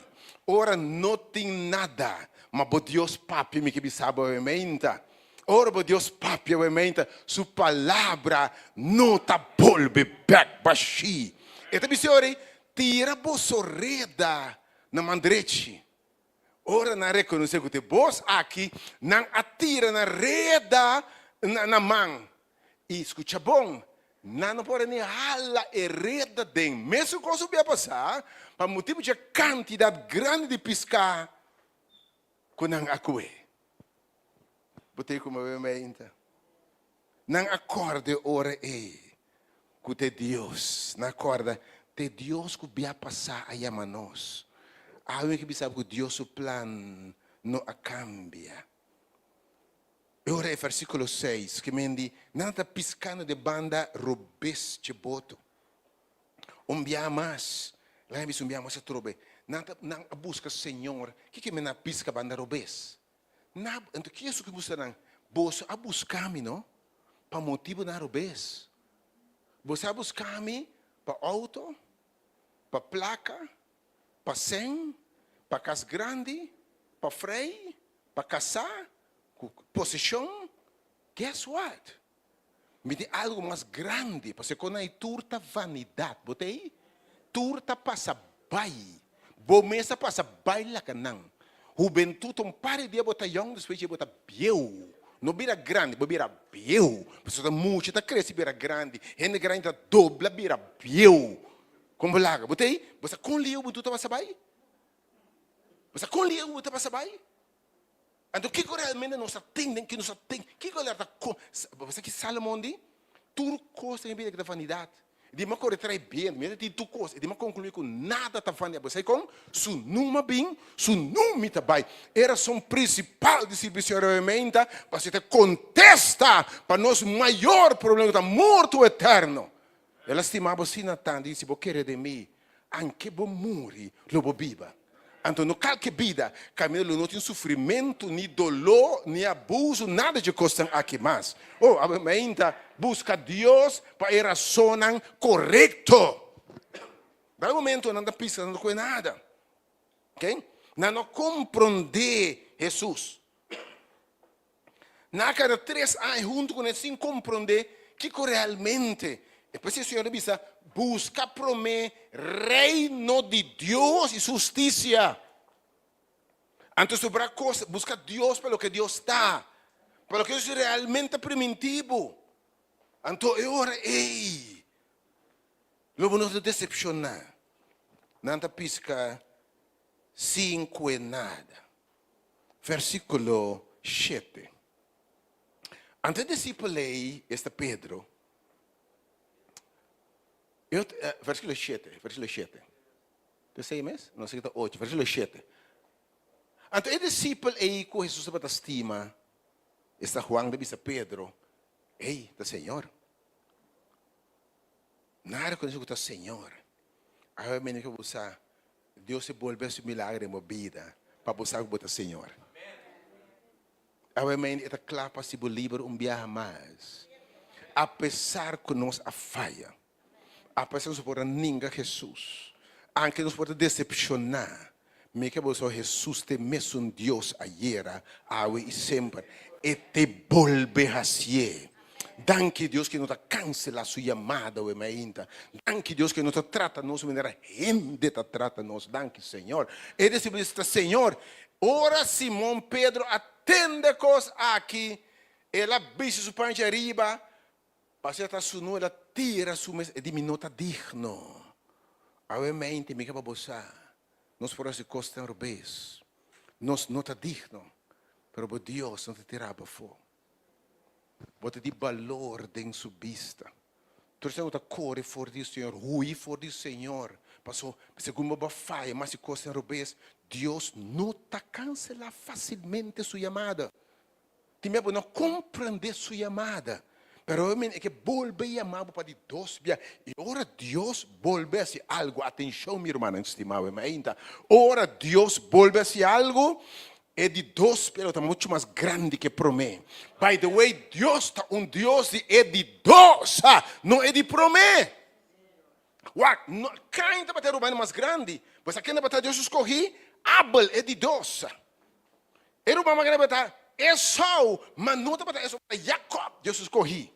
ora no tin nada, ma bo Dios papia, mi ke bisa bo awe meinta. Ora bo Dios papia awe meinta, su palabra no ta bolbe bèk bashí. E ta bisa ora ei, Tira boso reda na man drechi. Ora nan rekonosé ku ta e bos aki, nan a tira nan reda na man. I skucha bon, nan no por a ni hala e reda den. Mesun kos ku a pasá pa motibu dje kantidat grandi di piská ku nan a kue. Bo ta ku mi meinta? Nan a kòrda e ora ei ku ta e Dios. Nan a kòrda ta e Dios ku bia pasá a yama nos. Awe mi ke bisa bo ku Dios su plan no a kambia. E ora e versíkulo seis ke men di, Nan ta piskando den banda robes dje boto. Un bia mas, laga mi bisa un bia mas atrobe, nan ta nan a buska Señor. Kiko men a piska banda robes? Na, anto ki Hesus ke buska nan? Boso a buska mi, no pa motibunan robes. Boso a buska mi pa outo, pa plaka, pa sèn, pa kas grandi, pa frei, pa kasá, ku posishon. Guess what? Mi tin algu mas grandi, pasobra kon ei tur ta vanidat. Bo ta ei? Tur ta pasa bai. Bo mes ta pasa bai laga nan. Hubentut ta un par di dia bo ta yòn, despues dje bo ta bieu. No bira grandi, bo bira bieu. Pasobra ta mucha ta krese bira grandi, hende grandi ta dobla bira bieu. Kon bo laga? Bo ta ei? Bo sa kon lieu hubentut ta pasa bai? Bo sa kon lieu hubentut ta pasa bai? Anto kiko realmente nos ta tin den ki nos ta tin? Kiko el ta ko? Bo sa ki Salomon di? Tur kos den e bida ki ta vanidat. Di mi a kore trae bientu, mi a tin tur kos, i di mi a konkluí ku nada ta vanidat. Bo sa dikon? Su num a bin, su num mi ta bai. E rason prinsipal di sirbi Señor realmente ta pasobra e ta kontesta pa nos mayor problema ku ta morto eterno. El a stima bo asina tantu, i si bo kere den mi, anke bo muri, lo bo biba. Anto no kalke bida kaminda lo no tin sufrimentu, ni doló, ni abuso, nada dje kosnan aki mas. Oh, awe mainta buska Dios pa e rasonnan korekto. Dal momento nan ta pisa nan no kohe nada. Ok? Nan no komprondé Hesus. Nan a kada tres aña huntu kuné sin komprondé kiko realmente. E p'esei Señor a bisa, Buska promé Reino di Dios i su hustisia. Anto sobra kos, buska Dios pa loke Dios ta, pa loke Dios realmente a primintí bo. Anto e ora ei lo bo no ta desepshoná. Nan ta piska sin kue nada. Versíkulo shete. Anto e disipel ei, esta Pedro, versíkulo shete, versíkulo shete. Ta esei mes? No, esei ta ocho, versíkulo shete. Anto e disipel ei ku Hesus tabata stima, esta Juan, ta bisa Pedro, Ei, ta Señor. Nan a rekonosé ku ta Señor. Awe mene ku bo sa Dios a bolbe hasi un milagro den bo bida pa bo sa ku bo ta Señor. Awe mene e ta kla pa hasi bo liber un biaha mas. Apesar ku nos a faya, apesar ku nos por a ninga Hesus, anke nos por ta desepshoná, mi ke bo sa Hesus ta e mesun Dios ayera, awe i semper. E te bolbe hasié. Danki Dios ke no ta kansela su yamada awe mainta. Danki Dios ke no ta trata nos manera hende ta trata nos. Danki Señor. E disipel di ta Señor. Ora Simon Pedro a tende kos aki, el a bisti su panchi ariba, pasobra ta sunú, el a tira su mes, e di, Mi no ta digno. Awe mainta mi ke pa bo sa, nos por hasi kosnan robes. Nos no ta digno, pero bo Dios no ta tira bo afó. Bo ta di balor den su bista. Tur esnan ku ta kore for di Señor, hui for di Señor, paso segun bo bo a faya mas di kosnan robes, Dios no ta kanselá fásilmente su yamada. Tin bia bo no komprendé su yamada, pero awe e ke bolbe yama bo pa di dos bia. I ora Dios bolbe hasi algu, atenshon mi rumannan stimá awe mainta, ora Dios bolbe hasi algu, E di dos pero ta muchu mas grandi ke promé. By the way, Dios ta un Dios di e di dos, no e di promé. Wak, no, Kain tabata e ruman mas grandi. Pues a ken tabata Dios a skohí? Abel, e di dos. E ruman mas grandi tabata Esau, ma no tabata Esau, tabata Jakob Dios a skohí.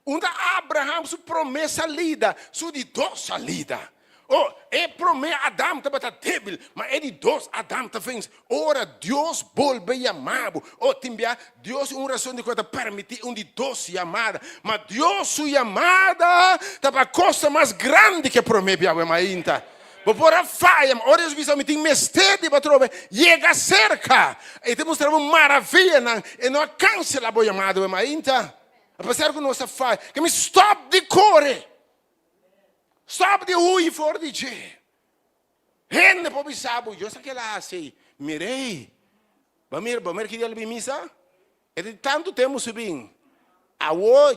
Un ta Abraham su promé salida, su di dos salida. Oh, e promé Adam tabata débil, ma e di dos Adam ta vense. Ora Dios bolbe yama bo, oh, tin bia Dios tin un rason di kua ta permití un di dos yamada, ma Dios su yamada ta pa cosa mas grandi ke promé bia bo mainta. Bo por a faya, ma ora Dios bisa mi tin mester di bo atrobe, yega serka. E ta mustra bo maravianan, e no a kansela bo yamada bo mainta. Apesar ku nos a faya, ke mi stòp di kore, stòp di hui for di dje. Hende por bisa bo, Dios a keda hasi ei. Mira ei, bo mira, bo mira ki dia el bin misa? E tin tantu tempu su bin. Awor,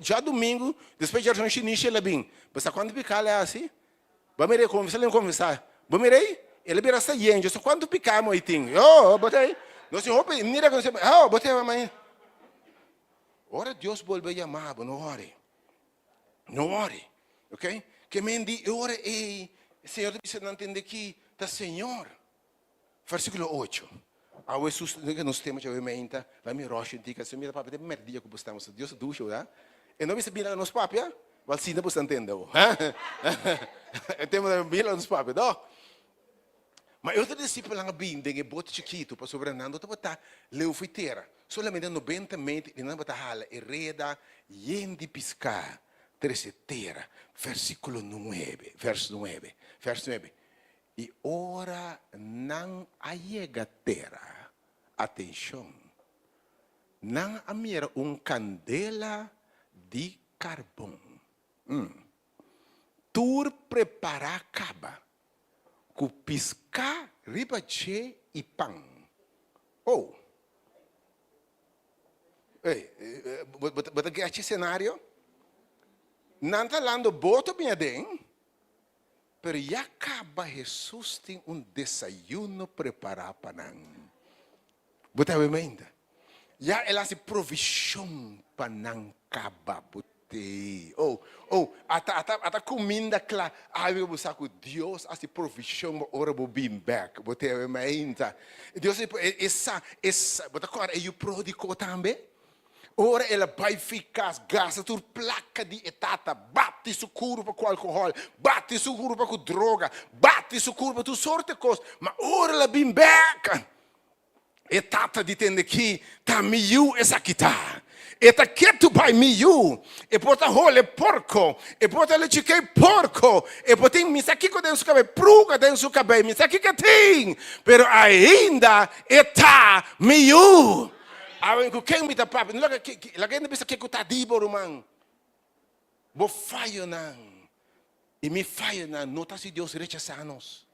djadumingu, despues djadumingu shinishi el a bin. Bo sa kuantu piká el a hasi? Bo mira ei, konfesá, el a konfesá. Bo mira ei, el a bira asta yen. Yo sa kuantu piká mo ei tin. Oh, bo ta ei. Nos tin hopi, ni rekonosé. Oh, bo ta ei, mama. Ora Dios bolbe yama bo, no wòri. No wòri. Ok? Ke men di e ora ei, Señor ta bisa nan tende ki ta Señor. Versíkulo ocho. Awe Hesus den nos tema djawe meinta, la mi ròsha un tika, mi ta papia te mèrdia ku bo sta, Dios ta dusha, wèrdad? E no bisa bira nos papia, wèl sinta bo sta ntende awo. E tema ta bira nos papia, no. Ma e otro disipelnan a bin den e bote chikitu, pasobra nan no tabata leu fo'i tera, solamente nobenta meter, i nan tabata hala e reda yen di piská trese tera. Versíkulo nuebe, vèrs nuebe, vèrs nuebe. I ora nan a yega tera, atenshon, nan a mira un kandela di karbon, tur prepará kaba, ku piská riba dje i pan. Oh! Ey, bo ta gechi senario? Nan ta lando boto bini aden. Pero ya kaba Hesus tin un desayuno prepará pa nan. Bo ta wema ainda? Ya el hasi provishon pa nan kaba. Bo te. Oh, oh, ata, ata, ata kuminda kla. Awe bo sa ku Dios hasi provishon pa ora bo bin bèk. Bo te wema ainda? Dios e sa, e sa. Bo ta kòrda e yu pródigo tambe? Ora el a bai fi kas, gasta tur plaka di e tata, bati su kurpa ku alkohòl, bati su kurpa ku droga, bati su kurpa tur sorte kos. Ma ora el a bin bèk, e tata di tende ki ta mi yu esaki ta. E ta ketu bai mi yu. E por ta hole porko, e por ta lechikei porko, e por tin mi sa kiko den su kabei, pruga den su kabei, mi sa kiko e tin, pero ainda e ta mi yu. Awe ku ken mi ta papia? No laga laga hende bisa ke ku ta di bo ruman. Bo fayonan i mi fayonan no ta si Dios rechasá nos.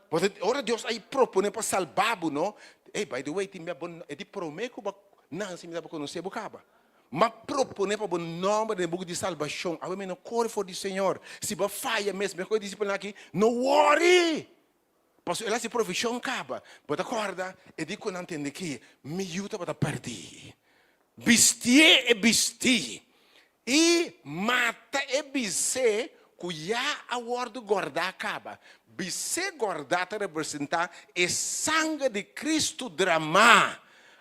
Pasobra ora Dios a proponé pa salba bo no, ey by the way tin bia bo e di promé ku bo nanse mi tabata konosé bo kaba. M'a proponé pa bo nòmber den e buki di salbashon. Awe mi no kore for di Señor. Si bo a faya mes, mehor e disipelnan aki, no wòri! Pasobra el a hasi provishon kaba. Bo ta kòrda e di ku nan tende ki mi yu tabata pèrdí. Bistié e bistí i mata e bisé ku ya a wòrdu gòrdá kaba. Bisé gòrdá ta representá e sanger di Kristu dramá.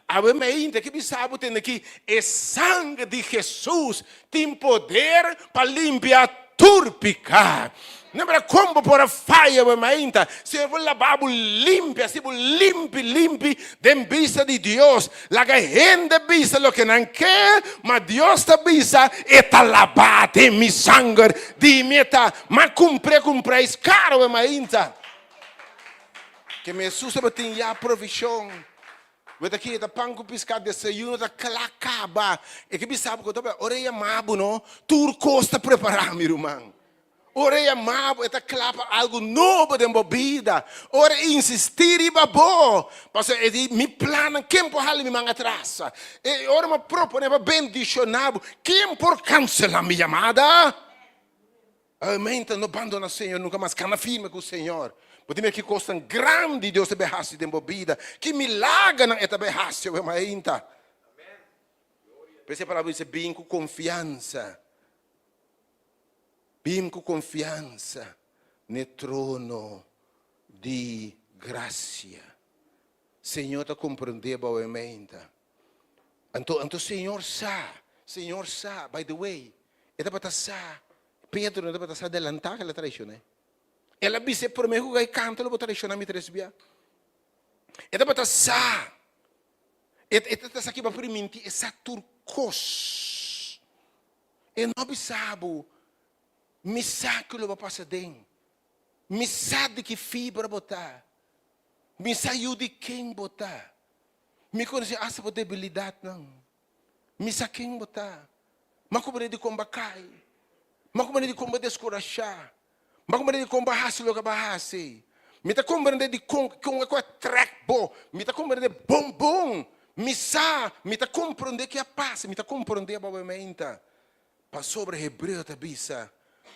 Awe mainta ki bisa bo tende ki e sanger di Hesus tin poder pa limpia tur piká. No mira kon bo por a faya awe mainta, Señor por laba bo limpi, hasi bo limpi limpi den bista di Dios. Laga hende bisa loke nan ke, ma Dios ta bisa, E ta labá den mi sanger, di mi e ta. M'a kumpr'é ku un preis karo awe mainta. Keme Hesus tabatin ya provishon. Bo ta kere ta pan ku piská, desayuno ta kla kaba. E ke bisa bo ku ta ora e yama bo no, tur kos ta prepará mi ruman. Ora e yama bo e ta kla pa algu nobo den bo bida. Ora e insistí riba bo, pasobra e di mi plannan ken por hala mi man atras? E ora mi a proponé pa bendishoná bo, ken por kanselá mi yamada? Amen ta no bandona Señor nunca mas cana firme cu Señor. Bo ta mira ki cosnan grandi Dios ta bay haci den bo bida, ki milagernan e ta bay haci awe mainta. P'esei e palabra dice bin cu confiansa, bin cu confiansa n'e trono di gracia. Señor ta comprende bo awe mainta. Anto, anto Señor sa, Señor sa, by the way, e tabata sa, Pedro no tabata sa delantá ku el a traicion'é. El a bis'é promé ku gai kanta lo bo traiciona mi tres bia. E tabata sa, e, e tabata sa kiba primintí, e sa tur kos. E no a bisa bo, mi sa ku lo bo pasa den, mi sa di ki fibra bo ta, mi sa yu di ken bo ta. Mi konosé asta bo debilidatnan. Mi sa ken bo ta. M'a kumprendé dikon bo a kai. M'a kumprendé dikon bo a deskurashá. M'a kumprendé dikon bo a hasi loke bo a hasi. Mi ta komprendé dikon kon ku a trèk bo. Mi ta komprendé bon bon. Mi sa, mi ta komprendé ke a pasa. Mi ta komprendé bo awe-meinta. Pasobra Hebreo ta bisa,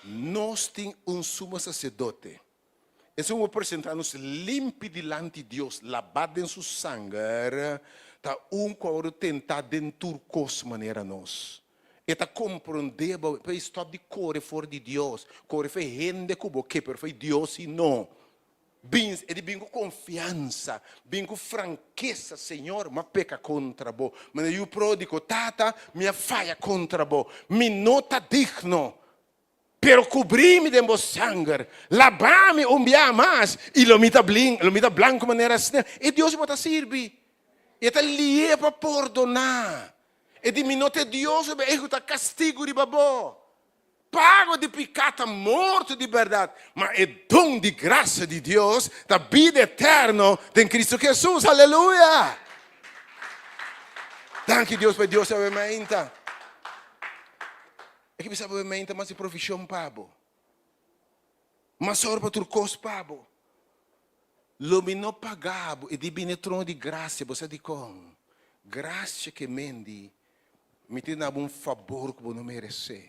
Nos tin un sumo saserdote. Esun ku presentá nos limpi dilanti Dios, labá den su sanger, ta un ku a wòrdu tentá den tur kos manera nos. E ta komprondé bo, p'e stòp di kore for di Dios, kore for e hende ku bo ke, pero for Dios si no. Bin, e di bin ku konfiansa, bin ku frankesa, Señor, mi a peka kontra bo. Manera yu pródigo, Tata, mi a faya kontra bo, mi no ta digno. Pero kubrí mi den bo sanger, labá mi un bia mas, i lo mi ta blin, lo mi ta blanku manera sneu. E Dios bo ta sirbi, e ta lié pa pordoná. E di, Mi no ta e Dios ku ta ehekutá kastigu riba bo. Pago di piká ta morto di bèrdat, ma e don di grasia di Dios ta bida eterno den Kristu Hesus. Aleluya! Danki Dios pa e Dios awe mainta. E ke bisa bo e meinta mas di provishon pa bo, mas ora pa tur kos pa bo. Lo mi no paga bo, e di bini e trono di grasia, bo sa dikon? Grasia ke men di, mi ta duna bo un fabor ku bo no meresé.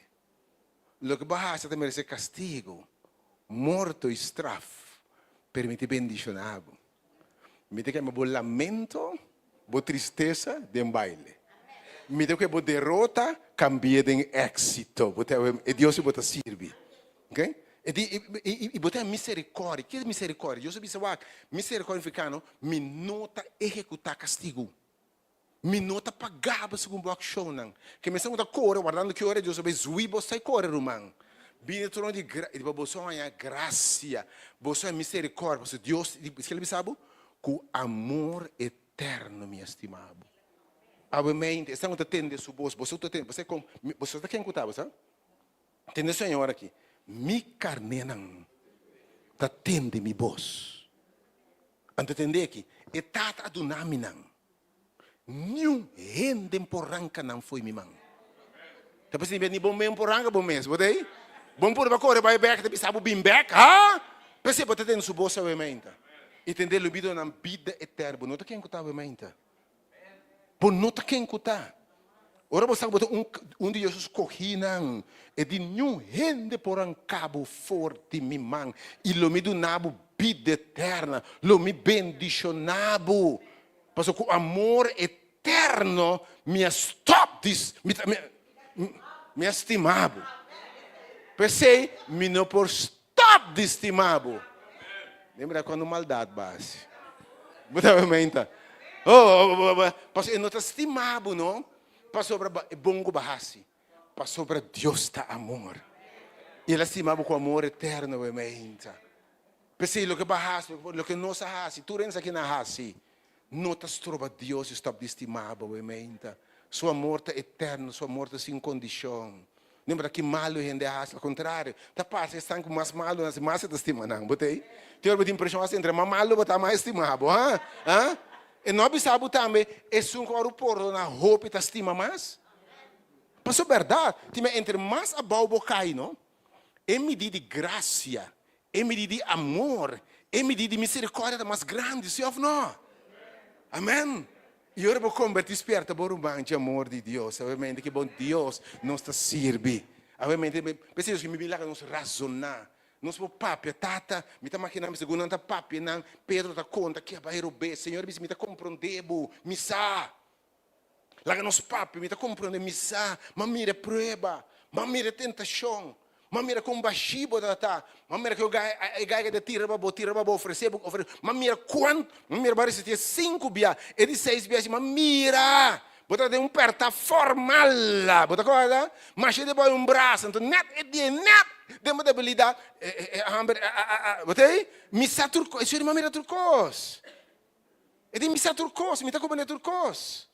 Loke bo a hasi ta meresé kastigu. Morto i straf, pero mi ta bendishoná bo. Mi ta kambia bo lamento, bo tristesa den baile. Mi ta kue bo derota kambi'é den éksito. Bo ta e Dios ku bo ta sirbi. Okay? E di, i, i bo ta miserikòrdia. Ke miserikòrdia? Dios a bisa wak, miserikòrdia nifiká no, mi no ta ehekutá kastigu. Mi no ta pagá bo segun bo akshonnan. Ke mester ku ta kore wardando ki ora Dios a bai zui bo sai kore ruman. Bini trono di gra, i pa boso haña grasia, boso haña miserikòrdia, pasobra Dios, eskel a bisa bo, ku amor eterno mi a stima bo. Awemente, esnan ku ta tende su bos, boso ta tende, boso kon, boso ta ken ku ta bo sa? Tende Señor aki, Mi karnénan ta tende mi bos. Anto tende aki, e Tata a duna mi nan. Niun hende por ranka nan fo'i mi man. Ta p'esei ni bo mes por ranka bo mes, bo ta ei? Bo no por kore bai bèk ta bisa bo bin bèk, ha? P'esei bo ta tende su bos awe mainta. I tende lo bida nan bida eterno. Bo no ta ken ku ta awe mainta. Bo no ta ken ku ta. Ora bo sa ku bo ta un un di Dios su skohínan, e di niun hende por ranka bo for di mi man, i lo mi duna bo bida eterna, lo mi bendishoná bo. Pasobra ku amor eterno mi a stòp di mi ta mi a stima bo. P'esei mi no por stòp di stima bo. Den bira kuando maldat basi. Bo ta menta. Oh, pasobra e no ta stima bo no, pasobra e bon ku bo a hasi. Pasobra Dios ta amor. I el a stima bo ku amor eterno, bo menta. P'esei loke bo a hasi, loke nos a hasi, tur hende sa kina a hasi, no ta stroba Dios di stòp di stima bo, menta. Su amor ta eterno, su amor ta sin kondishon. No importa ki malu hende a hasi, al kontrario, ta parse esnan ku mas malu a hasi, mas e ta stima nan. Bo ta ei? Tin ora bo tin impreshon asi, entre mas malu bo ta, mas e stima bo, ha? Ha? E no a bisa bo tambe, esun ku ora pordona hopi ta stima mas? Pasobra bèrdat, tin bia entre mas abou bo kai, no? E midí di grasia, e midí di amor, e midí di miserikòrdia ta mas grandi, sí òf nò? Amèn! I ora bo kombertí spierta bo ruman dje amor di Dios. Obviamente ki bon Dios nos ta sirbi. Obviamente, p'esei Dios mi bin laga nos razoná. Nos por papia, Tata, mi ta maginá mi segun nan ta papia nan, Pedro ta konta ki a bai robes. Señor a bisa, mi ta komprondé bo, mi sa. Laga nos papia, mi ta komprondé, mi sa, m'a mira e prueba, m'a mira e tentashon, m'a mira kon bashí bo ta ta, m'a mira ku e gaiga ta tira riba bo, tira riba bo, ofresé bo, ofresé, m'a mira kuant, m'a mira bo a resistí e sinku bia, e di seis bia, m'a mira, bo ta den un pèrtá formal, bo ta kòrda? Masha di bo un brasa, anto nèt e dia, nèt den bo debilidat, e hamber a, a, a, bo ta ei? Mi sa tur kos, e suri m'a mira tur kos. E di misa tur kos, mi ta komprende tur kos.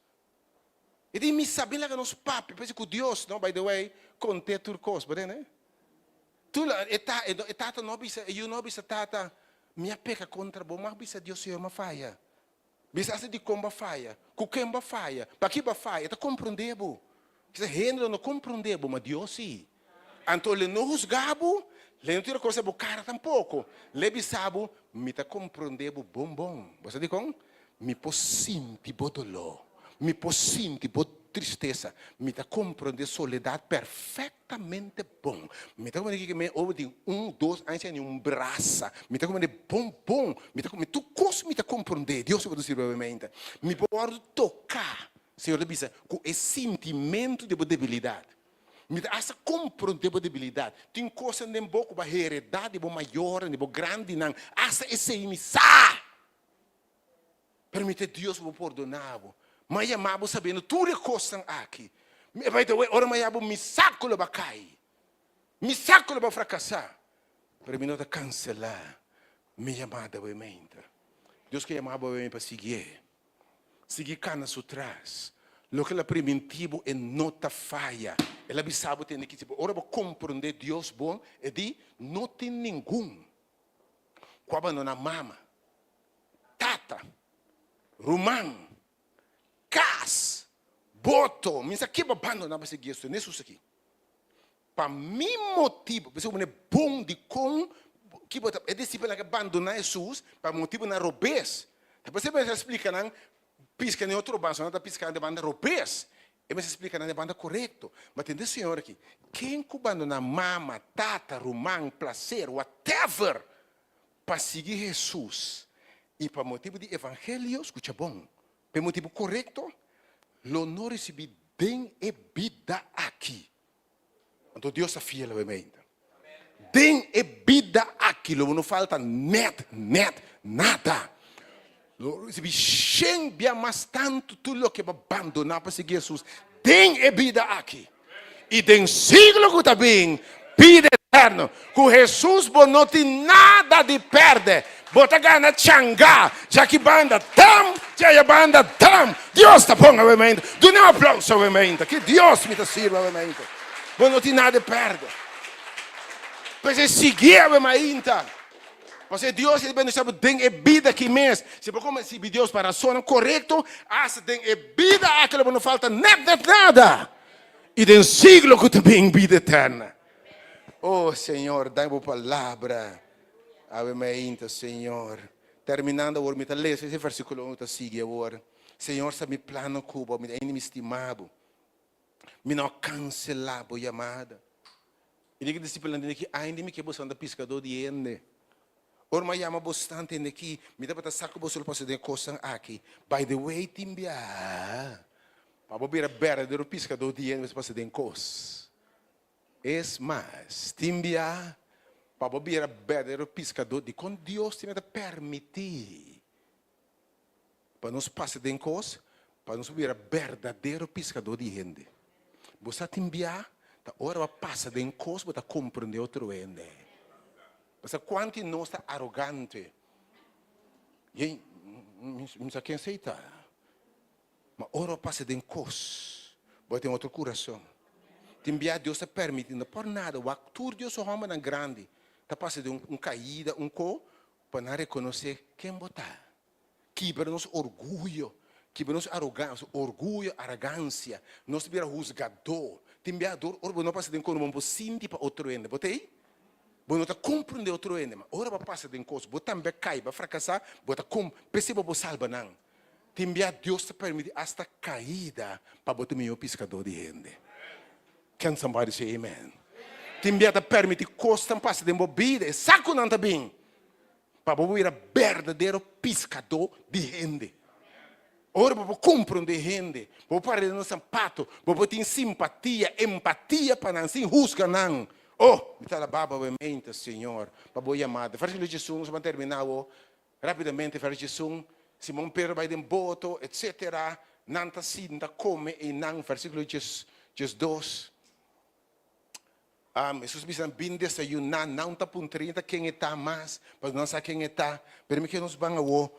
E di misa bin laga nos papia, parece ku Dios, no, by the way, konte tur kos, bo tende? Tur la, e ta, e tata no bisa, e yu no bisa, tata, mi a peka kontra bo, mi a bisa Dios, Señor, mi a faya. Bisa hasta dikon bo a faya, ku ken bo a faya, paki bo a faya, e ta komprende bo. Kisa hende lo no komprende bo, ma Dios si. Anto le no husga bo, le no tira cosa bo cara tampoco. Le bisa bo, Mi ta comprende bo bon bon. Bo sa dicon? Mi por sinti bo dolor. Mi por sinti bo tristesa. Mi ta comprende soledad perfectamente bon. Mi ta comprende kiko mi over di un, dos aña sin ni un brasa. Mi ta comprende bon bon. Mi ta comprende tur cos mi ta comprende. Dios ta por sirbi obviamente. Mi por wordo toca, Señor ta bisa, cu e sintimento di bo debilidad. Mi ta hasta komprondé bo debilidat. Tin kosnan den bo ku bo a heredá di bo mayornan, di bo grandinan. Hasta esei mi sa! Pero mi ta Dios ku por pordoná bo. Mi a yama bo sabiendo tur e kosnan aki. By the way, ora mi a yama bo, mi sa ku lo bo a kai. Mi sa ku lo bo a frakasá. Pero mi no ta kanselá mi yamada awe meinta. Dios ke yama bo awe pa siguié. Sigui kana su tras. Loke el a primintí bo, e no ta faya. El a bisa bo tende kichi. Ora bo komprondé Dios bon, e di, No tin ningun ku a bandoná mama, tata, ruman, kas, boto. Mi sa ke bo a bandoná pa sigui Hesus. Tende Hesus aki. Pa mi motibu, p'esei bo mester bon dikon ki bo ta, e disipelnan ke bandoná Hesus pa motibunan robes. Ta p'esei bo mester splika nan piska den otro banda, nan ta piska den banda robes. E mester splika nan e banda korekto. Ma tende Señor aki, ken ku bandoná mama, tata, ruman, plaser, whatever, pa sigui Hesus i pa motibu di evangelio, skucha bon, pa e motibu korekto, lo no risibí den e bida aki. Anto Dios ta fiel awe-meinta. Den e bida aki lo bo no falta nèt nèt nada. Lo bo risibí shen bia mas tantu tur loke bo a bandoná pa sigui Hesus den e bida aki i den siglo ku ta bin, bida eterno. Ku Hesus bo no tin nada di pèrdè. Bo ta gana changá djaki banda dam, djaya banda dam. Dios ta bon awe-meinta. Duna un aplauso awe-meinta. Ki Dios mi ta sirbi awe-meinta. Bo no tin nada di pèrdè. P'esei sigui awe-mainta. Pasobra Dios ta bendiciona bo den e bida aki mes. Si bo kuminsá sirbi Dios pa rasonnan korekto, asta den e bida aki lo bo no falta nèt nèt nada. I den siglo ku ta bin bida eterna. Oh Señor, dai bo palabra awe mainta, Señor. Terminando awor, mi ta lesa ese versiculo ku ta sigui awor. Señor sa mi plano ku bo, mi ta ainda mi stima bo. Mi no a kanselá bo yamada. I di ki disipelnan tende ki ainda mi ke boso ta piskadó di hende. Ora mi a yama bosnan tende ki mi tabata sa ku boso lo pasa den e kosnan aki. By the way, tin biaha pa bo bira berdadero piskadó di hende bo mester pasa den kos. Es mas, tin biaha pa bo bira berdadero piskadó dikon Dios tin ta permití Pa nos pasa den kos, pa nos bira berdadero piskadó di hende. Bo sa tin bia ta ora bo a pasa den kos bo ta komprendé otro hende. Bo sa kuantu di nos ta arogante. Yei, mi sa ken esei ta. Ma ora bo pasa den kos, bo a tin otro kurason. Tin bia Dios ta permití, no por nada, wak tur Dios su hòmbernan grandi ta pasa den un kaida, un ko, Pa nan rekonosé ken bo ta. Kibra nos orguyo, kibra nos arogansia, orguyo, aragansia. Nos ta bira husgadó. Tin bia dor ora bo no pasa den kos bo no por sinti pa otro hende. Bo ta ei? Bo no ta komprendé otro hende. Ma ora bo a pasa den kos, bo tambe a kai, bo a frakasá, bo ta kom, p'esei bo por salba nan. Tin bia Dios ta permití asta kaida pa bo ta mihó piskadó di hende. Can somebody say amen? Tin bia ta permiti kosnan pasa den bo bida, e sa ku nan ta bin, pa bo bira berdadero piskadó di hende. Ora bo por komprondé hende, bo por para den nan sapato, bo por tin simpatia, empatia pa nan sin husga nan. Oh, mi ta alabá bo awe Señor, pa bo yamada. Versíkulo diesun, nos a terminá awo. Rápidamente verso diesun, Simon Pedro bai den boto, etcetera, nan ta sinta kome einan, versíkulo diesdos, Hesus bisa nan, Bin desayuná, nan ta puntra ta ken e ta mas, pasobra nan sa ken e ta. Pero mi ke nos ban awo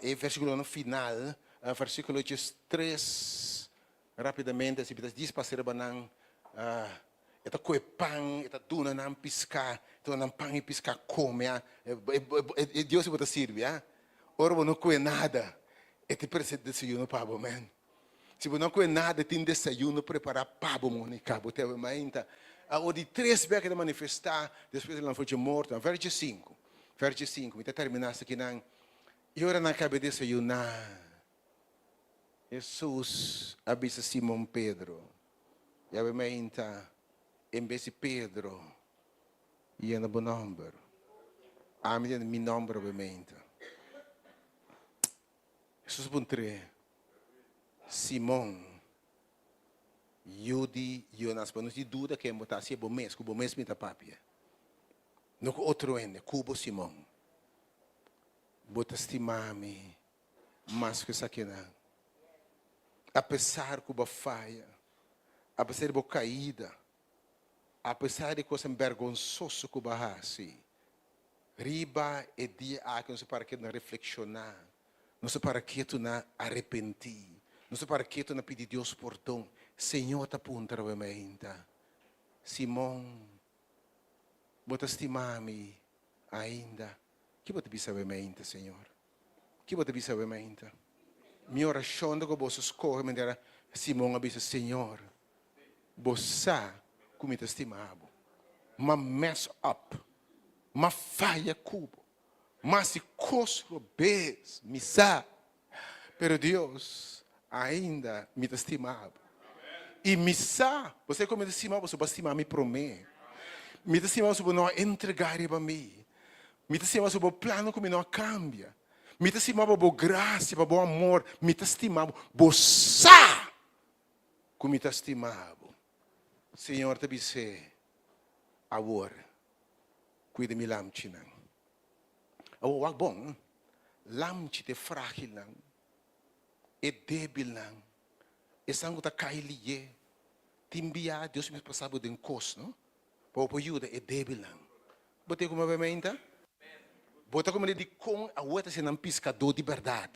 e versíkulonan final, versíkulo diestres, Rápidamente si ta djis pasa riba nan, e ta kohe pan, e ta duna nan piská, e ta duna nan pan i piská kome. E Dios ku bo ta sirbi, ora bo no kohe nada, e ta presenta desayuno pa bo, amen. Si bo no kohe nada, e tin desayuno prepará pa bo, Monica, bo ta awe mainta. Awor di tres bes ke ta manifestá despues di nan for dje morto, verso diesinku, verso diesinku, mi ta terminá esakinan, i ora nan kaba desayuná. Hesus a bisa Simon Pedro, Yawe mainta, en bes di Pedro, yena bo nòmber. Ami ta yena mi nòmber awe mainta. Hesus a puntr'é, Simon, yu di Yonas, bo no tin duda ken bo ta? Si e bo mes, ku bo mes mi ta papia, no ku otro hende, ku bo Simon. Bo ta stima mi mas ku esakinan. Apesar ku bo a faya, apesar di bo kaida, apesar di kosnan bergonsoso ku bo a hasi, riba e dia aki nos a para ketu na reflekshoná, nos a para ketu na arepentí, nos a para ketu na pidi Dios pordon. Señor ta puntra bo mainta, Simon, bo ta stima mi ainda? Ki bo ta bisa bo mainta, Señor? Ki bo ta bisa awe mainta? Mi orashon ta ku boso skohe manera Simon a bisa, Señor, bo sa ku mi ta stima bo. M'a mess up. M'a faya ku bo. M'a hasi kos robes, mi sa. Pero Dios, ainda mi ta stima bo. I mi sa, bo sa kon mi ta stima bo, bo a stima mi promé. Mi ta stima bo, bo no a entregá riba mi. Mi ta stima bo, bo plano ku mi no a kambia. Mi ta stima bo, bo grasia, pa bo amor. Mi ta stima bo. Bo sa ku mi ta stima bo. Señor ta bis'é, Awor, kuida mi lamchinan. Awor wak bon, lamchi ta e frágilnan, e débilnan, esnan ku ta kai lié. Tin bia Dios mes pasa bo den kos, no? Pa bo por yuda e débilnan. Bo ta kuma bementa? Bo ta kuma dikon awor ta sinan piskadó di bèrdat?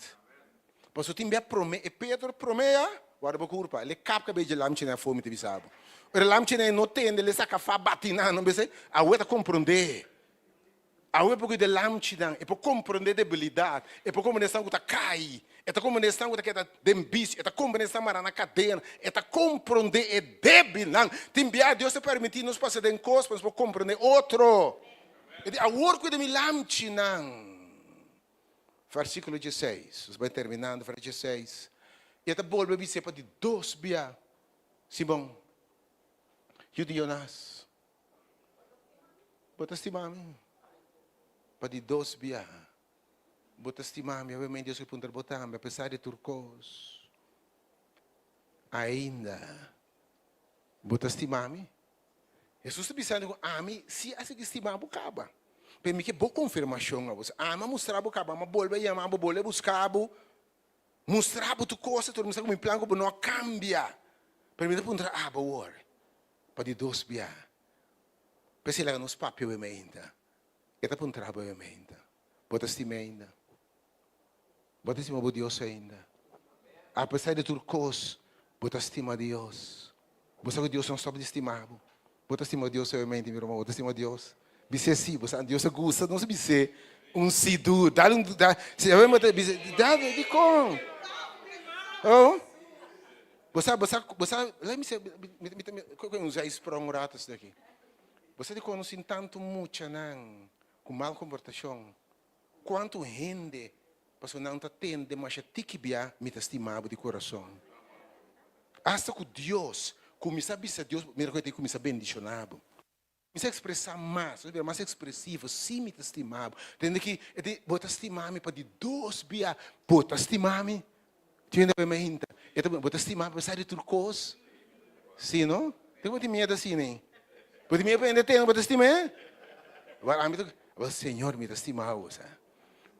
Pasobra tin bia promé, e Pedro promé ya, warda bo kurpa, el e kap kabes dje lamchinan afó, mi ta bisa bo. Ora e lamchinan no tende, el e saka afá bati nan, no bisa, awor ta komprondé. Awe por cuida lamchinan, e por comprende debilidad, e por comprende esnan cu ta cay, e ta comprende esnan cu ta keda den bicio, e ta comprende esnan mara na cadena, e ta comprende e debilnan. Tin bia Dios ta permiti nos pasa den cos pa nos por comprende otro. E di, Awor cuida mi lamchinan. Versiculo dieseis, nos bai terminando, verso dieseis, E ta bolbe bis'é pa di dos bia, Simon, yu di Jonas, Bo ta stima mi? Pa di dos biaha, Bo ta stima mi? Awe Dios ke puntra bo tambe, apesar di tur kos, ainda bo ta stima mi? Hesus ta bisando ku ami si a sigui stima bo kaba. Pero mi ke bo konfirmashon abos. Ami a mustra bo kaba, ami a bolbe a yama bo, bolbe a buska bo, mustra bo tur kos, tur mi sa ku mi plan ku bo no a kambia. Pero mi ta puntra abo awor. Pa di dos bia. P'esei laga nos papia bo meinta. E ta puntra bo meinta. Bo ta stima ainda? Bo ta stima bo Dios ainda? Apesar di tur kos, bo ta stima Dios. Bo sa ku Dios no stòp di stima bo. Bo ta stima Dios obviamente, mi ruman. Bo ta stima Dios. Bis'é si. Bo sa Dios a gusta nos bis'é un si duru. Dal un, dal, si, bis'é, dal, dikon? Oh. Bo sa, bo sa, bo sa, let me say, mi, mi, mi, koe un zijsprong un rato esaki. Bo sa di kon nos tin tantu muchanan ku mal komportashon? Kuantu hende pasobra nan ta tende masha tiki bia mi ta stima bo di kurason. Asta ku Dios kuminsá bisa Dios, mira ku e ta kuminsá bendishoná bo. Mi sa ekspresá mas, mi ta bira mas ekspresivo, sí mi ta stima bo. Tende ki e di, bo ta stima mi pa di dos bia, bo ta stima mi? Tin hende ku hinta, e ta bo ta stima mi apesar di tur kos? Sí no? Tin ku bo tin miedu asina ei? Bo tin miedu pa hende tende bo ta stima e? Awor ami ta, awor Señor mi ta stima bo sa.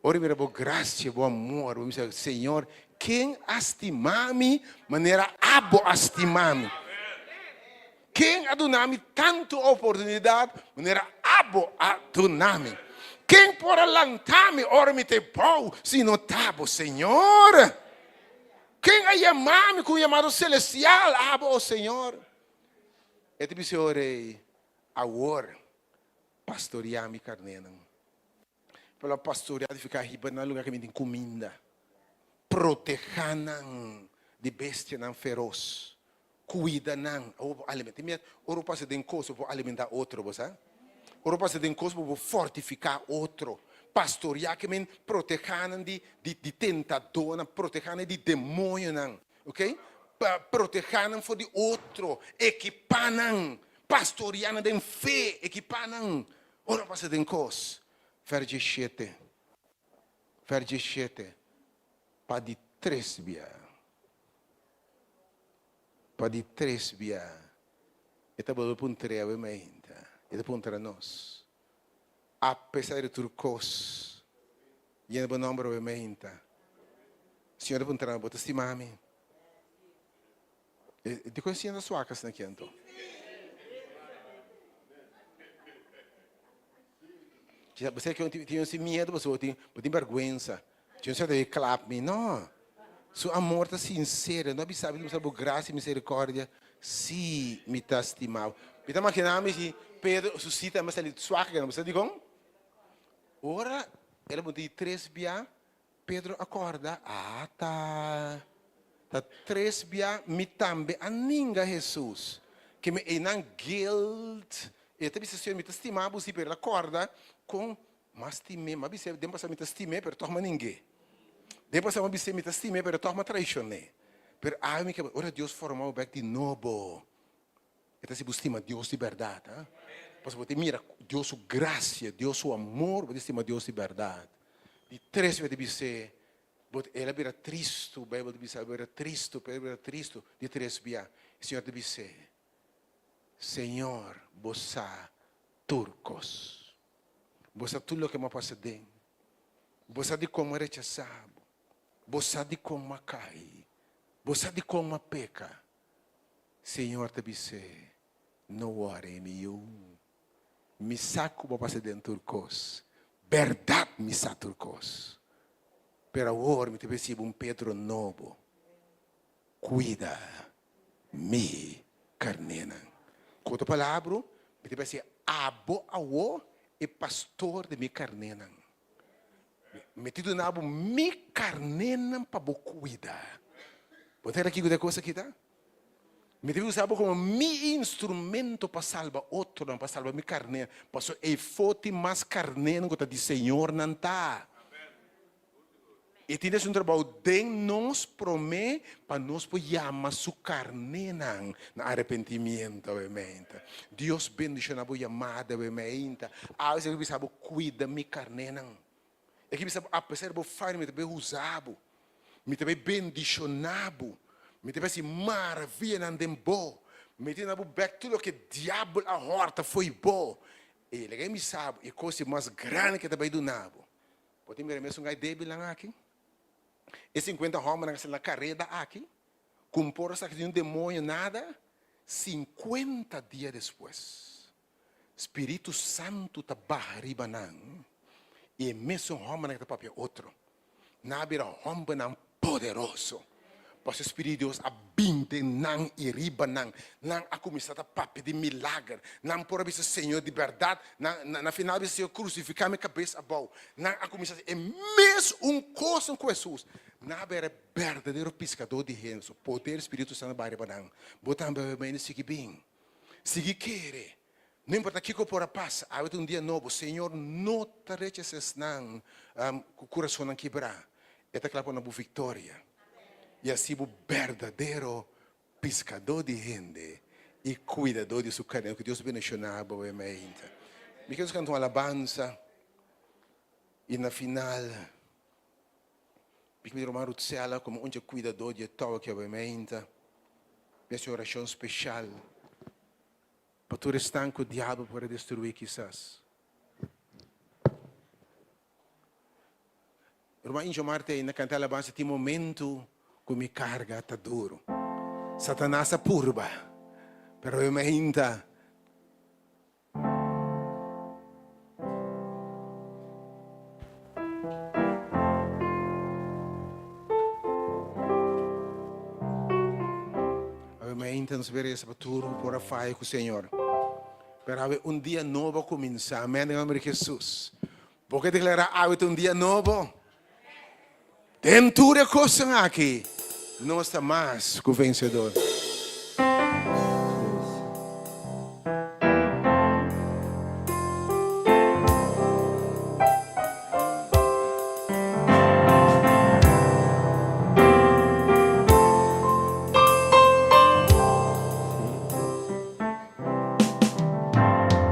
Ora mi mira bo grasia, bo amor, bo bisa, Señor, ken a stima mi manera abo a stima mi? Ken a duna mi tantu oportunidat manera abo a duna mi? Ken por a lanta mi ora mi ta e bou si no ta bo, Señor? Ken a yama mi ku un yamado selestial? Abo, o Señor. E ta bisa e ora ei, Awor, pastoria mi karnénan. Pero pastoreá significa hiba nan lugar caminda tin cuminda, proteha nan di bestianan feroz, cuida nan. Awor bo alimenta. Mira, ora bo pasa den cos bo por alimenta otro, bo sa? Ora bo pasa den cos bo por fortifica otro. Pastoreá ke men proteha nan di di tentadornan, proteha nan di demoñonan, ok? Pa proteha nan for di otro, ekipa nan, pastoreá nan den fe, ekipa nan. Ora pasa den kos, ver diesshete, ver diesshete, pa di tres bia, pa di tres bia, e ta bolbe puntra awe mainta, e ta puntra nos, apesar di tur kos, yena bo nomber awe mainta, Señor ta puntra nos, bo ta stima mi? Dikon siña ta suak asina aki anto? Bo sa ke tin un sin miedu pasobra bo tin bo tin bèrgwensa. Tin un sa ta e klap mi. No. Su amor ta sinsero. E no a bisa mi bo grasia i miserikòrdia si mi ta stima bo. Mi ta magina mi si Pedro su sita a sali suak aki. Bo sa dikon? Ora el a puntra di tres bia Pedro a kòrda, Ata! Ta tres bia mi tambe a ninga Hesus. Ke mi einan guilt. E ta bisa, Señor, mi ta stima bo, sí, pero el a kòrda kon m'a stim'é. M'a bis'é den pasado mi ta stim'é, pero tòg m'a ning'é. Den pasado m'a bis'é mi ta stim'é, pero tòg m'a traishon'é. Pero awe mi ke ora Dios forma bo bek di nobo, e ta hasi bo stima Dios di bèrdat. Pasobra bo ta mira Dios su grasia, Dios su amor, bo ta stima Dios di bèrdat. Di tres bo ta bis'é, bo el a bira tristu, Beibel ta bisa el a bira tristu, Pedro a bira tristu di tres bia. E Señor ta bis'é, Señor, bo sa tur kos. Bo sa tur loke mi a pasa den. Bo sa dikon mi a rechasá bo. Bo sa dikon mi a kai. Bo sa dikon mi a peka. Señor ta bis'é, No wòri, mi yu. Mi sa ku bo a pasa den tur kos. Bèrdat mi sa tur kos. Pero awor mi ta bisiba un Pedro nobo. Kuida mi karnénan. Ku otro palabra, mi ta bisa abo awor e pastor di mi karnénan. Mi ta duna bo mi karnénan pa bo kuida. Bo ta kere kiko di e kos aki ta? Mi ta usa bo komo mi instrumento pa salba otronan, pa salba mi karnénan. Pasobra eyfo tin mas karnénan ku ta di Señor nan ta. E tin esun trabou den nos promé pa nos por yama su karnénan na arepentimiento awemente. Dios bendishoná bo yamada awemente. Awe e bisa bo kuida mi karnénan. E ke bisa bo apesar di bo faya mi ta bai usa bo. Mi ta bai bendishoná bo. Mi ta bai hasi maravianan den bo. Mi ta duna bo bèk tur loke diabel a hòrta fo'i bo. E laga mi sa bo e kos di mas grandi ke ta bai duna bo. Bo tin mira mesun gai debilnan aki? E sinkuenta hòmbernan ku a sali na kareda aki, ku un por a saka di un demoño nada, sinkuenta dia despues, Spiritu Santu ta baha riba nan, i e mesun hòmbernan ku ta papia otro, nan a bira hòmbernan poderoso. Pasobra Spiritu di Dios a bin den nan i riba nan. Nan a kuminsá ta papia di milager. Nan por a bisa, Señor, di bèrdat, nan na final a bisa, Señor, krusifiká mi kabes abou. Nan a kuminsá hasi e mes un kosnan ku Hesus. Nan a bira berdadero piskadó di hende. Pasobra poder di Spiritu Santu a bai riba nan. Bo tambe a bai sigui bin. Sigui kere. No importa kiko por a pasa, awe ta un dia nobo. Señor no ta rechasa esnan ku kurasonnan kibrá. E ta kla pa na bo viktoria i hasi bo berdadero piskadó di hende i kuidadó di su karnero. Ku Dios bendishoná bo awe mainta. Mi ke nos kanta un alabansa i na final mi ke pidi Ruman Rutsela komo un dje kuidadó di e tou aki awe mainta mi hasi un orashon speshal. Pa tur esnan ku diabel por a destruí kisas. Ruman Injo Marte na kanta alabansa tin momentu ku mi karga ta duru. Satanas a purba, pero e mainta. Awe mainta nos a resa pa tur ku por a faya ku Señor. Pero awe un dia nobo a kuminsá. Amèn den nomber di Hesus. Bo ke deklará awe ta un dia nobo? Den tur e kosnan aki nos ta mas ku vensedor.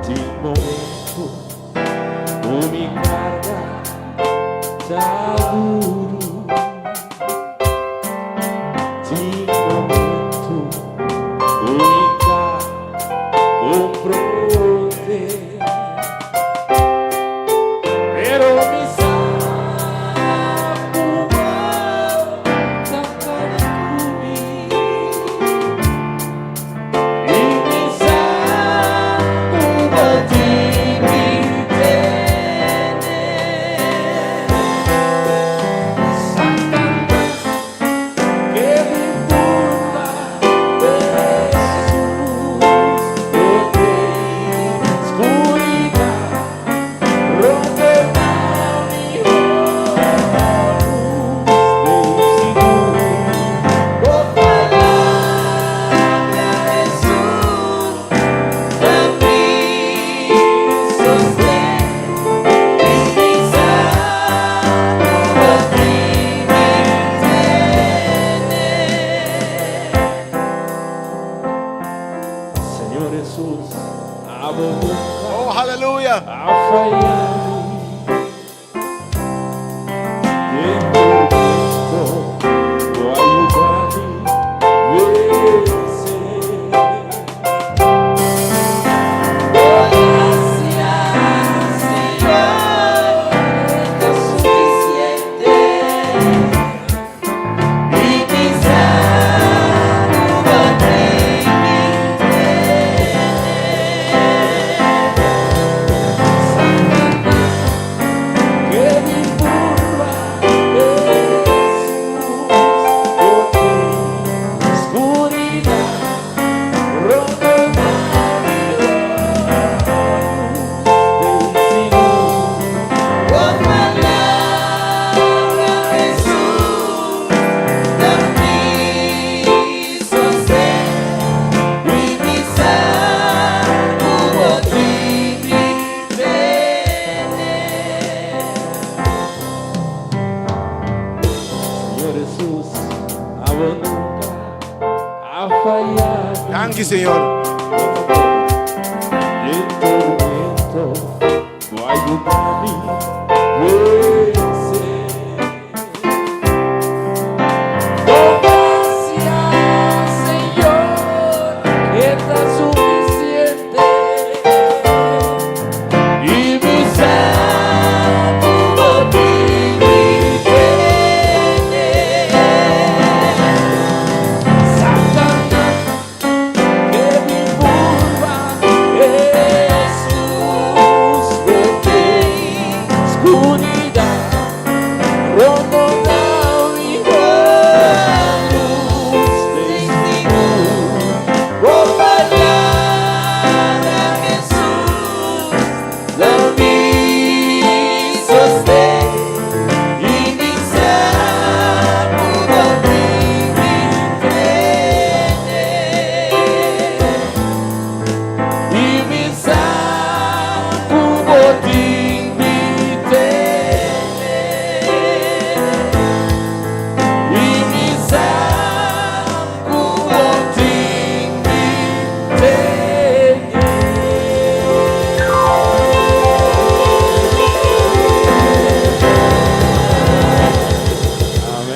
Tin momento ku mi karga ta duru. Tin momento ku mi ta komprondé. Pero mi sa ku bo ta kana ku mi. I mi sa ku bo tin mi tene. Danki Señor.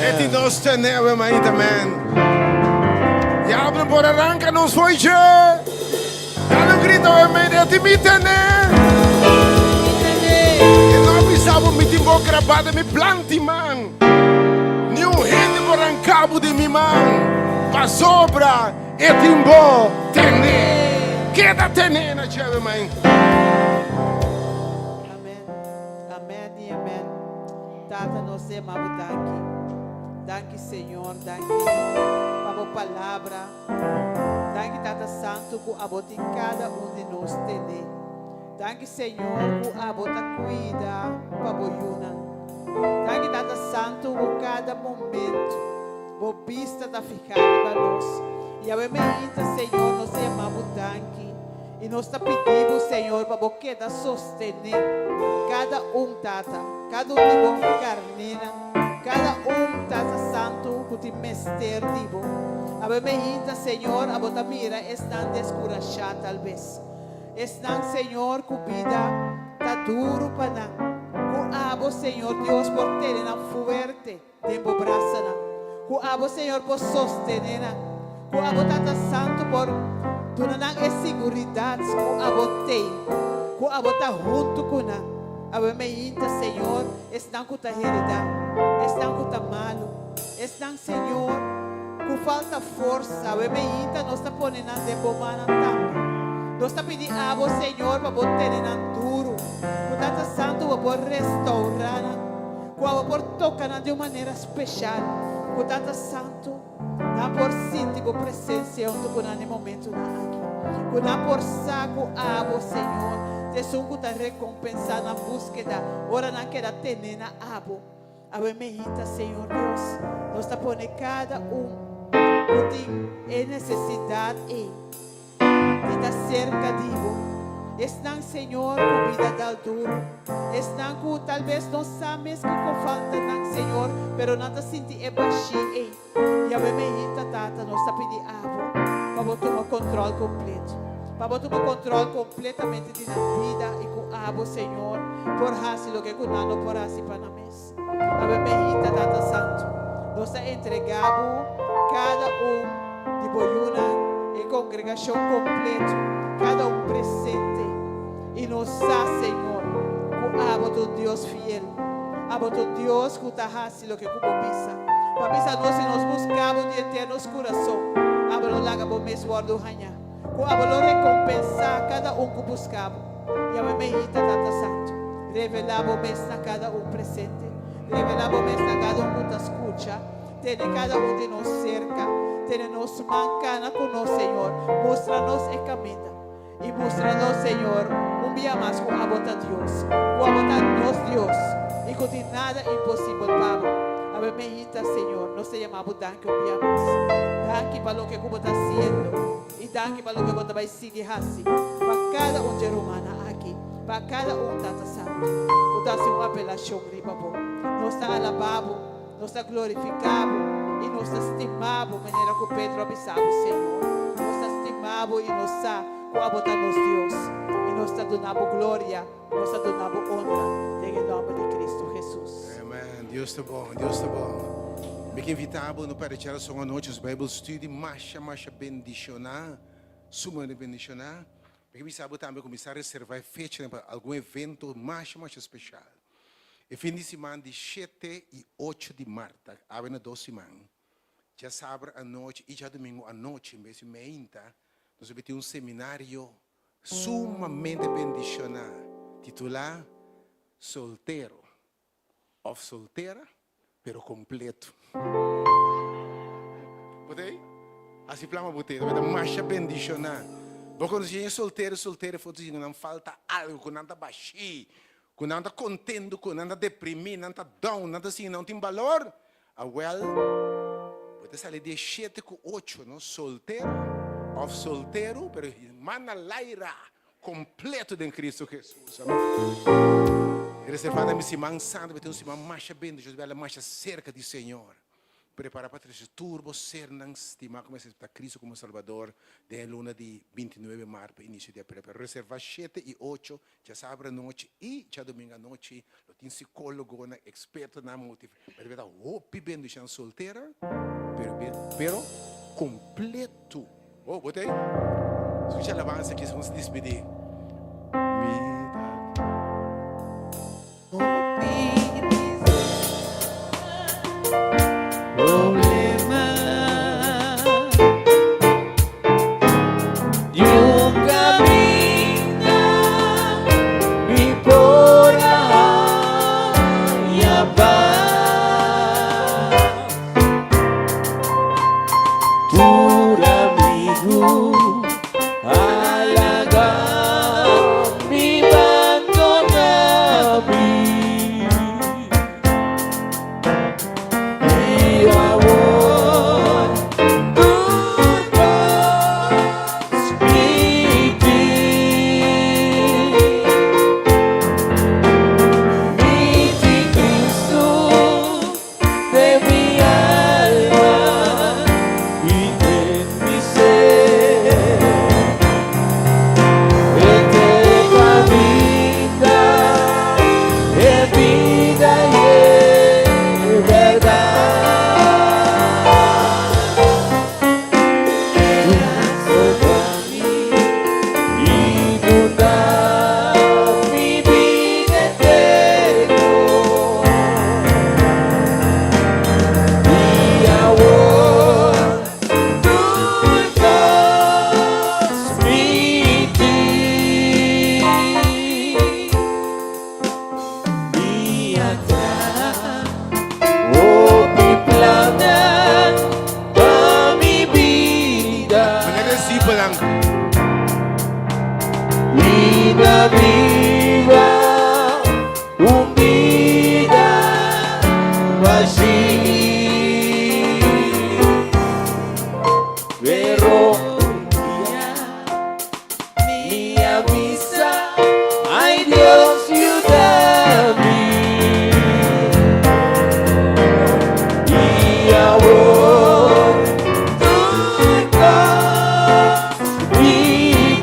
E tin nos tenewe mainta men. Diablo por arranca nos fo'i dje. Dale un grito awe medio e tin mi tene. E no a bisa bo mi tin bo grabá den mi planti man. Ni un hende por ranca bo di mi man. Pasobra e tin bo tene. Keda tene na dje awe mainta. Amen. Amen y amen. Tata nos te ama bo danki. Danki Señor, danki pa bo palabra. Danki Tata Santu ku abo tin kada un di nos tene. Danki Señor ku abo ta kuida pa bo yunan. Danki Tata Santu ku kada momento bo bista ta fihá riba nos. I awe meinta Señor nos ta yama bo danki i nos ta pidi bo Señor pa bo keda sostené kada un Tata, kada un di bo karnénan. Kada un Tata Santu ku tin mester di bo. Awe meinta, Señor, abo ta mira esnan deskurashá talbes. Esnan, Señor, ku bida ta duru pa nan. Ku abo, Señor Dios, por tene nan fuerte den bo brasanan. Ku abo, Señor, por sostené nan. Ku abo, Tata Santu, por duna nan e siguridat ku abo t'ei, ku abo ta huntu ku nan. Awe meinta, Señor, esnan ku ta heridá, esnan ku ta malu, esnan, Señor, ku falta forsa, awe meinta nos ta pone nan den Bo mannan tambe. Nos ta pidi Abo, Señor, pa Bo tene nan duru, ku Tata Santu Bo por restourá nan, ku Abo por toka nan di un manera speshal, ku Tata Santu, Nan por sinti bo presencia hunto cu nan e momentonan aki. Cu nan por sa cu abo, Señor, ta esun cu ta recompensa nan busqueda ora nan keda tene na abo. Awe mehita, Señor Dios, nos ta pone cada un cu tin e necesidad ey. Di ta serka di bo. Esnan, Señor, ku bida dal duru. Esnan ku talbes no sa mes kiko falta nan, Señor, pero nan ta sinti e bashí ei. Yahweh mehita, Tata, nos ta pidi Abo pa Bo tuma kontròl kompleto. Pa Bo tuma kontròl kompletamente di nan bida i ku Abo, Señor, por hasi loke ku nan no por hasi pa nan mes. Awe mehita, Tata Santu, nos ta entregá Bo kada un di Bo yunan, e kongregashon kompleto, kada un presente. I nos sa, Señor, ku Abo ta un Dios fiel. Abo ta un Dios ku ta hasi loke ku Bo bisa. Pa bisa nos si nos buska Bo di henter nos kurason, Abo lo laga Bo mes wòrdu hañá. Ku Abo lo rekompensá kada un ku buska Bo. I awe mehita, Tata Santu, revelá Bo mes na kada un presente. Revelá Bo mes na kada un ku ta skucha. Tene kada un di nos serka. Tene nos man kana ku nos, Señor. Mustra nos e kaminda. I mustra nos, Señor, un bia mas ku Abo ta Dios, ku Abo ta nos Dios i ku tin nada imposibel pa Bo. Awe mehita, Señor, nos ta yama Bo danki un bia mas. Danki pa loke ku Bo ta hasiendo i danki pa loke Bo ta bai sigui hasi pa kada un dje rumannan aki, pa kada un, Tata Santu, ku ta hasi un apelashon riba Bo. Nos ta alabá Bo. Nos ta glorifiká Bo i nos ta stimá Bo manera ku Pedro a bisa Bo, Señor. Nos ta stimá. stima bo i nos sa ku abo ta nos Dios. I nos ta duna bo gloria, nos ta duna bo honra den e nòmber di Kristu Hesus. Amen. Dios ta bon, Dios ta bon. Mi ke invitá bo no pèrdè djarason anochi nos Bijbel Studie masha masha bendishoná, sumamente bendishoná. Mi ke bisa bo tambe kuminsá reservá e fechanan pa algun evento masha masha speshal. E fin di siman di shete i ocho di mart, awe na dos siman, djasabra anochi i djadumingu anochi en bes di meinta, nos a bin tin un seminario sumamente bendishoná titulá Soltero òf soltera pero kompleto. Bo ta ei? Hasi plan pa bo ta ei. Ta masha bendishoná. Bo konosé hende soltero i soltera for ta sinti ku nan falta algu, ku nan ta bashí, ku nan ta kontentu, ku nan ta deprimí, nan ta down, nan ta sinti nan no tin balor. Awèl, bo ta sali di e shete ku ocho, no? Soltero òf soltero, pero man na laira kompleto den Kristu Hesus. Amen. Reservá ta mi siman santu, mi tin un siman masha bendishon, mi ta masha serka di Señor. Prepará pa trese tur bo sernan stimá ku mester aseptá Kristu komo Salbador den e luna di bintinuebe mart pa inisio di aprel. Pero reservá shete i ocho djasabra anochi i djadumingu anochi. Lo tin sikólogonan, ekspertonan motiv. Pero ta hopi bendishon soltera, pero pero kompleto. Oh, bo ta ei? Skucha alabansa aki, nos dispidí. Mi ta. Problema Di un caminda mi por a haña paz. Tur amigu a laga mi bandona mi. I awor tur kos mi tin. Mi tin Cristo den mi alma i den mi ser. E ta e caminda, e bida i e berdad. El a salba mi i duna mi bida eterno. I awor tur kos mi tin. Mi a traha hopi plannan pa mi bida. Manera disipelnan. I na biba un bida bashí. Pero un dia mi a bisa, Ay Dios, yuda mi. I awor tur kos mi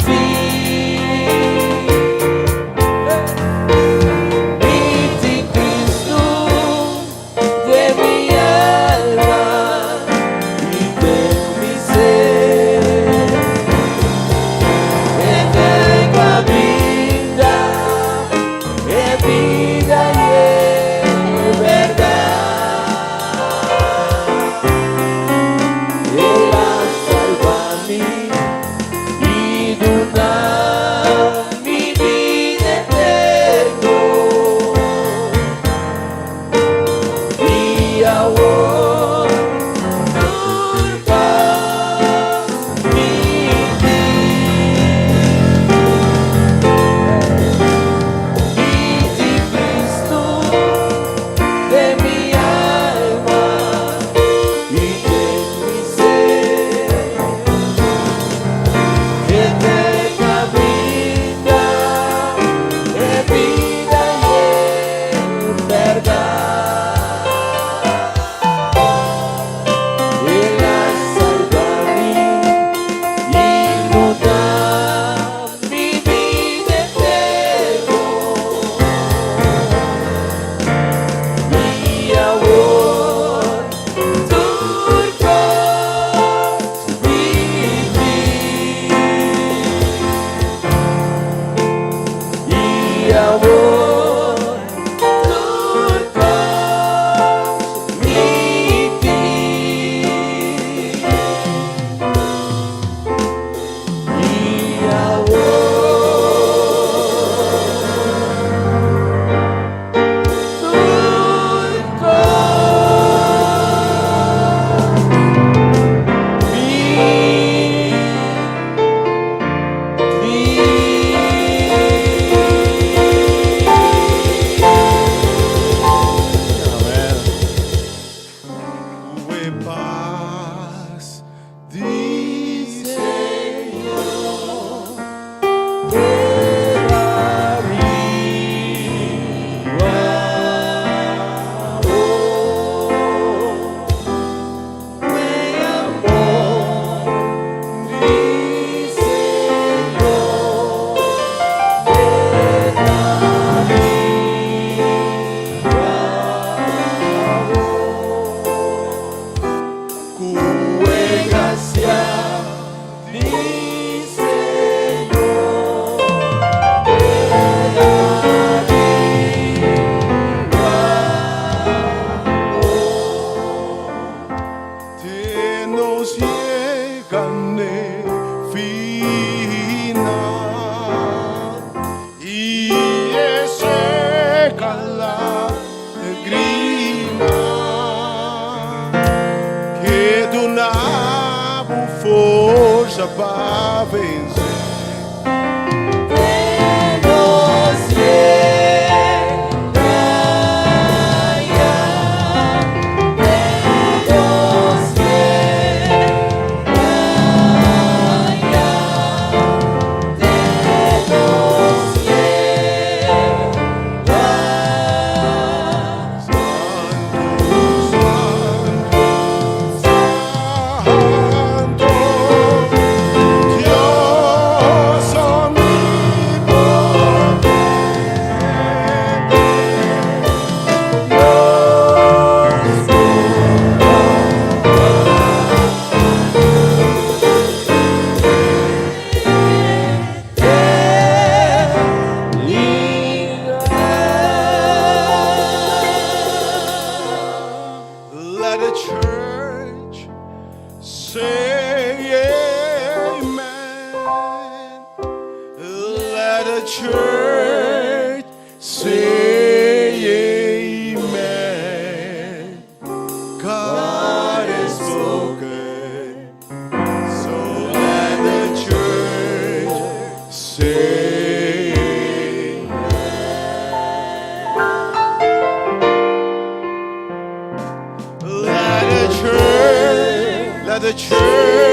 tin. Mi tin Cristo den mi alma i den mi ser. E ta e caminda, e bida i e berdad. El a salba mi i duna mi bida eterno. I awor tur kos mi tin. Mi tin Cristo. Pa vense. Santu, Dios omnipotente. Let the church say amen. Let the church say amen. God has spoken. So let the church say amen. Let the church, let the church.